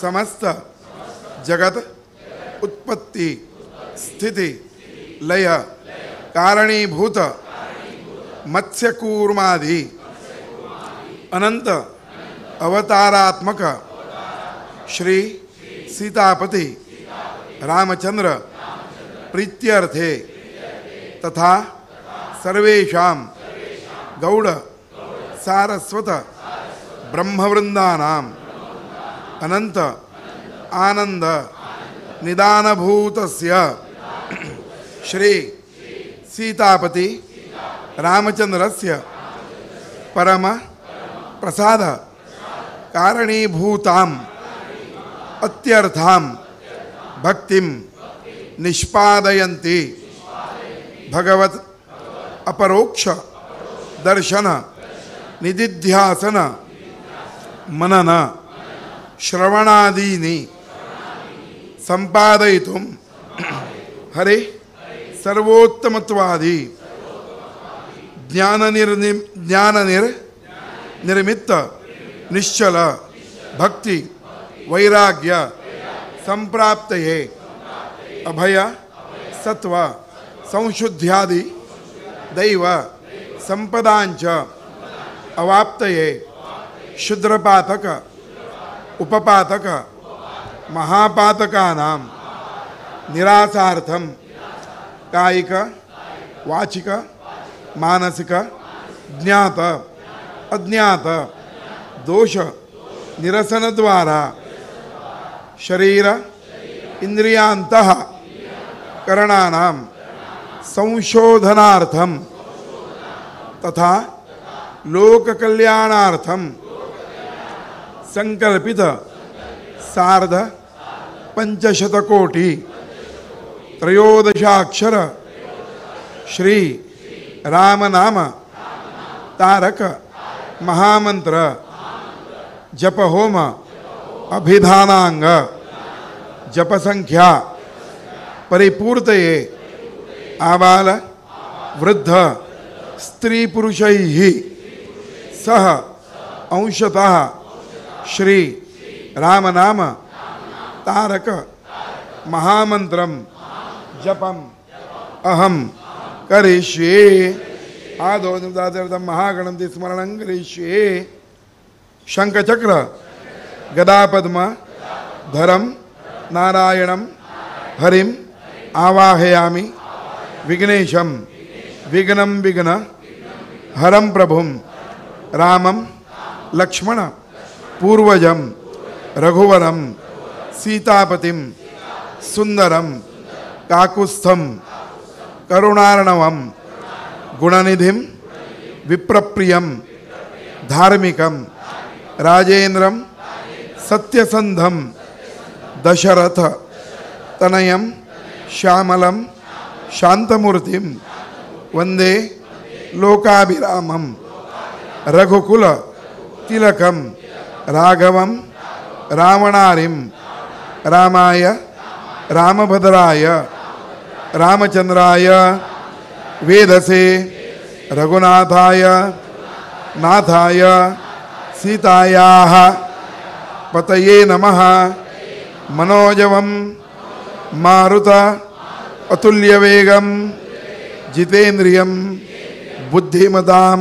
समस्त जगत उत्पत्ति स्थिति लय कारणीभूत मत्स्यकूर्मादि अनंत अवतारात्मक श्री सीतापति रामचंद्र प्रीत्यर्थे तथा सर्वेषां गौड़ सारस्वत ब्रह्मवृंदानां अनंत आनंद निदानभूतस्य श्री सीतापति रामचंद्रस्य परम प्रसाद कारणीभूतां अत्यर्थां भक्तिं निष्पादयन्ति भगवत अपरोक्ष दर्शन निदिध्यासन मनन श्रवणादीनि संपादयितुं हरे सर्वोत्तमत्वादि ज्ञाननिर्मित्त निश्चल भक्ति वैराग्य संप्राप्तये अभय सत्व संशुद्ध्यादि दैव संपदांच अवाप्तये क्षुद्रपातक उपपातक महापातकानां निरासार्थं कायिक वाचिक मानसिक ज्ञात अज्ञात दोष निरसन द्वारा शरीर इंद्रियांतः करणानां संशोधनार्थं तथा लोककल्याणार्थं संकल्पित सार्ध पंचशतकोटि त्रयोदशाक्षर श्री रामनाम तारक महामंत्र जप होम अभिधानांग जप संख्या परिपूर्तये आबाल वृद्ध स्त्री पुरुषैः सह अंशतः श्री रामनाम तारक महामंत्रम जपम अहम करिष्ये। आदौ निदातर्थं महागणपति स्मरणं करिष्ये। शंखचक्र गदापद्म धरम नारायणं हरिम आवाहयामि। विघ्नेशं विघ्नं विघ्न हरं प्रभुं रामं लक्ष्मण पूर्वजं रघुवरं सीतापतिं सुंदरं काकुत्स्थं करुणार्णवं गुणनिधिं विप्रप्रियं धार्मिकं राजेंद्रं सत्यसंधं दशरथ तनयं श्यामलं शांतमूर्तिं वंदे लोकाभिरामं रघुकुल तिलकं राघवं रावणारिं रामाय रामभद्राय रामचंद्राय वेदसे रघुनाथाय नाथाय सीतायाः पतये नमः। मनोजवं मारुत अतुल्यवेगं जितेन्द्रियं बुद्धिमतां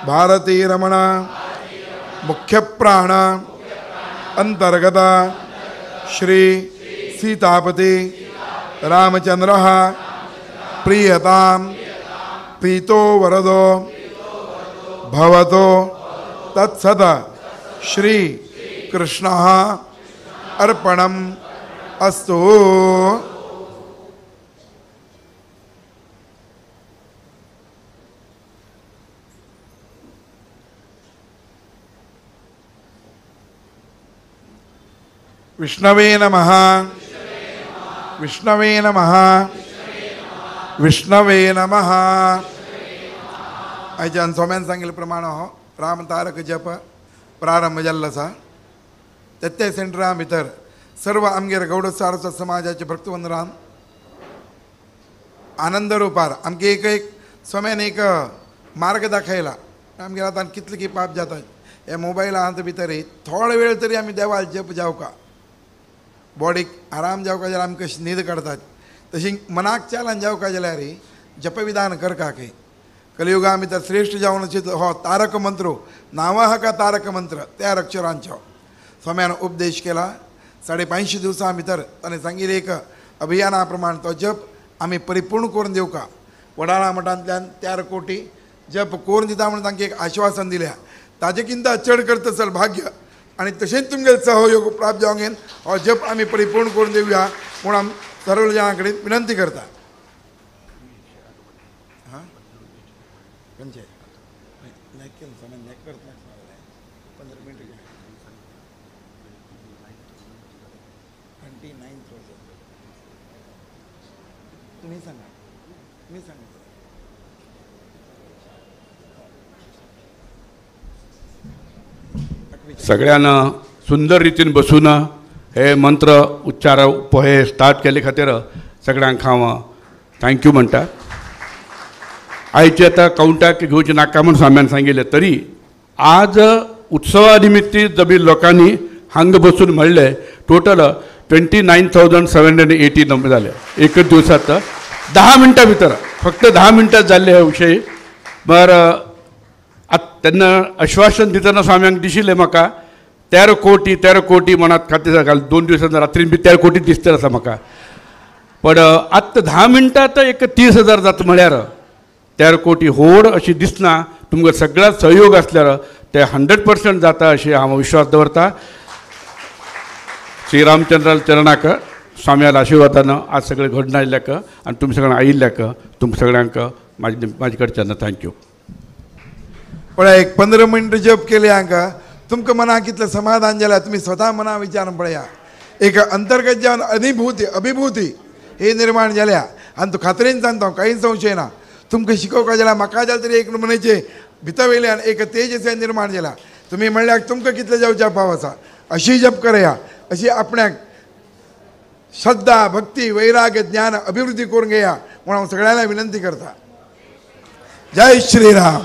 भारती रमण मुख्य प्राण अंतर्गत श्री सीतापति रामचंद्र प्रियताम प्रीतो वरदो भवतो तत्सद श्री कृष्ण अर्पणम अस्तु। विष्णवे नमः, विष्णवे नमः, विष्णवे नमः। आयच्यान स्वाम्यान सांगिल्ले प्रमाण हो रामतारक जप प्रारंभ जाल्लो आसा। ते सेंटरा भितर सर्व आमगेर गौड सारस्वत समाजाचे भक्तवंदरान आनंद रुपार आमगे एक एक स्वाम्यान एक मार्ग दाखयला। आमगेर आतां कितले की पाप जाता हे मोबायला भितर थोडो वेळ तरी आमी देवाल जप जावका, बॉडीक आराम जावका जाल्यार आमकां कशी न्हीद काडतात तशी मनाक चालन जावका जाल्यार जपविधान करका की कलियुगा भितर श्रेष्ठ जावन हो तारक मंत्र नांव का तारक मंत्र त्या अक्षरांचो स्वाम्यान उपदेश केला। 550 दिवसां भितर ताणें सांगिल्लें एक अभियाना प्रमाण तो जप आमी परिपूर्ण करून दिवका। वडाळा मठांतल्यान 4 कोटी जप करून दिता म्हणून तांकां एक आश्वासन दिल्या। ताजे किंता चड करता सर भाग्य आनी तशेंच तुमगेले सहयोग प्राप्त जावंक हो जप आमी परिपूर्ण करून दिवया म्हूण आमी सर्व जाणां कडेन विनंती करता। हां खंयचें 15 मिनट 29,000 तुम्ही सांगा, मी सांगा। सगळ्यांना सुंदर रितीन बसून हे मंत्र उच्चार हे स्टार्ट केले खातीर सगळ्यांक हांव thank you म्हणटा। आयचे आतां कावंटाक घेवचें नाका म्हूण स्वाम्यान सांगिल्लें तरी आज उत्सवा निमित्ती जमीन लोकांनी हांगा बसून म्हणलें टोटल 29,780 नंबर जाले एकच दिवसात 10 मिनटां भितर, फक्त 10 मिनटां जाल्ले हे विशय। बरं आतां तेन्ना आश्वासन दितना स्वाम्यांक दिशिल्लें म्हाका 13 कोटी 13 कोटी मनात खातीर घाल 2 दिवसांत रात्रीन बी 13 कोटी दिसतलें आसा म्हाका, पण आतां 10 मिनटां आतां एक 30,000 जाता म्हळ्यार 13 कोटी होड अशी दिसना। तुमकां सगळ्या सहयोग आसल्यार ते 100% जाता अशी हांव विश्वास दवरता। श्रीरामचंद्र चरणाक स्वाम्याला आशिर्वादान आज सगळें घडून आयिल्ल्याक आनी तुमी सगळ्यांक आयिल्ल्याक तुमकां सगळ्यांक म्हाजे कडच्यान thank you. पळय एक 15 मिनट जप केले हांकां तुमकां मनाक कितलें समाधान जाल्यार तुमी स्वता मना विचारून पळया। एक अंतर्गत जावन अनुभूती अभिभूती हे निर्माण जाल्या आनी तूं खात्रेन सांगता कांय संशय ना। तुमकां शिकोवका जाल्यार म्हाका जाल्यार तरी एक मनाचे भितर वयल्यान एक तेजस निर्माण जाला। तुमी म्हणल्यार तुमकां कितलें जावच्या पाव आसा अशी जप करया, अशी आपणाक श्रद्धा भक्ती वैराग्य ज्ञान अभिवृद्धी करून घेया म्हूण हांव सगळ्यांना विनंती करता। जय श्रीराम।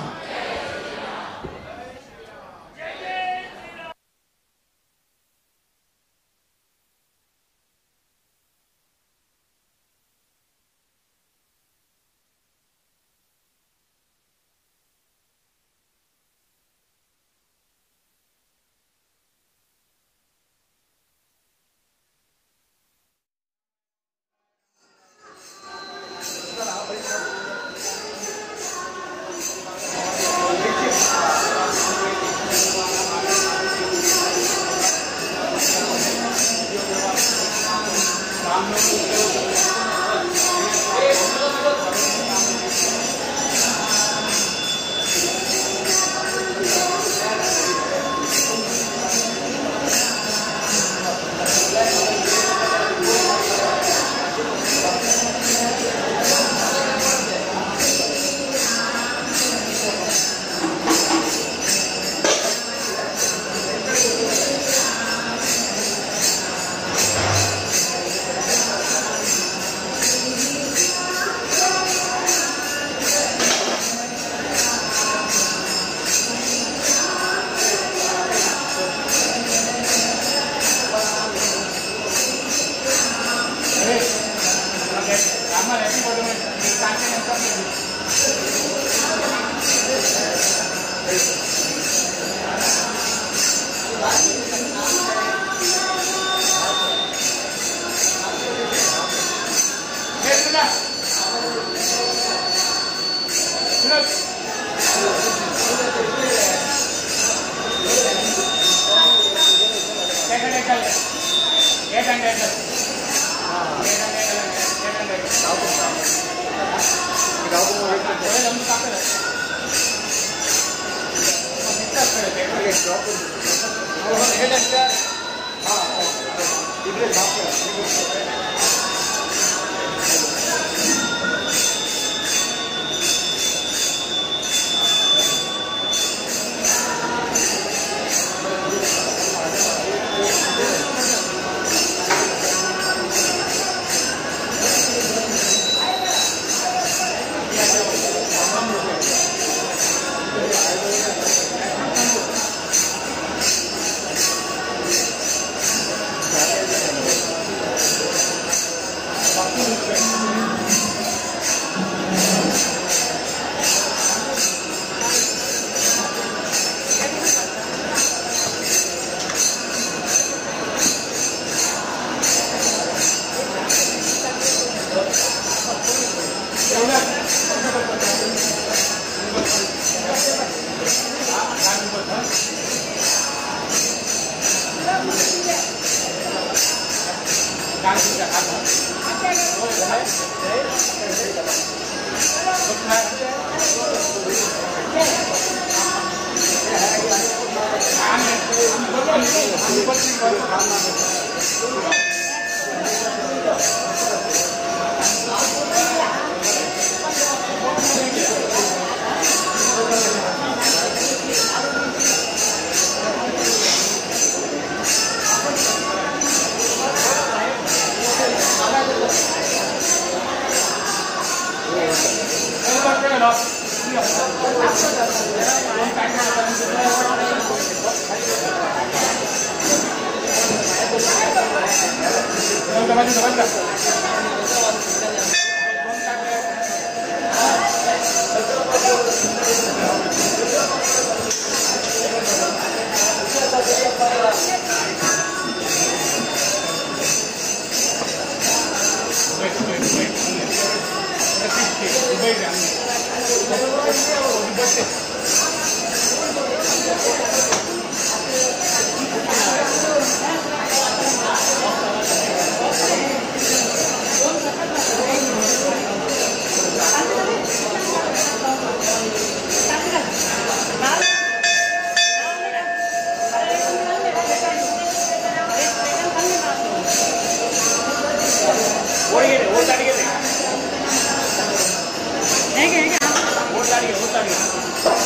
Thank you.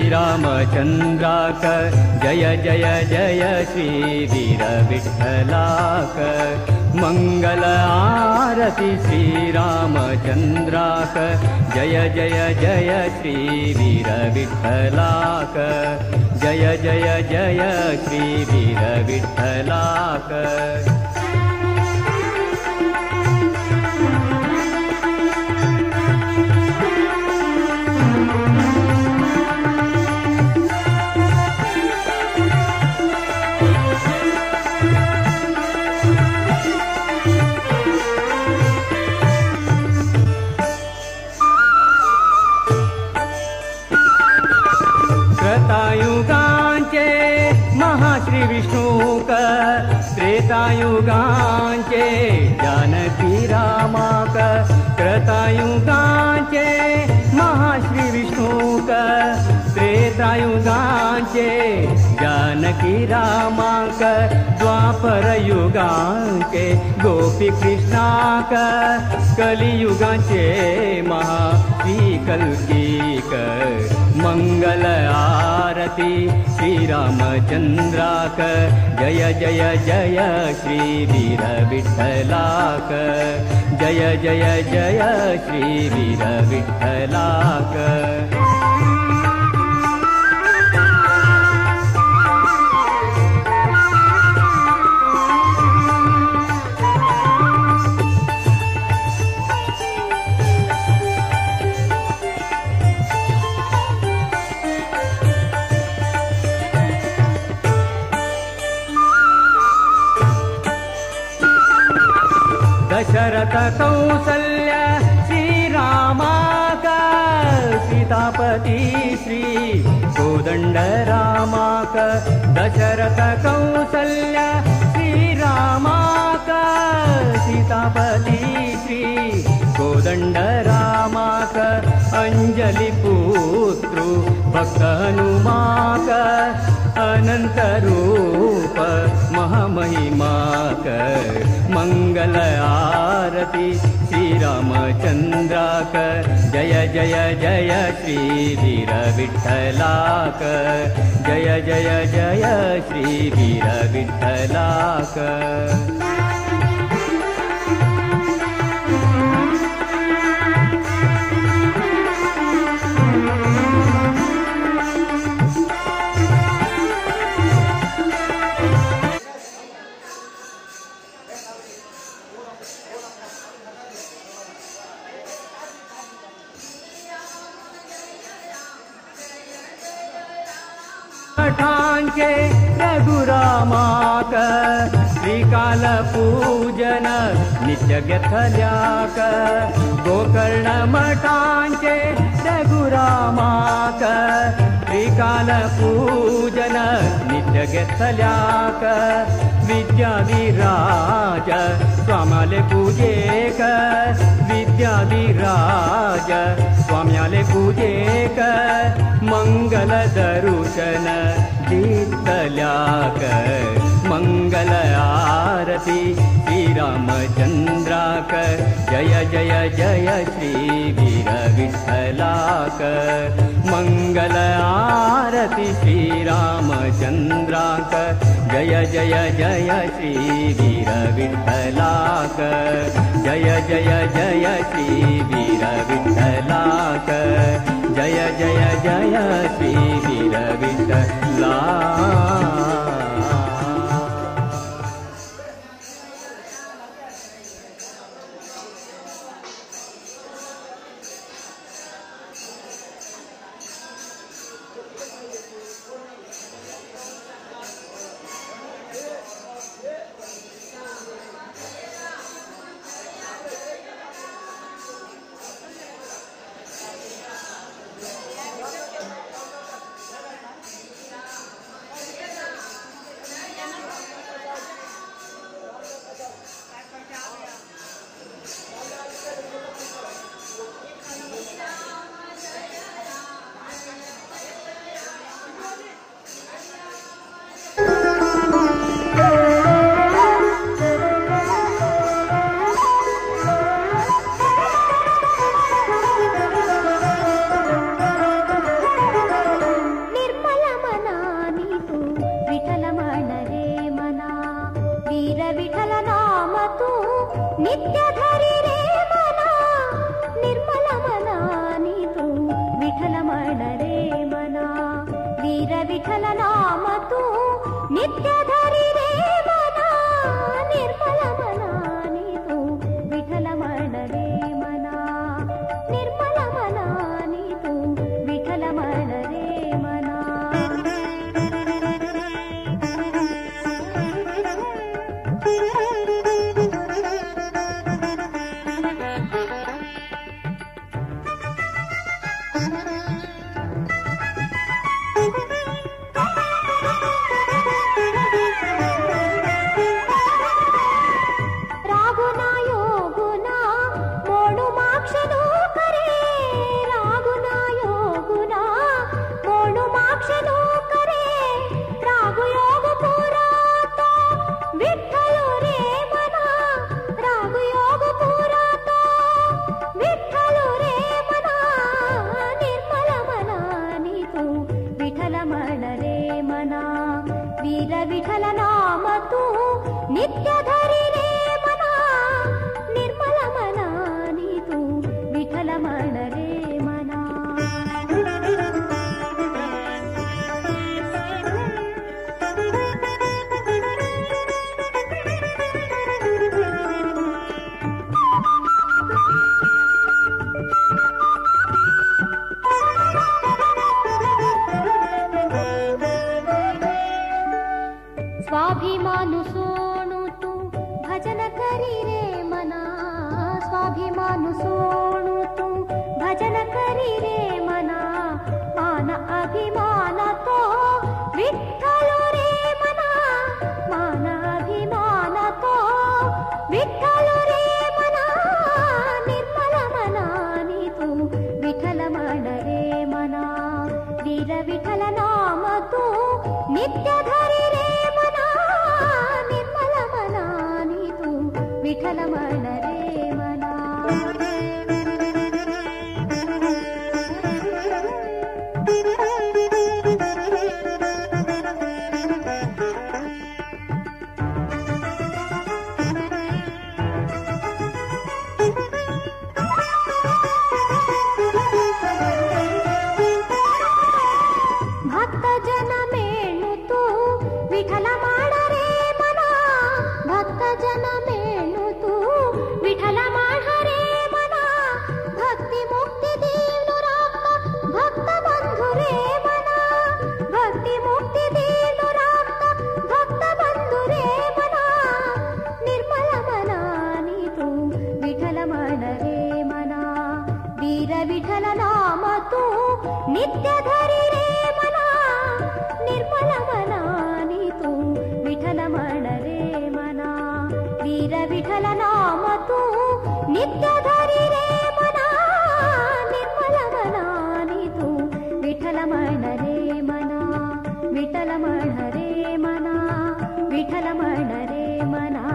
रामचंद्राक जय जय जय श्री वीर विठ्ठलाक। मंगल आरती श्री रामचंद्राक जय जय जय श्री वीर विठ्ठलाक। जय जय जय श्री वीर विठ्ठलाक। त्रेतायुगांचे महाश्री विष्णूक त्रेतायुगांचे जानकी रामाक। त्रतायुगांचे महाश्री विष्णूक त्रेतायुगांचे जानकी रामाक। द्वापर युगांचे गोपी कृष्णाक कलियुगांचे महाश्री कल्कीक। मंगल आरती श्री रामचंद्राक जय जय जय श्री वीर विठ्ठलाक। जय जय जय श्री वीर विठ्ठलाक। दशरथ कौसल्य श्री रामाक सीतापति श्री कोदंड रामाक। दशरथ कौसल्य श्री रामाक सीतापति श्री कोदंड रामाक। अंजलि पुत्रु भक्त हनुमाक अनंत रूप महामहिमाक। मंगल आरती श्री रामचंद्राक जय जय जय श्री वीर विठ्ठलाक। जय जय जय श्री वीर विठ्ठलाक। मठांचे रघुरामाक त्रिकाल पूजन नित्य घेतल्याक। गोकर्ण मठांचे रघुरामाक त्रिकाल पूजन नित्य घेतल्याक। विद्याधिराज स्वाम्याले पूजेक विद्याधिराज स्वाम्याले पूजेक। मंगल दर्शन दितल्याक। मंगल आरती श्री रामचंद्राक जय जय जय श्री वीर विठ्ठलाक। मंगल आरती श्री रामचंद्राक जय जय जय श्री वीर विठ्ठलाक। जय जय जय श्री वीर विठ्ठलाक। जय जय जय श्री वीर विठ्ठलाक। अभिमान सोडू तू भजन करी रे मना, मान अभिमान तो विठ्ठल रे मना, मान अभिमान तो विठ्ठल रे मना, निर्मल मनानी तू विठ्ठल म्हण रे मना, वीर विठ्ठल नाम तू नित्य धरी रे मना, निर्मल मनानी तू विठ्ठल म्हण रे मना। भक्त जन मेणु तू विठ्ठल माड रे मना, भक्त जन मेणु तू विठ्ठल माड रे मना, भक्ती मुक्ती देवनु राखता भक्त बंधु रे मना, भक्ती मुक्ती देवनु राखता भक्त बंधु रे मना, निर्मल मनानी तू विठ्ठल म्हण रे मना, वीर विठ्ठल नाम तू नित्य धरी रे मना, निर्मल मनानी तू विठ्ठल म्हण रे मना, वीर विठ्ठल नाम तू नित्य धरी रे मना, निर्मल मनानी तू विठ्ठल म्हण रे मना, विठ्ठल म्हण रे मना, विठ्ठल म्हण रे मना।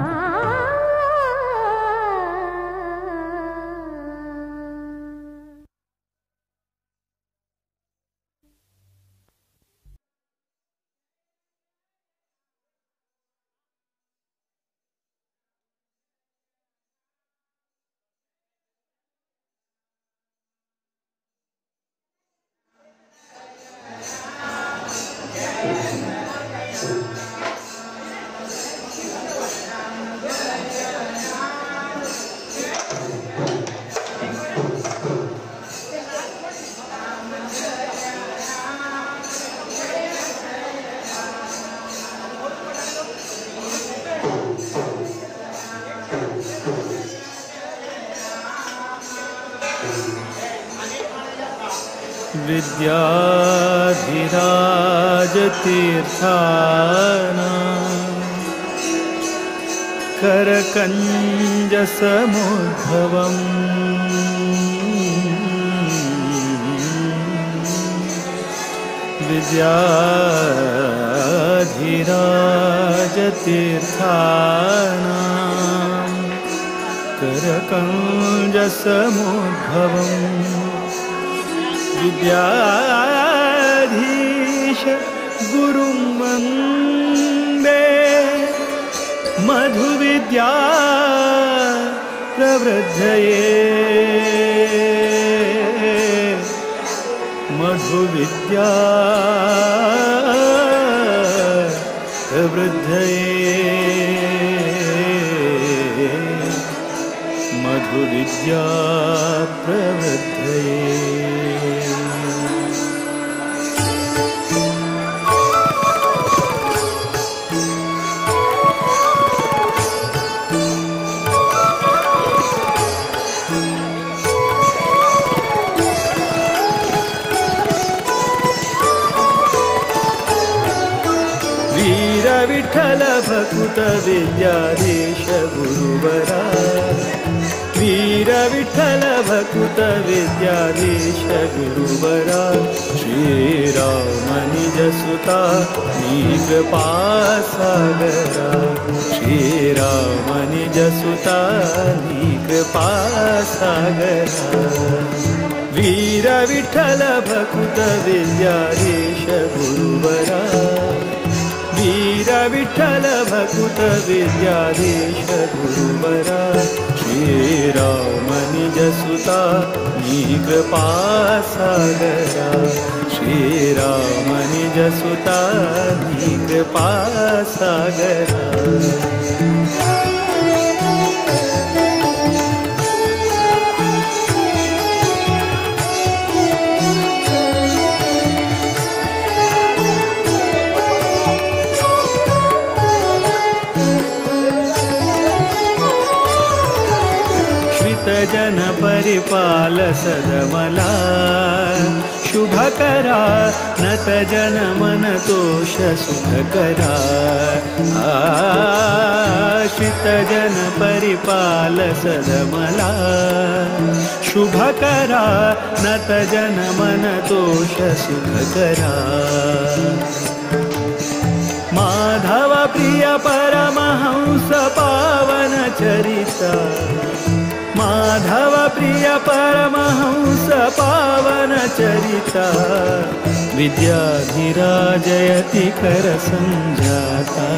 विद्याधिराजतीर्थाना करकञ्जसमुद्भवम् विद्याधिराजतीर्थाना करकञ्जसमुद्भवम् विद्याधीश गुरुं वन्दे मधुविद्या प्रवृद्धये, मधुविद्या प्रवृद्धये, मधुविद्या प्रवृद्धये। विठ्ठल भकुत विद्याधीश गुरुवरा, वीर विठ्ठल भकुत विद्याधीश गुरुवरा, श्रीराम निज सुता नी कृपा सागरा, श्रीराम निज सुता नी कृपा सागरा, वीर विठ्ठल भकुत विद्याधीश गुरुवरा, वीर विठ्ठल भकुत विद्याधीश गुरुवरा, श्रीराम निज सुता नी कृपा सागरा, श्रीराम निज सुता नी कृपा सागरा। जन जन परिपाल सदमला शुभ करा नत जन मन तोष सुख करा आश्रित जन परिपाल सदमला शुभ करा नत जन मन तोष सुख करा माधव प्रिय परमहंस पावन चरिता माधव प्रिय परमहंस पावन चरिता विद्याधिराजयति कर संजाता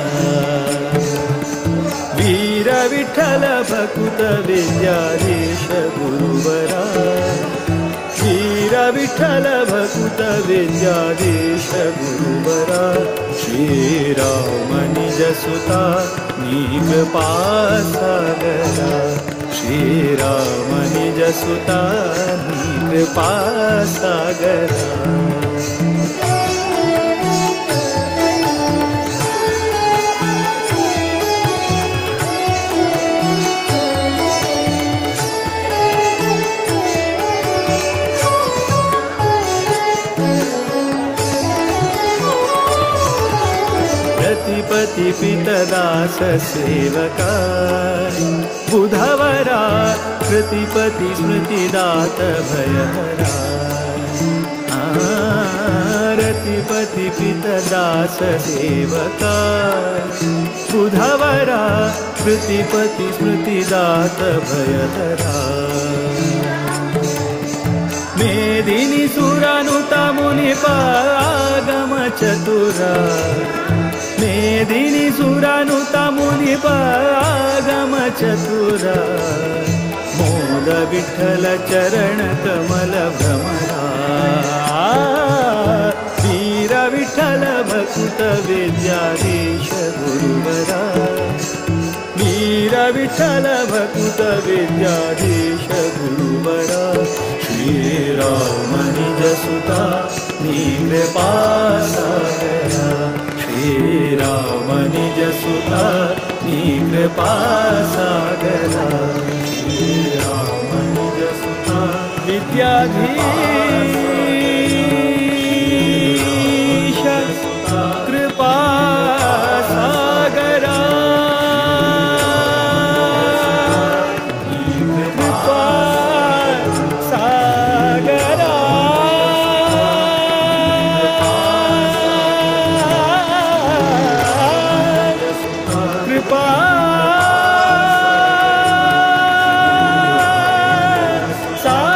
वीर विठ्ठल भकुत विद्याधीश गुरुवरा वीर विठ्ठल भकुत विद्याधीश गुरुवरा श्री राम निज सुता कृपा सागरा श्री राम निज सुता कृपा सागरा। पति पितदास सेवका बुधवरा प्रतिपति स्मृतिदात भयहरा रतिपति पितदास सेवका बुधवरा प्रतिपति स्मृतिदात भयहरा मेदिनी सुरानुता मुनिपागम चतुरा मेदिनी सुरानुता मुनिपागम चतुरा मोद विठ्ठल चरण कमल भ्रमरा वीर विठ्ठल भकुत विद्याधीश गुरुवरा वीर विठ्ठल भकुत विद्याधीश गुरुवरा श्री राम निज सुता कृपा सागरा श्री राम निज सुता कृपा सागरा श्री राम निज सुता विद्याधीश कृपा सागरा कृपा सागरा। कृपा सागरा।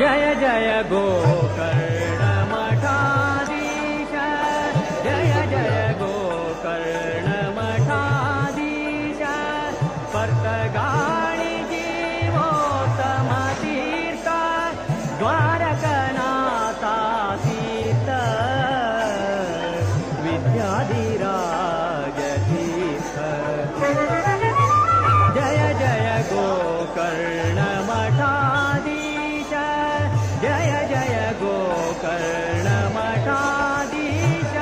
जय जय गोकर्ण मठाधीश जय जय गोकर्ण मठाधीश पर्तगाळी जीवोत्तम तीर्थ द्वारकनाथा तीर्थ विद्याधिराज तीर्थ जय जय गोकर्ण मठाधीश जय जय गोकर्ण मठाधीश।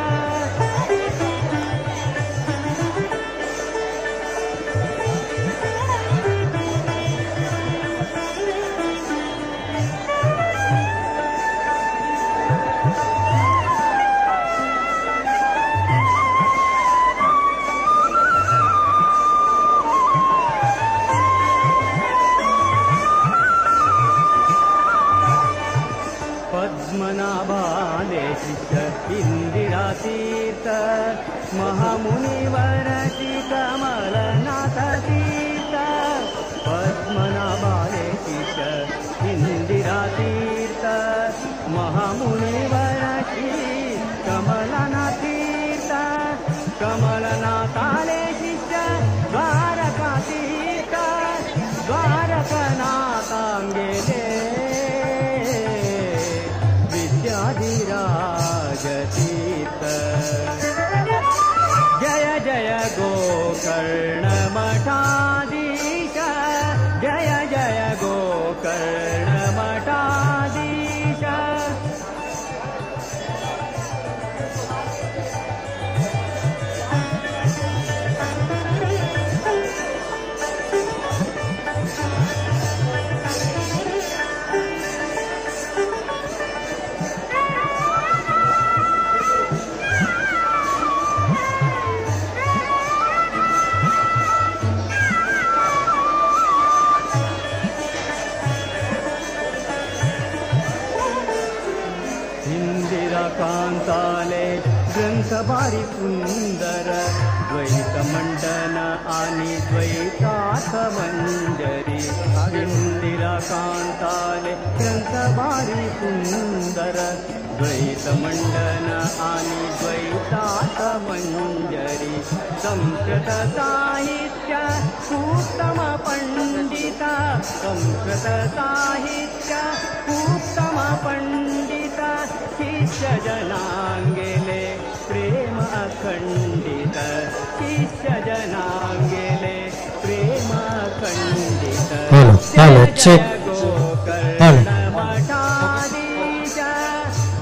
पद्मनाभाले शिष्य इंदिरा तीर्थ महामुनिवरसी कमलनाथ तीर्थ पद्मनाभाले शिष्य इंदिरा तीर्थ महामुनिवरसी कमलनाथ तीर्थ कमलनाथाले शिष्य द्वारका तीर्थ द्वारकनाथांगेले विद्याधिराज तीर्थ जय जय गोकर्ण मठाधीश जय जय गोकर्ण मठाधीश। कांताले ग्रंथ भारी सुंदर द्वैत मंडन आणि द्वैतार्थ मंजरी इंदिरा कांताले ग्रंथ भारी सुंदर द्वैत मंडन आणि द्वैतार्थ मंजरी संस्कृत साहित्य उत्तम पंडिता संस्कृत साहित्य उत्तम पंडिता शिष्य जनांगेले प्रेम अखंडित शिष्य जनांगेले प्रेम अखंडित। Hello hello check Gokarna मठाधीश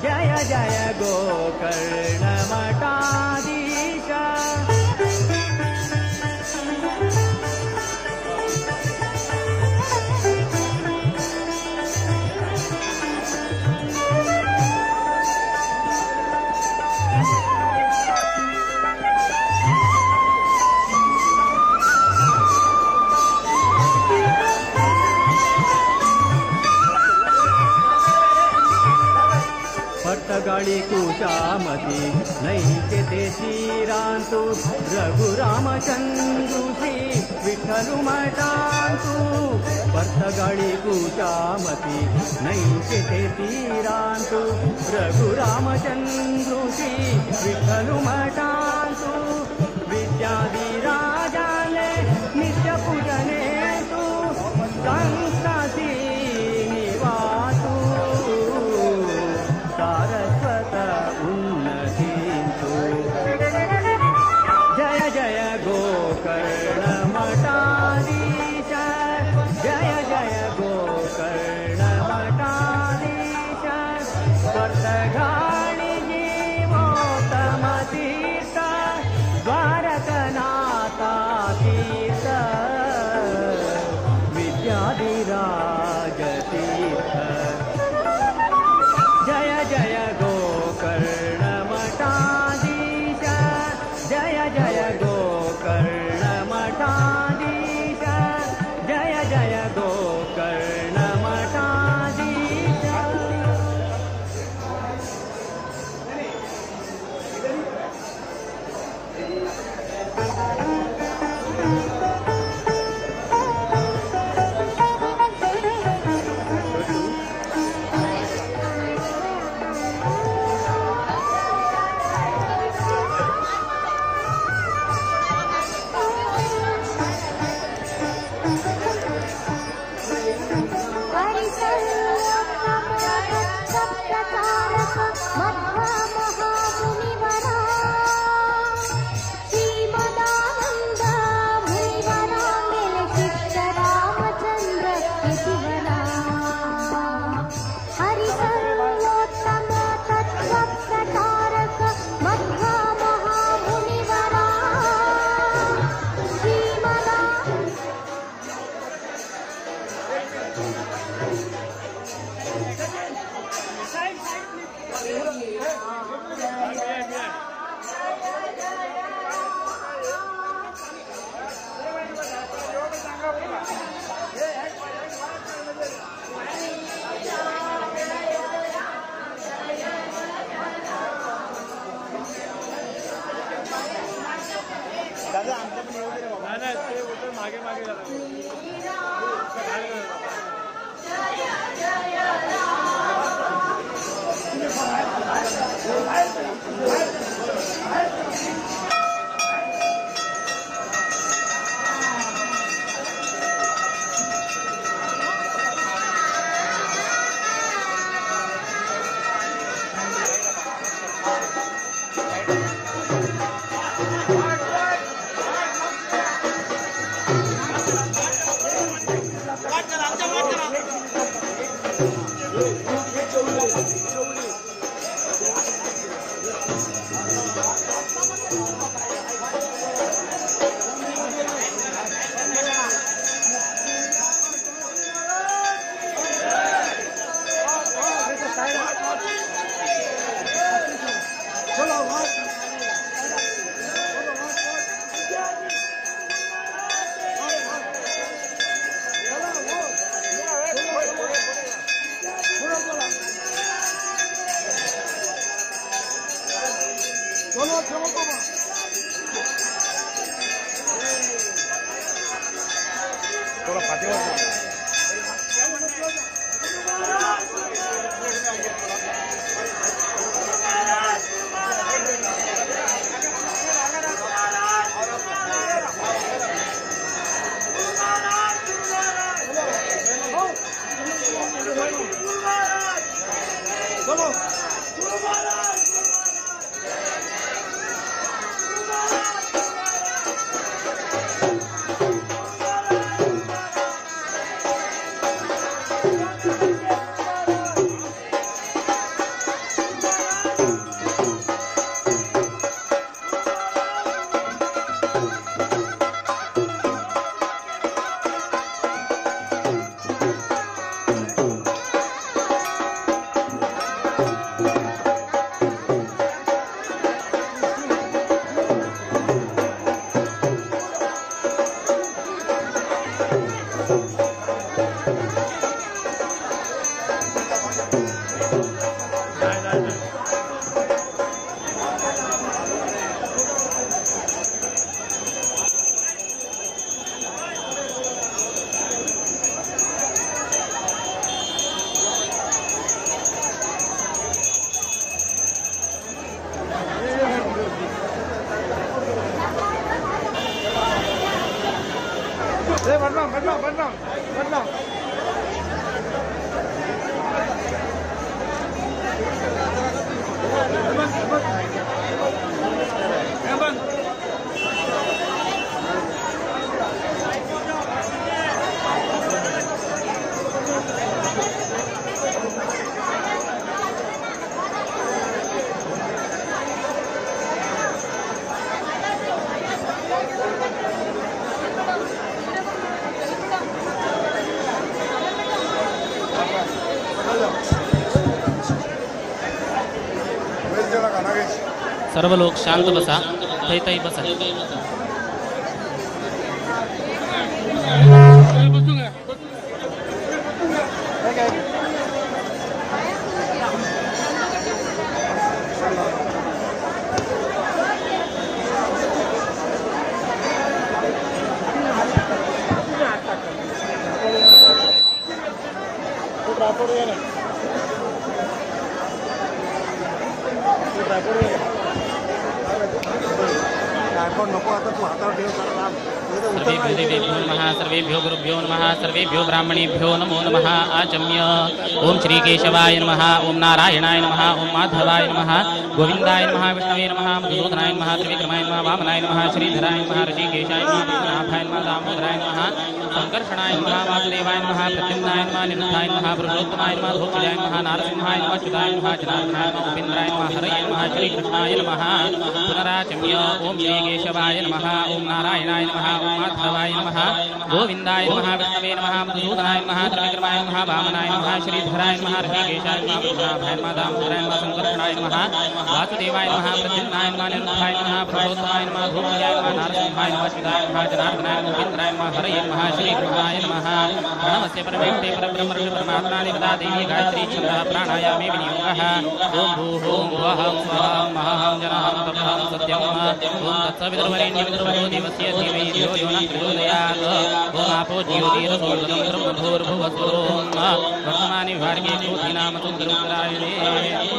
जय जय गोकर्ण मठाधीश। पर्तगाळी कुशामती नैके ते श्रीरांतु रघुरामचंद्रु श्री विठ्ठलु मठांतु पर्तगाळी कुशामती नैके ते तीरांतु रघुरामचंद्रु श्री विठ्ठलु मठांतु विद्याधिराजाले नित्य पूजनेतु संस्थासी निवासु सारस्वत उन्नतींतु जय जय गोकर्ण मठाधीश जय जय गोकर्ण मठाधीश पर्तगाळी जीवोत्तम तीर्थ द्वारकनाथा तीर्थ विद्याधिराज तीर्थ जय जय गोकर्ण मठाधीश जय जय गोकर्ण मठाधीश जय जय गोकर्ण मठाधीश। सर्व लोक शांत बसा, थंय थंय बसा. सर्वेभ्यो देवेभ्यो नमः, सर्वेभ्यो गुरुभ्यो नमः, सर्वेभ्यो ब्राह्मणेभ्यो नमो नमः। आचम्य ओम श्री केशवाय नमः, ओम नारायणाय नमः, ओम माधवाय नमः, गोविंदाय नमः, विष्णवे नमः, मधुसूदनाय नमः, त्रिविक्रमाय नमः, वामनाय नमः, श्रीधराय नमः, ऋषिकेशाय नमः, पद्मनाभाय नमः, दामोदराय नमः, संकर्षणाय नमः, वासुदेवाय नमः, प्रद्युम्नाय नमः, निरुद्धाय नमः, पुरुषोत्तमाय नमः, धोक्षजाय नमः, नारसिंहाय नमः, च्युताय नमः, जनार्दनाय नमः, उपेन्द्राय नमः, हरये नमः, श्रीकृष्णाय नमः। पुनराचम्य ओम श्री केशवाय नमः, ओम नारायणाय नमः, ओम माधवाय नमः, गोविंदाय नमः, विष्णवे नमः, मधुसूदनाय नमः, त्रिविक्रमाय नमः, वामनाय नमः, श्रीधराय नमः, ऋषिकेशाय नमः, पद्मनाभाय नमः, दामोदराय नमः, संकर्षणाय नमः, वासुदेवाय नमः, प्रद्युम्नाय नमः, निरुद्धाय नमः, पुरुषोत्तमाय नमः, धूम्रजाय नमः, नारसिंहाय नमः, च्युताय नमः, जनार्दनाय नमः, उपेन्द्राय नमः, हरये नमः, श्रीकृष्णाय नमः। प्रणवस्य परमेष्ठे परब्रह्म ऋषि परमात्मा देवता देवी गायत्री छन्दः प्राणायामे विनियोगः। ओम भूः ओम भुवः स्वः महः जनः तपः सत्यम् ओम तत्सवितुर्वरेण्यं भर्गो देवस्य धीमहि धियो यो नः प्रचोदयात्। ओम आपो ज्योतिरसोऽमृतं ब्रह्मभूर्भुवस्सुरों वर्तमाने विभागे क्रोधिनामसुन्दरोत्तरायणे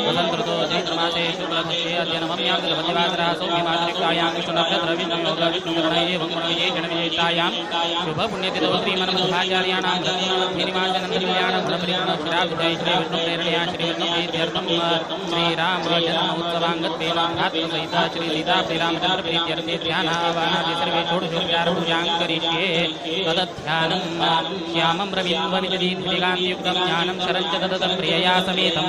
वसन्तऋतौ चैत्रमासे शुक्लपक्षे अद्य नवम्यां गणपतिवासरः सौम्यमातृकायां विष्णुनक्षत्र विष्णुयोग विष्णुकर्ण एवं गुणविशेषण विशेषतायां शुभपुण्यतिथौ श्रीमन्मध्वाचार्याणां रत्ननिवासनन्दकल्याण गुणपरिपूर्ण श्री विष्णुप्रेरणया श्री विष्णुप्रीत्यर्थं श्रीराम जन्म उत्सवाङ्गत्वेन भ्रातृसहित श्री सीता श्रीरामचन्द्र प्रीत्यर्थे ध्यानावानादि सर्वे षोडशोपचार पूजां करिष्ये। तदध्यानं श्यामं रवीन्द्रविजदीधिकान्तियुक्तं ज्ञानं शरं च ददतं प्रियया समेतं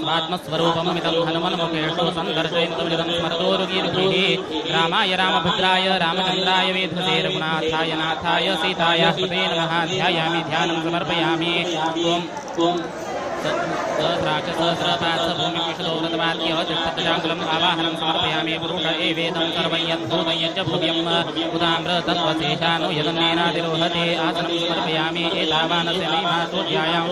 स्वात्मस्वरूपममितं हनुमन्मुखेषु सन्दर्शयन्तमिदं स्मरतोरुकीर्तिः। रामाय रामभद्राय रामचन्द्राय वेधसे रघुनाथाय नाथाय सीताय पते नमः। ध्यायामि ध्यानं समर्पयामि। ओम ओम। सहस्राक्ष सहस्रपात् स भूमिं विशदो व्रतवाद्य तिष्ठदशाङ्गुलम् आवाहनं समर्पयामि पुरुष एवेदं सर्वं यद्भूतं यच्च भव्यम् उदामृतत्वशेषानो यदन्येनातिरोहते आसनं समर्पयामि एतावानस्य महिमासोऽध्यायां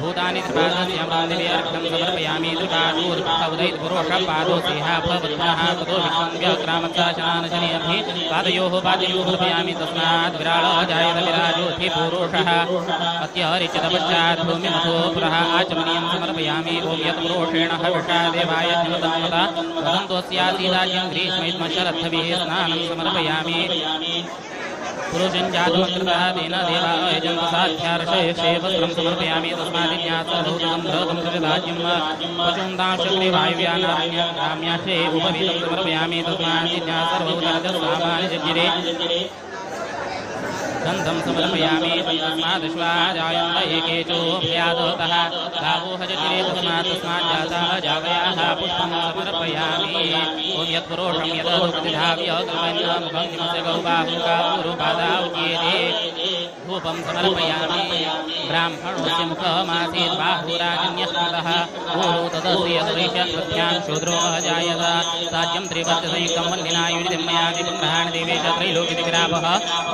भूतानि त्रिपादस्य मृन्दिवे अर्घ्यं समर्पयामि त्रिपादोर्भवदैत् पुरुषः पादो सेहा भवत्पुनः ततो विश्वं व्यक्रामत्साशनानशनिअभि पादयोः पादयोः समर्पयामि तस्मात् विराळः जायत विराजोऽधि पुरुषः अत्यहरिच्यत पश्चात् भूमिमथो पुरः आचमनीयं समर्पयामि ॐ यत् पुरुषेण हविषा देवाय ज्ञमतन्वता वदन्तोऽस्यासीदाज्यं ग्रीष्मैत्मशरद्धभिः स्नानं समर्पयामि पुरुषं जातमकृतः तेन देवा अयजन्त साध्यार्षये वस्त्रं समर्पयामि तस्मादिज्ञासभूतं भरतं प्रविभाज्यं पशून्तां वायुव्यानारण्यग्राम्याश्रे उपवीतं समर्पयामि तस्मादिज्ञासर्वभूतानि जज्ञिरे गन्धं समर्पयामि तस्मादश्वाजायन्त एके चोभयादतः गावो हजतिरे तस्मात् तस्मात् जाताः जावयाः पुष्पं समर्पयामि ॐ यत्पुरुषं यदो प्रतिधाव्य कल्पयन् मुखं किमस्य गौबाहुकाऊरुपादाउच्येते धूपं समर्पयामि ब्राह्मणोऽस्य मुखमासीत् बाहुराजन्यस्मृतः ऊरु तदस्य यदृशभ्यां शूद्रो अजायत साज्यं त्रिवर्चसंयुक्तं वह्निना युनितिं मया दीपं ग्रहाण देवेश त्रैलोक्यदिविरापः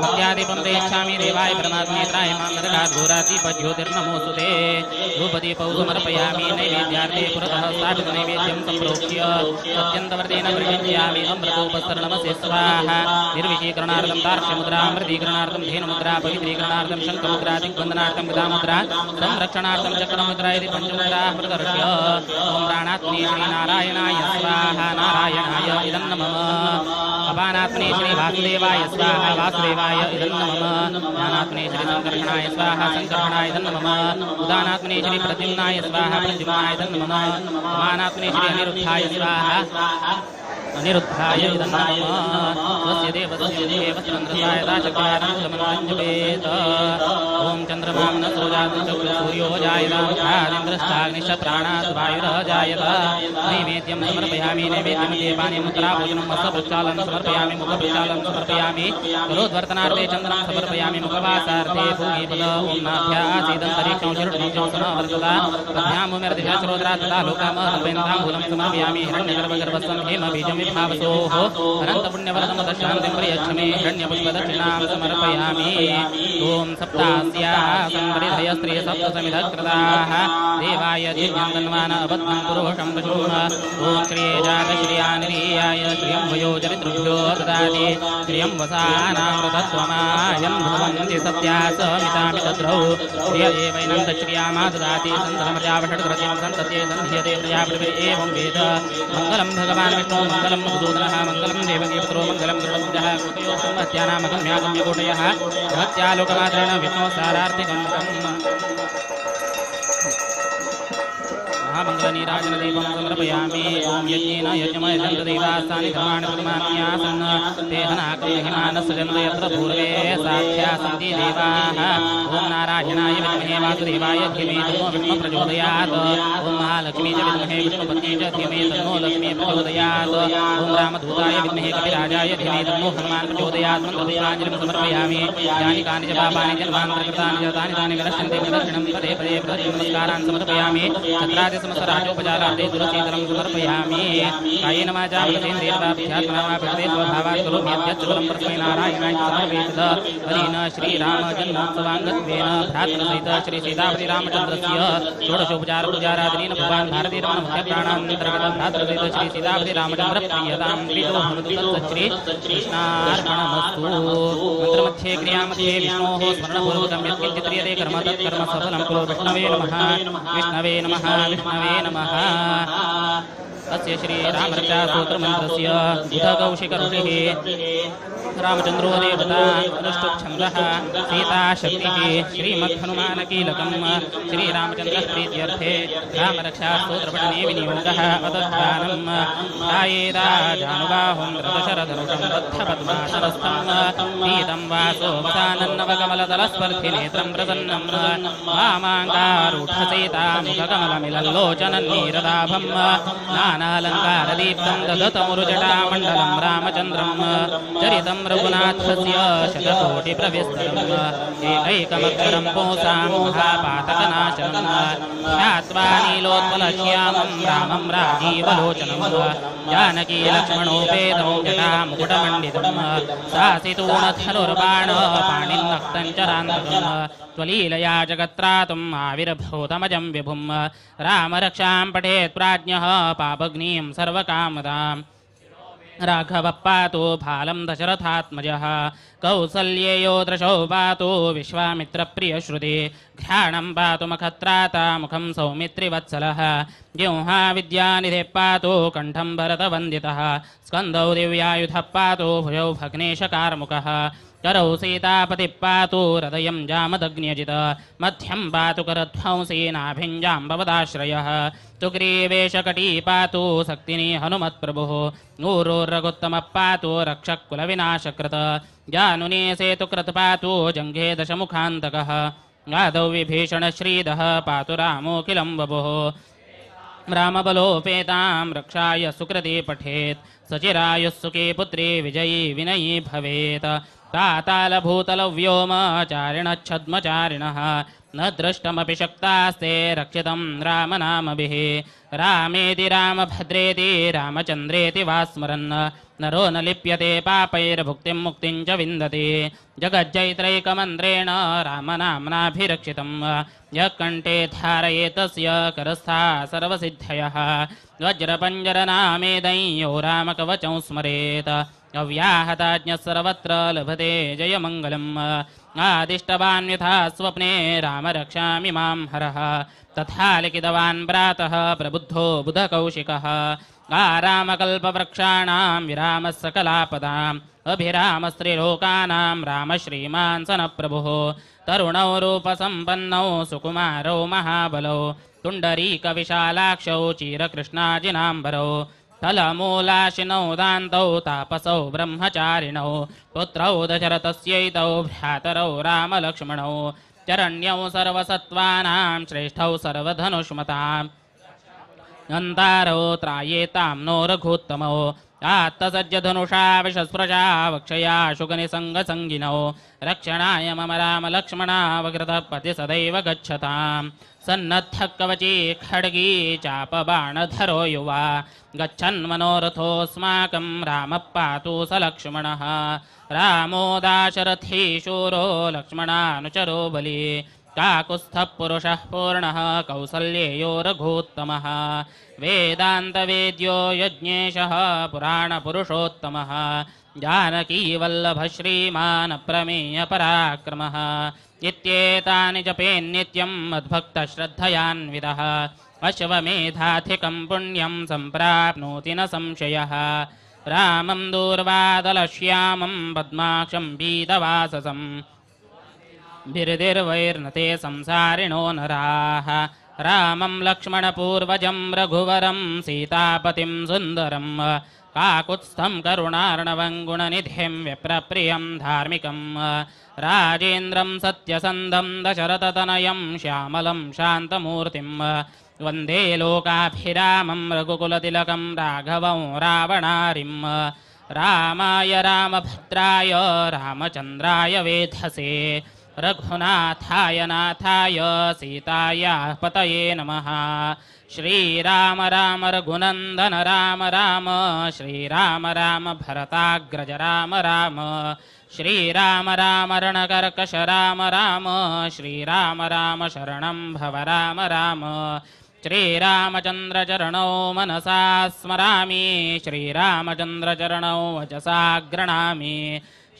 भक्त्यादीपं ते इच्छामि देवाय परमात्मेत्राय मां नरकात् घोरादीपज्योतिर्नमोऽस्तु ते धूपदीपौ समर्पयामि नैवेद्यार्थे पुरतः स्थापितनैवेद्यं सम्प्रोक्ष्य अत्यन्तव्रतेन परिषिच्यामि अमृतोपसरणमस्य स्वाहा निर्विषीकरणार्थं तार्क्ष्यमुद्रा अमृतीकरणार्थं धेनुमुद्रा पवित्रीकरणार्थं शङ्खमुद्रा दिग्बन्धनार्थं गदामुद्रा संरक्षणार्थं चक्रमुद्रा इति पञ्चमुद्राः प्रदर्श्य ॐ प्राणात्मने श्रीनारायणाय स्वाहा नारायणाय इदं नमः अपानात्मने श्रीवासुदेवाय स्वाहा वासुदेवाय इदं नमः ज्ञानात्मने श्री संकर्षणाय स्वाहा संकर्षणाय इदं नमः उदानात्मने श्री प्रद्युम्नाय स्वाहा प्रद्युम्नाय इदं नमः मानात्मने श्री अनिरुद्धाय स्वाहा अनिरुद्धाय इदं नमः स्वस्य देवस्य देवस्त्रन्द्रसाय दाचकारानुलमनाञ्जपेत ॐ चन्द्रमां न सूर्यो जायतामुखादिन्द्रश्चाग्निश्च प्राणात् वायुरः जायत नैवेद्यं समर्पयामि नैवेद्यं देवानि मुद्राभोजनं हस्तप्रक्षालनं समर्पयामि मुखप्रक्षालनं समर्पयामि करोद्वर्तनार्थे चन्दनं समर्पयामि मुखवासार्थे भूगिफल ॐ नाभ्या आसीदन्तरिक्षं शिरुष्णं च समवर्तता पद्भ्यां श्रोत्रात् तथा लोकामहल्पयन्ताम्बूलं समर्पयामि हिरण्यगर्भगर्भस्थं हेमबीजं विभावसोः अनन्तपुण्यवरदं शान्तिं प्रयच्छ मे हिरण्यपुष्पदक्षिणां समर्पयामि ॐ सप्तास्यासं सप्तसमिधकृताः देवाय दिव्यं तन्वान अबद्धं पुरुषं पशून् ॐ श्रियेजातश्रियानिरीयाय श्रियं वयो चरितृभ्यो ददाति श्रियं वसानामृतत्वमायं भवन्ति सत्या समितामि तद्रौ श्रिय एवैनं तच्छ्रियामा ददाति सन्ततमजावषड्कृतिं सन्तत्ये सन्धीयते प्रजापतिभिः एवं वेद मङ्गलं भगवान् विष्णु मङ्गलं मधुसूदनः मङ्गलं देवकीपुत्रो मङ्गलं गरुडध्वजः कोटयो ब्रह्महत्यानामगम्यागम्यकोटयः भक्त्यालोकमात्रेण विष्णो सारार्थिकं महामङ्गलनीराजनदीपं समर्पयामि ॐ यज्ञेन यज्ञमयजन्त देवास्तानि धर्माणि प्रतिमान्यासन् ते हनाकं महिमानस्सजन्त यत्र पूर्वे साध्या सन्ति देवाः ॐ नारायणाय विद्महे वासुदेवाय धीमहि तन्नो विष्णुः प्रचोदयात् ॐ महालक्ष्मी च विद्महे विष्णुपत्नी च धीमहि तन्नो लक्ष्मी प्रचोदयात् ॐ रामदूताय विद्महे कपिराजाय धीमहि तन्नो हनुमान् प्रचोदयात् मन्त्रपुष्पाञ्जलिं समर्पयामि यानि कानि च पापानि जन्मान्तरकृतानि च तानि तानि विनश्यन्ति प्रदक्षिणं पदे पदे प्रदक्षिणमस्कारान् समर्पयामि छत्रादि समस्तराजोपचारार्थे तुलसीदलं समर्पयामि कायेन वाचा मनसेन्द्रियैर्वाभ्यात्मना वा प्रकृते स्वभावात् करोमि यद्यत् परस्मै नारायणाय समर्पयेत् हरिण श्रीरामजन्मोत्सवाङ्गत्वेन भ्रातृसहित श्रीसीतापतिरामचन्द्रस्य षोडशोपचारपूजाराधनेन भगवान् भारतीरमण मुख्यप्राणान्तर्गत भ्रातृसहित श्रीसीतापतिरामचन्द्र प्रीयतां प्रीतो भवतु तत्सच्छ्री कृष्णार्पणमस्तु मन्त्रमध्ये क्रियामध्ये विष्णोः स्मरणपूर्वकं यत्किञ्चित् क्रियते कर्म तत्कर्म सफलं कुरु विष्णवे नमः विष्णवे नमः विष्णवे नमः तस्य श्रीरामरक्षास्तोत्रमन्त्रस्य बुधकौशिकऋषिः रामचन्द्रो देवता अनुष्टुप्छन्दः सीता शक्तिः श्रीमद्हनुमानकीलकं श्रीरामचन्द्रप्रीत्यर्थे रामरक्षास्तोत्रपठने विनियोगः अतध्यानं ध्यायेदाजानुबाहुं रतशरधनुषं बद्धपद्मासनस्थं पीतं वासो वसानन्नवकमलदलस्पर्धिनेत्रं प्रसन्नं वामाङ्गारूढसीतामुखकमलमिलल्लोचनन्नीरदाभं नानालङ्कारदीप्तं दधतमुरुजटामण्डलं रामचन्द्रं चरितं रघुनाथस्य शतकोटिप्रविस्तरम् एकैकमक्षरं पुंसां महापातकनाशनं ध्यात्वा नीलोत्पलश्यामं रामं राजीवलोचनं जानकी लक्ष्मणोपेतं जटामुकुटमण्डितं सासितूणधनुर्बाण पाणिन्नक्तं च रान्तकं त्वलीलया जगत्रातुम् आविर्भूतमजं विभुं रामरक्षां पठेत् प्राज्ञः पापघ्नीं सर्वकामदाम् राघवः पातु फालं दशरथात्मजः कौसल्येयो दृशौ पातु विश्वामित्रप्रियश्रुति घ्राणं पातु मखत्राता मुखं सौमित्रिवत्सलः जिह्वा विद्यानिधिः पातु कण्ठं भरतवन्दितः स्कन्दौ दिव्यायुधः पातु भुजौ भग्नेशकार्मुकः करौ सीतापतिः पातु हृदयं जामदग्न्यजित मध्यं पातु करध्वंसी नाभिं जाम्बवदाश्रयः सुग्रीवेशकटी पातु शक्तिनी हनुमत्प्रभुः ऊरोर्रघुत्तमः पातु रक्षकुलविनाशकृत जानुनी सेतुकृत पातु जङ्घे दशमुखान्तकः आदौ विभीषणश्रीदः पातु रामोऽखिलं वभुः रामबलोपेतां रक्षाय सुकृति पठेत् सचिरायुः सुखी पुत्री विजयी विनयी भवेत् पातालभूतलव्योमचारिणच्छद्मचारिणः न दृष्टमपि शक्तास्ते रक्षितं रामनामभिः रामेति रामभद्रेति रामचन्द्रेति वा स्मरन् नरो न लिप्यते पापैर्भुक्तिं मुक्तिं च विन्दति जगज्जैत्रैकमन्त्रेण रामनाम्नाभिरक्षितं यः कण्ठे धारयेतस्य करस्था सर्वसिद्धयः वज्रपञ्जरनामेदं यो रामकवचं स्मरेत् अव्याहताज्ञः सर्वत्र लभते जयमङ्गलम् आदिष्टवान् यथा स्वप्ने राम रक्षामि मां हरः तथा लिखितवान् प्रातः प्रबुद्धो बुधकौशिकः आरामकल्पवृक्षाणां विरामः सकलापदाम् अभिरामस्त्रिलोकानां राम श्रीमान् स न प्रभुः तरुणौ रूपसम्पन्नौ सुकुमारौ महाबलौ तुण्डरीकविशालाक्षौ चीरकृष्णाजिनाम्बरौ फलमूलाशिनौ दान्तौ तापसौ ब्रह्मचारिणौ पुत्रौ दशरथस्यैतौ भ्रातरौ रामलक्ष्मणौ चरण्यौ सर्वसत्त्वानां श्रेष्ठौ सर्वधनुष्मतां गन्तारौ त्रायेतां नो रघुत्तमौ आत्तसज्जधनुषा विशस्पृशा वक्षया शुकनिसङ्गसङ्गिनौ रक्षणाय मम रामलक्ष्मणावकृतः पथि सदैव गच्छतां सन्नद्धः कवची खड्गी चापबाणधरो युवा गच्छन् मनोरथोऽस्माकं रामः पातु स लक्ष्मणः रामो दाशरथी शूरो लक्ष्मणानुचरो बली काकुत्स्थः पुरुषः पूर्णः कौसल्येयो रघुत्तमः वेदान्तवेद्यो यज्ञेशः पुराणपुरुषोत्तमः जानकीवल्लभः श्रीमान् अप्रमेयपराक्रमः इत्येतानि जपेन्नित्यं मद्भक्तश्रद्धयान्वितः अश्वमेधाधिकं पुण्यं सम्प्राप्नोति न संशयः रामं दूर्वादलश्यामं पद्माक्षं पीतवाससम् बिर्दिर्वैर्नते संसारिणो नराः रामं लक्ष्मणपूर्वजं रघुवरं सीतापतिं सुन्दरं काकुत्स्थं करुणार्णवं गुणनिधिं विप्रप्रियं धार्मिकं राजेन्द्रं सत्यसन्धं दशरथतनयं श्यामलं शान्तमूर्तिं वन्दे लोकाभिरामं रघुकुलतिलकं राघवं रावणारिं रामाय रामभद्राय रामचन्द्राय वेधसे रघुनाथाय नाथाय सीतायाः पतये नमः। श्रीराम राम रघुनंदन राम राम श्रीराम राम भरताग्रज राम राम श्रीराम राम रणकर्कश राम राम श्रीराम राम शरणं भव राम राम। श्रीरामचंद्र चरणौ मनसा स्मरामि श्रीरामचंद्र चरणौ वचसा गृह्णामि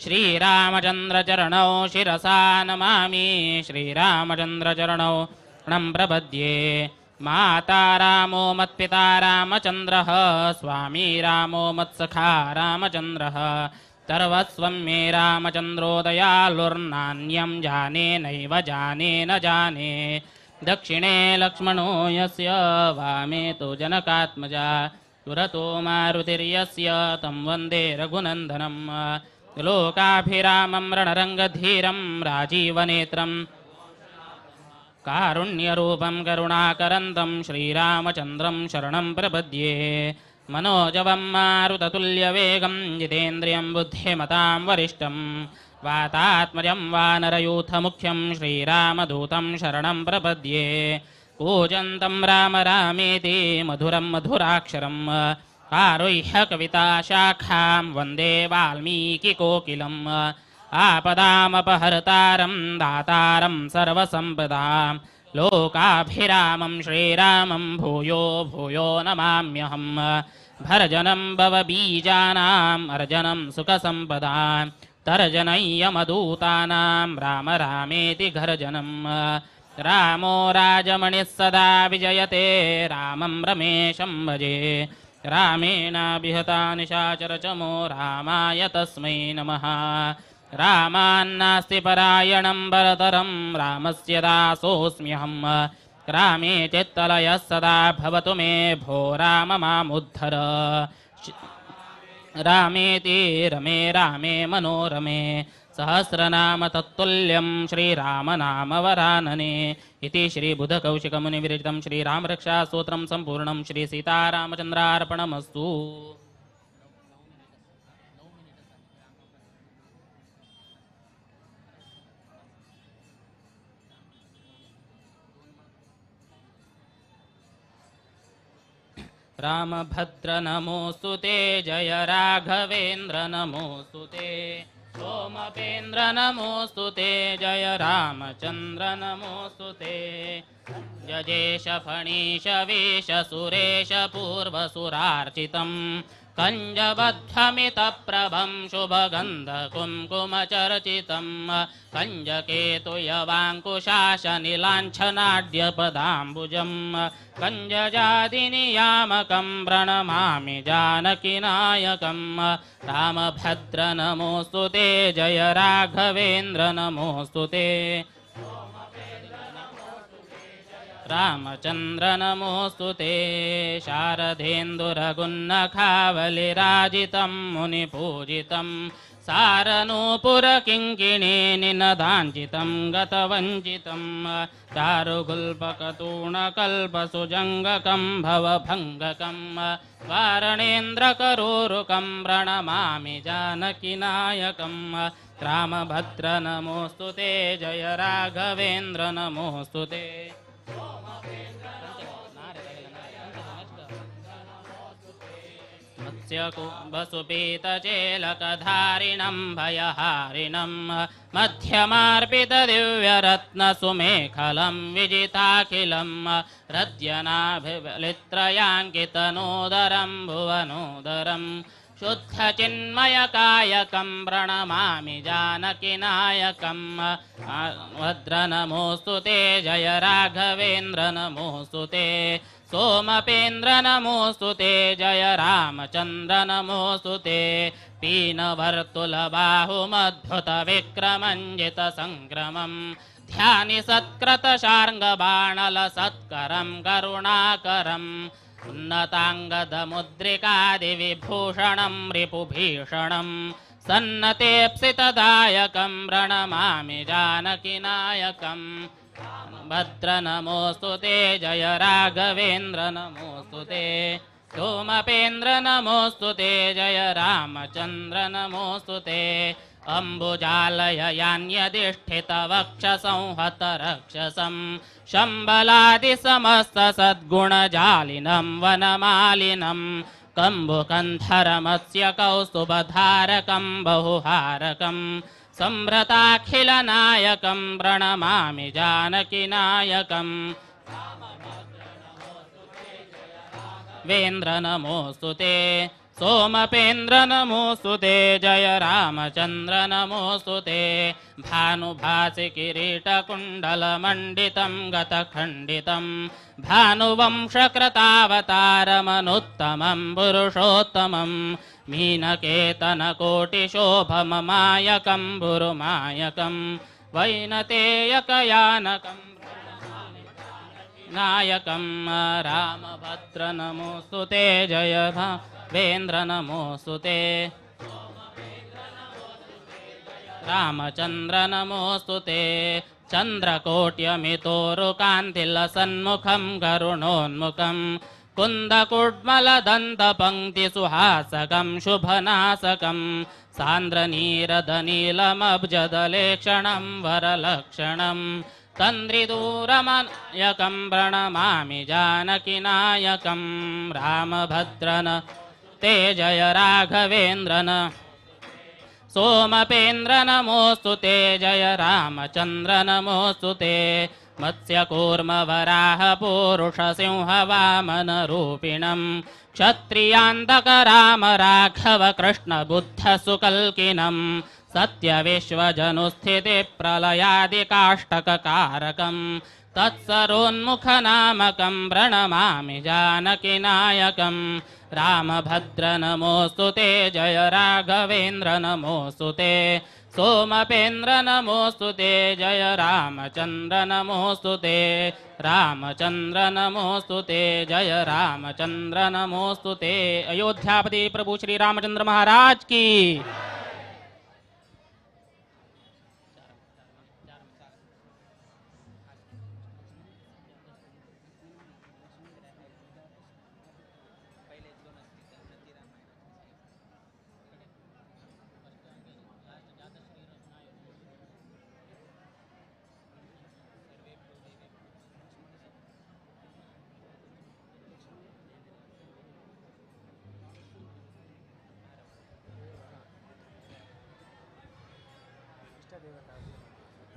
श्रीरामचंद्र चरणौ शिरसा नमामि श्रीरामचंद्र चरणौ णं प्रपद्ये। माता रामो मत्पिता रामचंद्रः स्वामी रामो मत्सखा रामचंद्रः सर्वस्वं मे रामचंद्रो दयालुर्नान्यं जाने नैव जाने न जाने। दक्षिणे लक्ष्मणो यस्य वामे तु जनकात्मजा पुरतो मारुतिर्यस्य तं वन्दे रघुनन्दनम्। लोकाभिरामं रणरङ्गधीरं राजीवनेत्रं कारुण्यरूपं करुणाकरन्तं श्रीरामचन्द्रं शरणं प्रपद्ये। मनोजवं मारुततुल्यवेगं जितेन्द्रियं बुद्धिमतां वरिष्ठं वातात्मजं वानरयूथमुख्यं श्रीरामदूतं शरणं प्रपद्ये। कूजन्तं राम रामेति मधुरं मधुराक्षरम् आरुह्य कविताशाखां वन्दे वाल्मीकिकोकिलम्। आपदामपहर्तारं दातारं सर्वसम्पदां लोकाभिरामं श्रीरामं भूयो भूयो नमाम्यहं। भर्जनं भवबीजानाम् अर्जनं सुखसम्पदां तर्जनय्यमदूतानां राम रामेति गर्जनम्। रामो राजमणिः सदा विजयते रामं रमेशं भजे। रामेणाभिहता निशाचरचमो रामाय तस्मै नमः। रामान्नास्ति परायणं परतरं रामस्य दासोऽस्म्यहं। रामे चित्तलयः सदा भवतु मे भो राम मामुद्धर। रामेति रमे रामे मनोरमे सहस्रनाम तत्तुल्यं श्रीरामनामवरानने। इति श्रीबुधकौशिकमुनिविरचितं श्रीरामरक्षास्तोत्रं सम्पूर्णं श्रीसीतारामचन्द्रार्पणमस्तु। रामभद्र नमोऽस्तु ते जय राघवेन्द्र नमोऽस्तु ते सोमपेन्द्र नमोऽस्तु ते जय रामचन्द्र नमोऽस्तु ते। यजेश फणीश वेश सुरेश पूर्वसुरार्चितं कञ्जबद्धमितप्रभं शुभगन्धकुङ्कुमचर्चितं कञ्जकेतुयवाङ्कुशासनिलाञ्छनाड्यपदाम्बुजं कञ्जजादिनियामकं प्रणमामि जानकीनायकं। रामभद्र नमोऽस्तु ते जय राघवेन्द्र नमोऽस्तु ते रामचन्द्र नमोऽस्तु ते। शारदेन्दुरगुन्नखावलिराजितं मुनिपूजितं सारनूपुरकिङ्किणी निनदाञ्चितं गतवञ्चितं चारुगुल्पकतूणकल्पसुजङ्गकं भवभङ्गकं वारणेन्द्रकरोरुकं प्रणमामि जानकीनायकं। रामभद्र नमोऽस्तु ते जय राघवेन्द्र नमोऽस्तु ते। मत्स्यकुम्भसुपीतचेलकधारिणं भयहारिणं मध्यमार्पितदिव्यरत्नसुमेखलं विजिताखिलं हृद्यनाभिलित्रयाङ्कितनोदरं भुवनोदरं शुद्धचिन्मयकायकं प्रणमामि जानकीनायकं। भद्र नमोऽस्तु ते जय राघवेन्द्र नमोऽस्तु ते सोमपेन्द्र नमोऽस्तु ते जय रामचन्द्र नमोऽस्तु ते। पीनवर्तुलबाहुमद्भुतविक्रमञ्जितसङ्क्रमं ध्यानि सत्कृतशार्ङ्गबाणलसत्करं करुणाकरम् उन्नताङ्गदमुद्रिकादिविभूषणं रिपुभीषणं सन्नतेप्सितदायकं प्रणमामि जानकीनायकं। भद्र नमोऽस्तु ते जय राघवेन्द्र नमोऽस्तु ते सोमपेन्द्र नमोऽस्तु ते जय रामचन्द्र नमोऽस्तु ते। अम्बुजालय यान्यधिष्ठितवक्षसंहतरक्षसं शम्बलादिसमस्तसद्गुणजालिनं वनमालिनं कम्बुकन्धरमत्स्य कौस्तुभधारकं बहुहारकं सम्भ्रताखिलनायकं प्रणमामि जानकीनायकं। वेन्द्र नमोऽस्तु ते सोमपेन्द्र नमोऽस्तु ते जय रामचन्द्र नमोऽस्तु ते। भानुभासि किरीटकुण्डलमण्डितं गतखण्डितं भानुवंशकृतावतारमनुत्तमं पुरुषोत्तमं मीनकेतनकोटिशोभममायकं भुरुमायकं वैनतेयकयानकं नायकं। रामभद्र नमोऽस्तु ते जय वेन्द्र नमोऽस्तु ते रामचन्द्र नमोऽस्तु ते। चन्द्रकोट्यमितोरुकान्तिलसन्मुखं करुणोन्मुखं कुन्दकुड्मलदन्तपङ्क्तिसुहासकं शुभनासकं सान्द्रनीरदनीलमब्जदलेक्षणं वरलक्षणं तन्द्रिदूरमनायकं प्रणमामि जानकीनायकं रामभद्रन ते जय राघवेन्द्रन सोमपेन्द्र नमोऽस्तु ते जय रामचन्द्र नमोऽस्तु ते मत्स्यकूर्मवराह पुरुषसिंहवामनरूपिणं क्षत्रियान्तक राम राघव कृष्णबुद्धसुकल्किनं सत्यविश्वजनुस्थितिप्रलयादिकाष्टककारकं तत्सरोन्मुखनामकं प्रणमामि जानकीनायकं रामभद्र नमोऽस्तु ते जय राघवेन्द्र नमोऽस्तु ते सोमपेन्द्र नमोऽस्तु ते जय रामचन्द्र नमोऽस्तु ते रामचन्द्र नमोऽस्तु ते जय रामचन्द्र नमोऽस्तु ते। अयोध्यापति प्रभु श्री रामचंद्र महाराज की।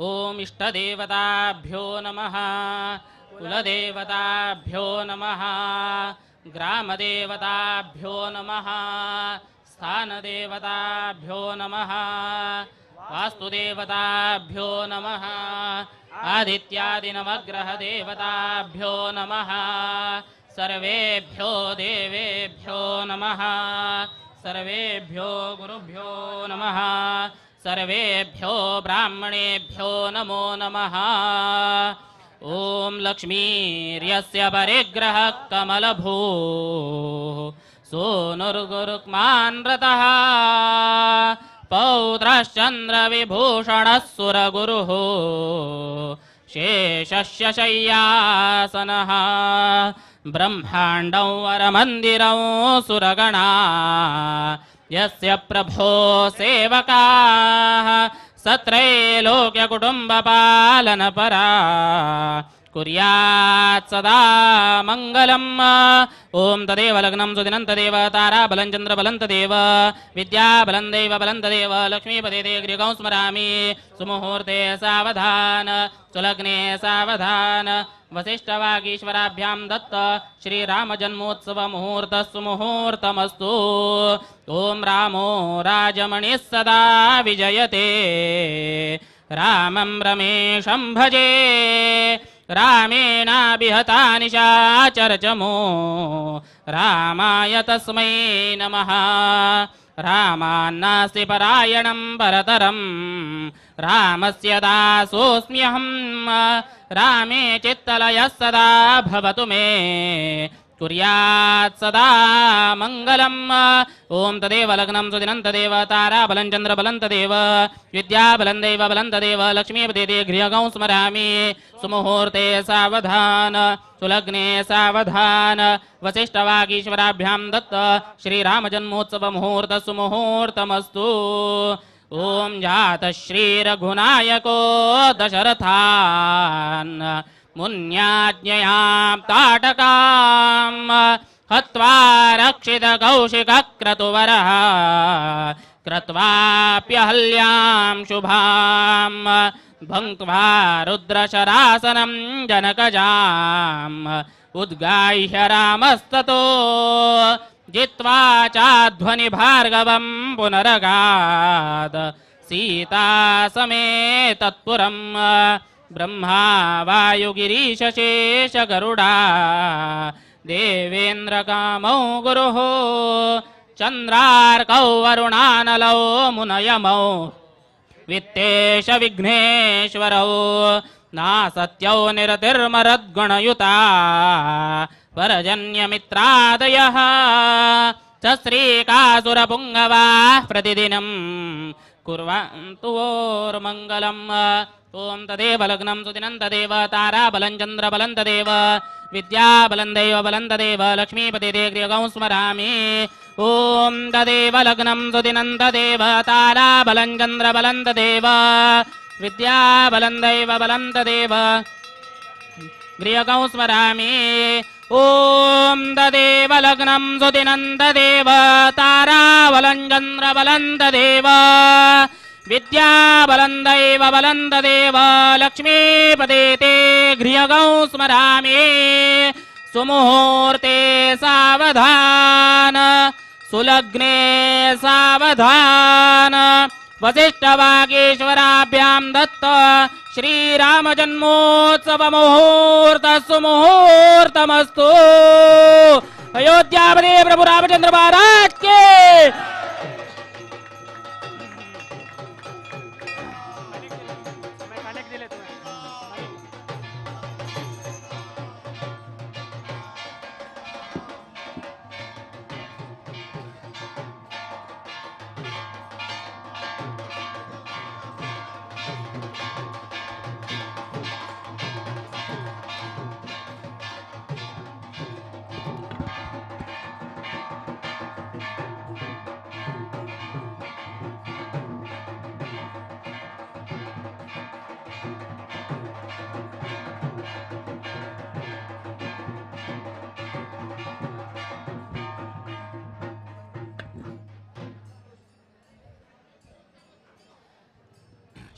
ओम इष्टदेवताभ्यो नमः, कुलदेवताभ्यो नमः, ग्रामदेवताभ्यो नमः, स्थानदेवताभ्यो नमः, वास्तुदेवताभ्यो नमः, आदित्यादिनवग्रहदेवताभ्यो नमः, सर्वेभ्यो देवेभ्यो नमः, सर्वेभ्यो गुरुभ्यो नमः, सर्वेभ्यो ब्राह्मणेभ्यो नमो नमः। ॐ लक्ष्मीर्यस्य परिग्रह कमलभूः सोनुर्गुरुक्मान् रतः पौत्रश्चन्द्रविभूषणः सुरगुरुः शेषस्य शय्यासनः ब्रह्माण्डौ वरमन्दिरौ सुरगणा यस्य प्रभो सेवकाः सत्रैलोक्यकुटुम्बपालनपरा कुर्यात् सदा मङ्गलम्। ॐ तदेव लग्नं सुदिनं तदेव ताराबलं चन्द्रबलं तदेव विद्याबलं दैव बलं तदेव लक्ष्मीपदे ते गृहं स्मरामि। सुमुहूर्ते सावधान सुलग्ने सावधान वसिष्ठवागीश्वराभ्यां दत्त श्रीरामजन्मोत्सव मुहूर्त सुमुहूर्तमस्तु। ॐ रामो राजमणिः सदा विजयते रामं रमेशं भजे रामेणाभिहता निशाचरचमो रामाय तस्मै नमः। रामान्नास्ति परायणं परतरं रामस्य दासोऽस्म्यहं रामे चित्तलयः सदा भवतु मे कुर्यात् सदा मङ्गलम्। ॐ तदेव लग्नं सुदिनं तदेव ताराबलं चन्द्रबलं तदेव विद्याबलं दैव बलं तदेव लक्ष्मीपदे ते गृहगं स्मरामि। सुमुहूर्ते सावधान सुलग्ने सावधान वसिष्ठवागीश्वराभ्यां दत्त श्रीरामजन्मोत्सव मुहूर्त सुमुहूर्तमस्तु। ॐ जातः श्रीरघुनायको दशरथान् मुन्याज्ञया ताटकां हत्वा रक्षितकौशिकक्रतुवरः क्रत्वाप्यहल्यां शुभां भुङ्क्त्वा रुद्रशरासनं जनकजाम् उद्गाह्य रामस्ततो जित्वा चाध्वनि भार्गवं पुनरगाद सीता समेतत्पुरं ब्रह्मा वायुगिरीशशेषगरुडा देवेन्द्रकामौ गुरुः चन्द्रार्कौ वरुणानलौ मुनयमौ वित्तेश विघ्नेश्वरौ नासत्यौ निरतिर्मरद्गुणयुता परजन्यमित्रादयः च श्रीकासुरपुङ्गवाः प्रतिदिनं कुर्वन्तु वोर्मङ्गलम्। ॐ तदेव लग्नं सुदिनं तदेव ताराबलं चन्द्रबलं तदेव विद्याबलं दैव बलं तदेव लक्ष्मीपते ते गृहगं स्मरामि। ॐ तदेव लग्नं सुदिनं तदेव ताराबलं चन्द्रबलं तदेव विद्याबलं दैव बलं तदेव गृहगं स्मरामि। ॐ तदेव लग्नं सुदिनं तदेव ताराबलं चन्द्रबलं तदेव विद्याबलं दैव बलं तदेव लक्ष्मीपते ते गृहगं स्मरामि। सुमुहूर्ते सावधान सुलग्ने सावधान वसिष्ठवागीश्वराभ्यां दत्त श्रीरामजन्मोत्सव मुहूर्त सुमुहूर्तमस्तु। अयोध्यापते प्रभु रामचंद्र महाराज के।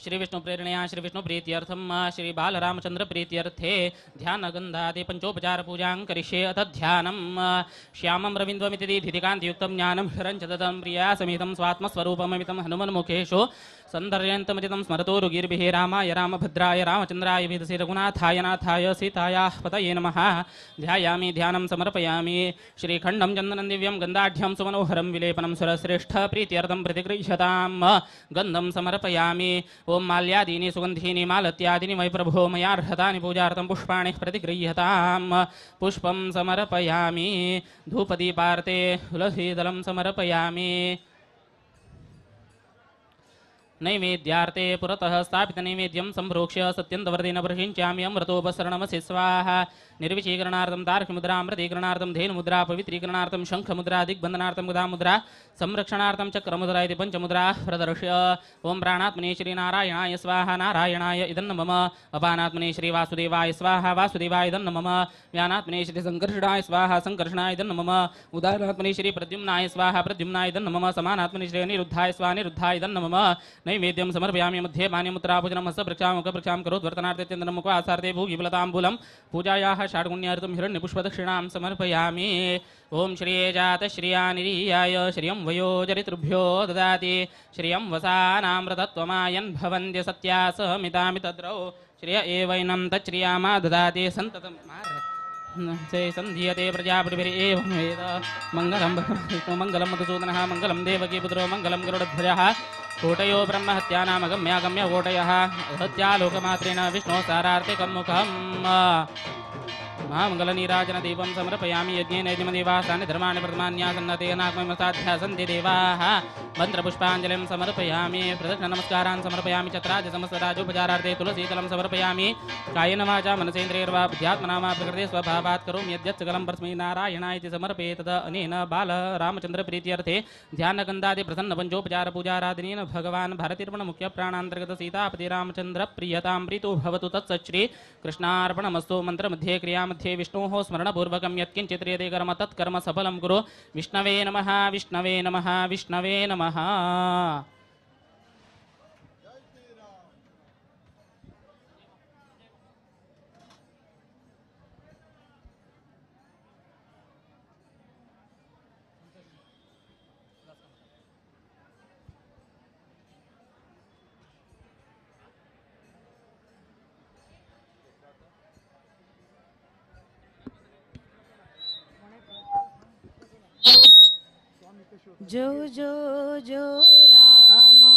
श्री विष्णु प्रेरणया श्री विष्णु प्रीत्यर्थम श्री बाल रामचंद्र प्रीत्यर्थे ध्यान गंधादि पंचोपचार पूजां करिष्ये। अथ ध्यानं श्यामं रवीन्द्वमिति धितिकान्तियुक्तं ज्ञानं हिरञ्चदतं प्रिया समेतं स्वात्मस्वरूपममितं हनुमन्मुखेषु सन्दर्यन्तमजितं स्मरतो रुगीर्भिः रामाय रामभद्राय रामचंद्राय वेदसे रघुनाथाय नाथाय सीतायाः पतये नमः। ध्यायामि ध्यानं समर्पयामि। श्रीखण्डं चन्दनं दिव्यं गन्धाढ्यं सुमनोहरं विलेपनं सुरश्रेष्ठ प्रीत्यर्थं प्रतिगृह्यतां गन्धं समर्पयामि। ॐ माल्यादीनि सुगन्धीनि मालत्यादीनि मयि प्रभो मयार्हतानि पूजार्थं पुष्पाणि प्रतिगृह्यतां पुष्पं समर्पयामि। धूपदीपार्ते तुलसीदलं समर्पयामि। नैवेद्यार्थे पुरतः स्थापितनैवेद्यं सम्प्रोक्ष्य सत्यन्तवर्धेन प्रषिञ्चामि अमृतोपसरणमसि स्वाहा। निर्विशीकरणार्थं तार्क्ष्यमुद्रा अमृतीकरणार्थं धेनुमुद्रा पवित्रीकरणार्थं शङ्खमुद्रा दिग्बन्धनार्थं गदामुद्रा संरक्षणार्थं चक्रमुद्रा इति पञ्चमुद्राः प्रदर्श्य ॐ प्राणात्मने श्रीनारायणाय स्वाहा नारायणाय इदं मम अपानात्मने श्रीवासुदेवाय स्वाहा वासुदेवाय इदं मम व्यानात्मने श्रीसङ्कर्षणाय स्वाहा सङ्कर्षणाय इदं मम उदारात्मने श्रीप्रद्युम्नाय स्वाहा प्रद्युम्नाय इदं मम समानात्मने श्री अनिरुद्धाय स्वाहा निरुद्धाय इदं मम नैवेद्यं समर्पयामि। मध्ये पानीमुत्राभुजनं हस्तप्रक्षां मुखप्रक्षां करोद्वर्तनार्थे चन्दनं मुखवासार्थे भूगिफलताम्बूलं पूजायाः षाड्गुण्यार्थं हिरण्यपुष्पदक्षिणां समर्पयामि। ॐ श्रिये जातश्रियानिरीयाय श्रियं वयो जरितृभ्यो ददाति श्रियं वसानामृतत्वमायन् भवन्ति सत्या समितामि तद्रौ श्रिय एवैनं तच्छ्रियामा ददाति सन्ततं सन्धीयते प्रजापतिभिरेवं वेद। मङ्गलं मङ्गलं मधुसूदनः मङ्गलं देवकी पुत्रो मङ्गलं गरुडध्वजः कोटयो ब्रह्महत्यानामगम्यागम्य कोटयः हत्यालोकमात्रेण विष्णो सारार्तिकं मुखम्। महामङ्गलनीराजनदीपं समर्पयामि। यज्ञेन यज्ञदेवाः धर्माणि प्रथमान्यासन्नतेनात्मसाध्या सन्ति देवाः। मन्त्रपुष्पाञ्जलिं समर्पयामि। प्रदक्षिणनमस्कारान् समर्पयामि। चत्राज समस्तराजोपचारार्थे तुलसीतलं समर्पयामि। कायेन वाचा मनसेन्द्रियैर्वा बुद्ध्यात्मना वा प्रकृते स्वभावात् करोमि यद्यत् सकलं परस्मै नारायणाय इति समर्पये। तद अनेन बाल रामचन्द्र प्रीत्यर्थे ध्यानगन्धादि प्रसन्न पञ्चोपचार पूजाराधनेन भगवान् भारतीर्पण मुख्य प्राणान्तर्गत सीतापति रामचन्द्र प्रियतां प्रीतो भवतु। तत्सच्श्री कृष्णार्पणमस्तु। मन्त्रमध्ये क्रियामध्ये विष्णोः स्मरणपूर्वकं यत्किञ्चित् क्रियते कर्म तत्कर्म सफलं कुरु। विष्णवे नमः विष्णवे नमः विष्णवे नमः। जो जो जो रामा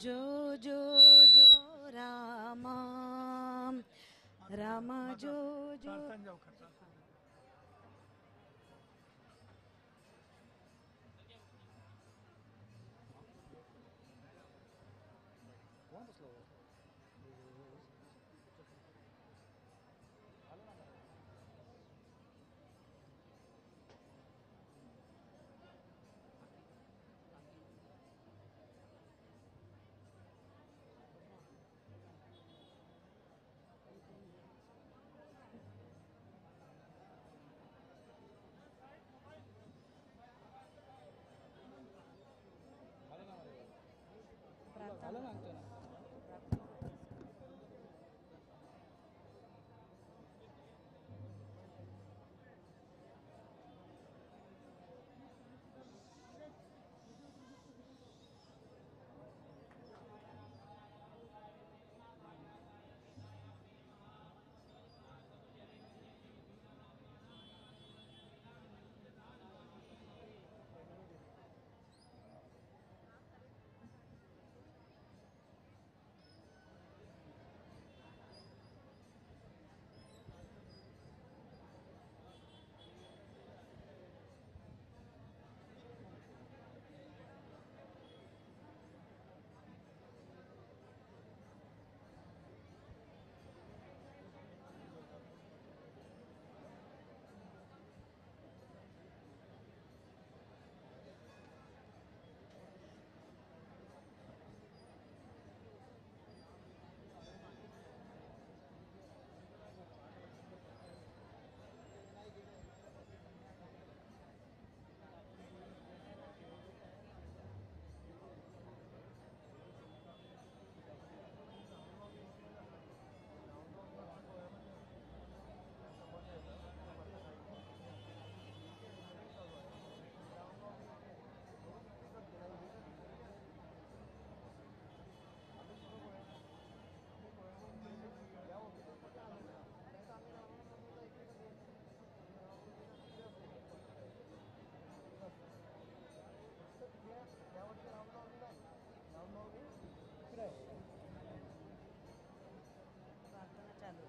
जो जो जो रामा रामा जो जो। कसलो? प्रार्थना चालू.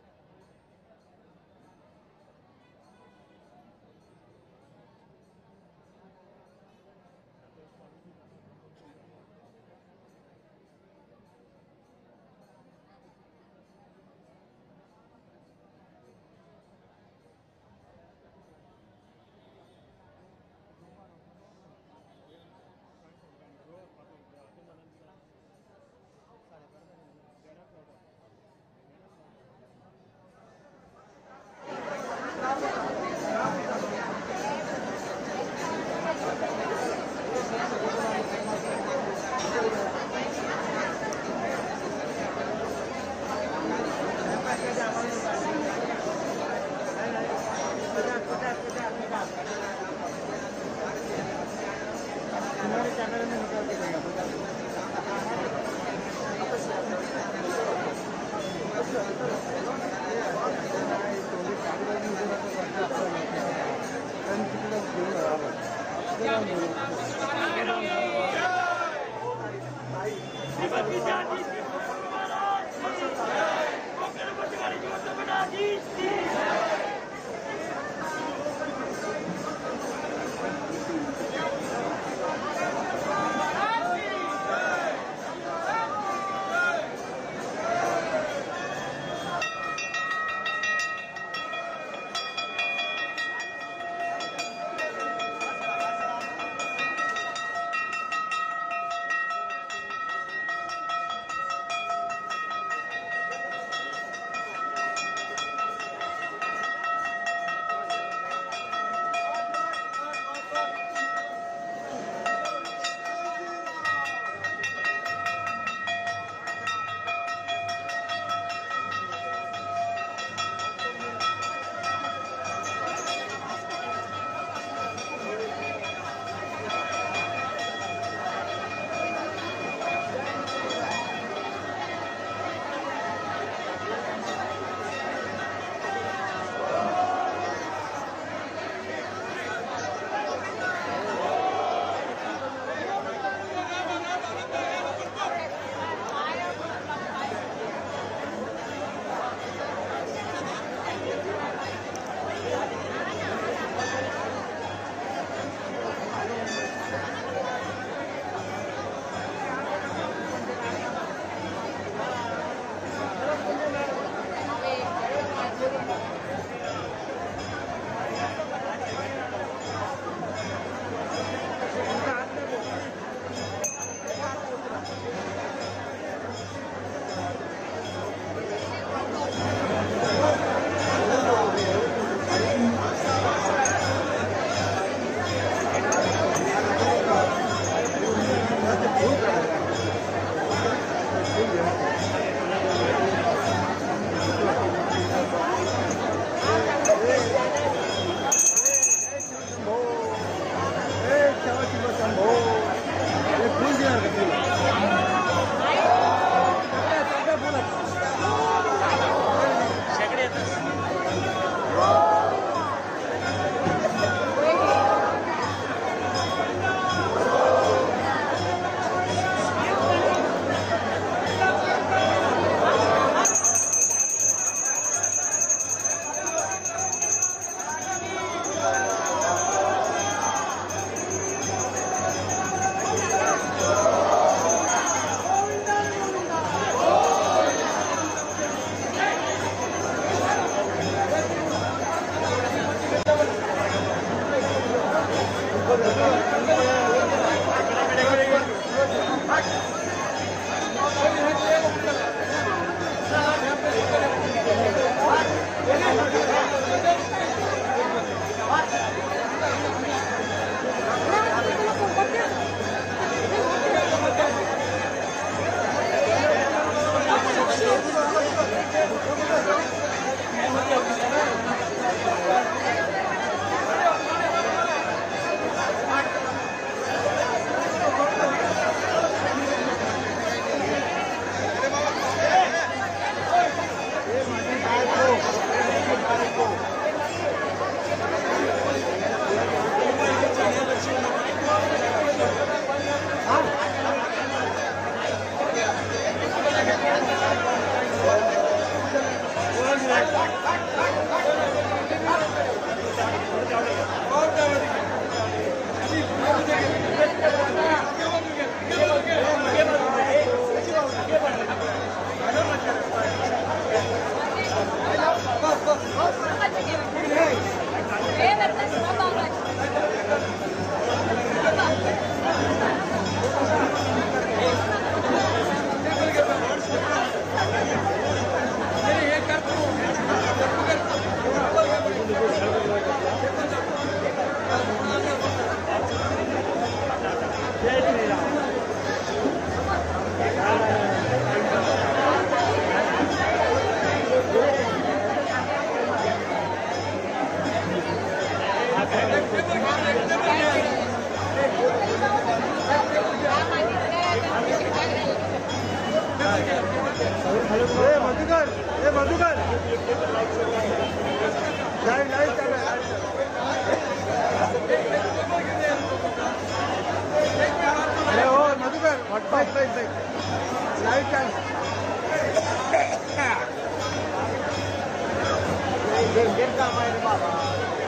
काम आहे रे बाबा.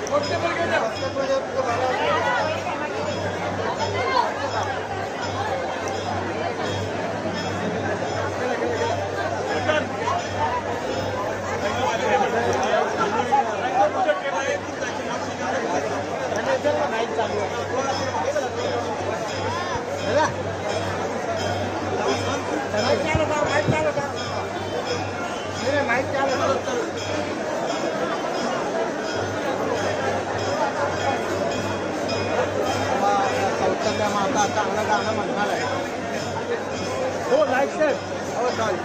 कौशल्या माता चांगलं गाणं म्हणणार आहे. हो लाईक सर. हो सॉरी,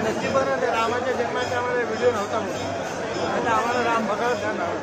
नशीबनं ते रामाच्या जन्माच्या आम्हाला व्हिडिओ नव्हता म्हणून, आता आम्हाला राम बघायला जाणार.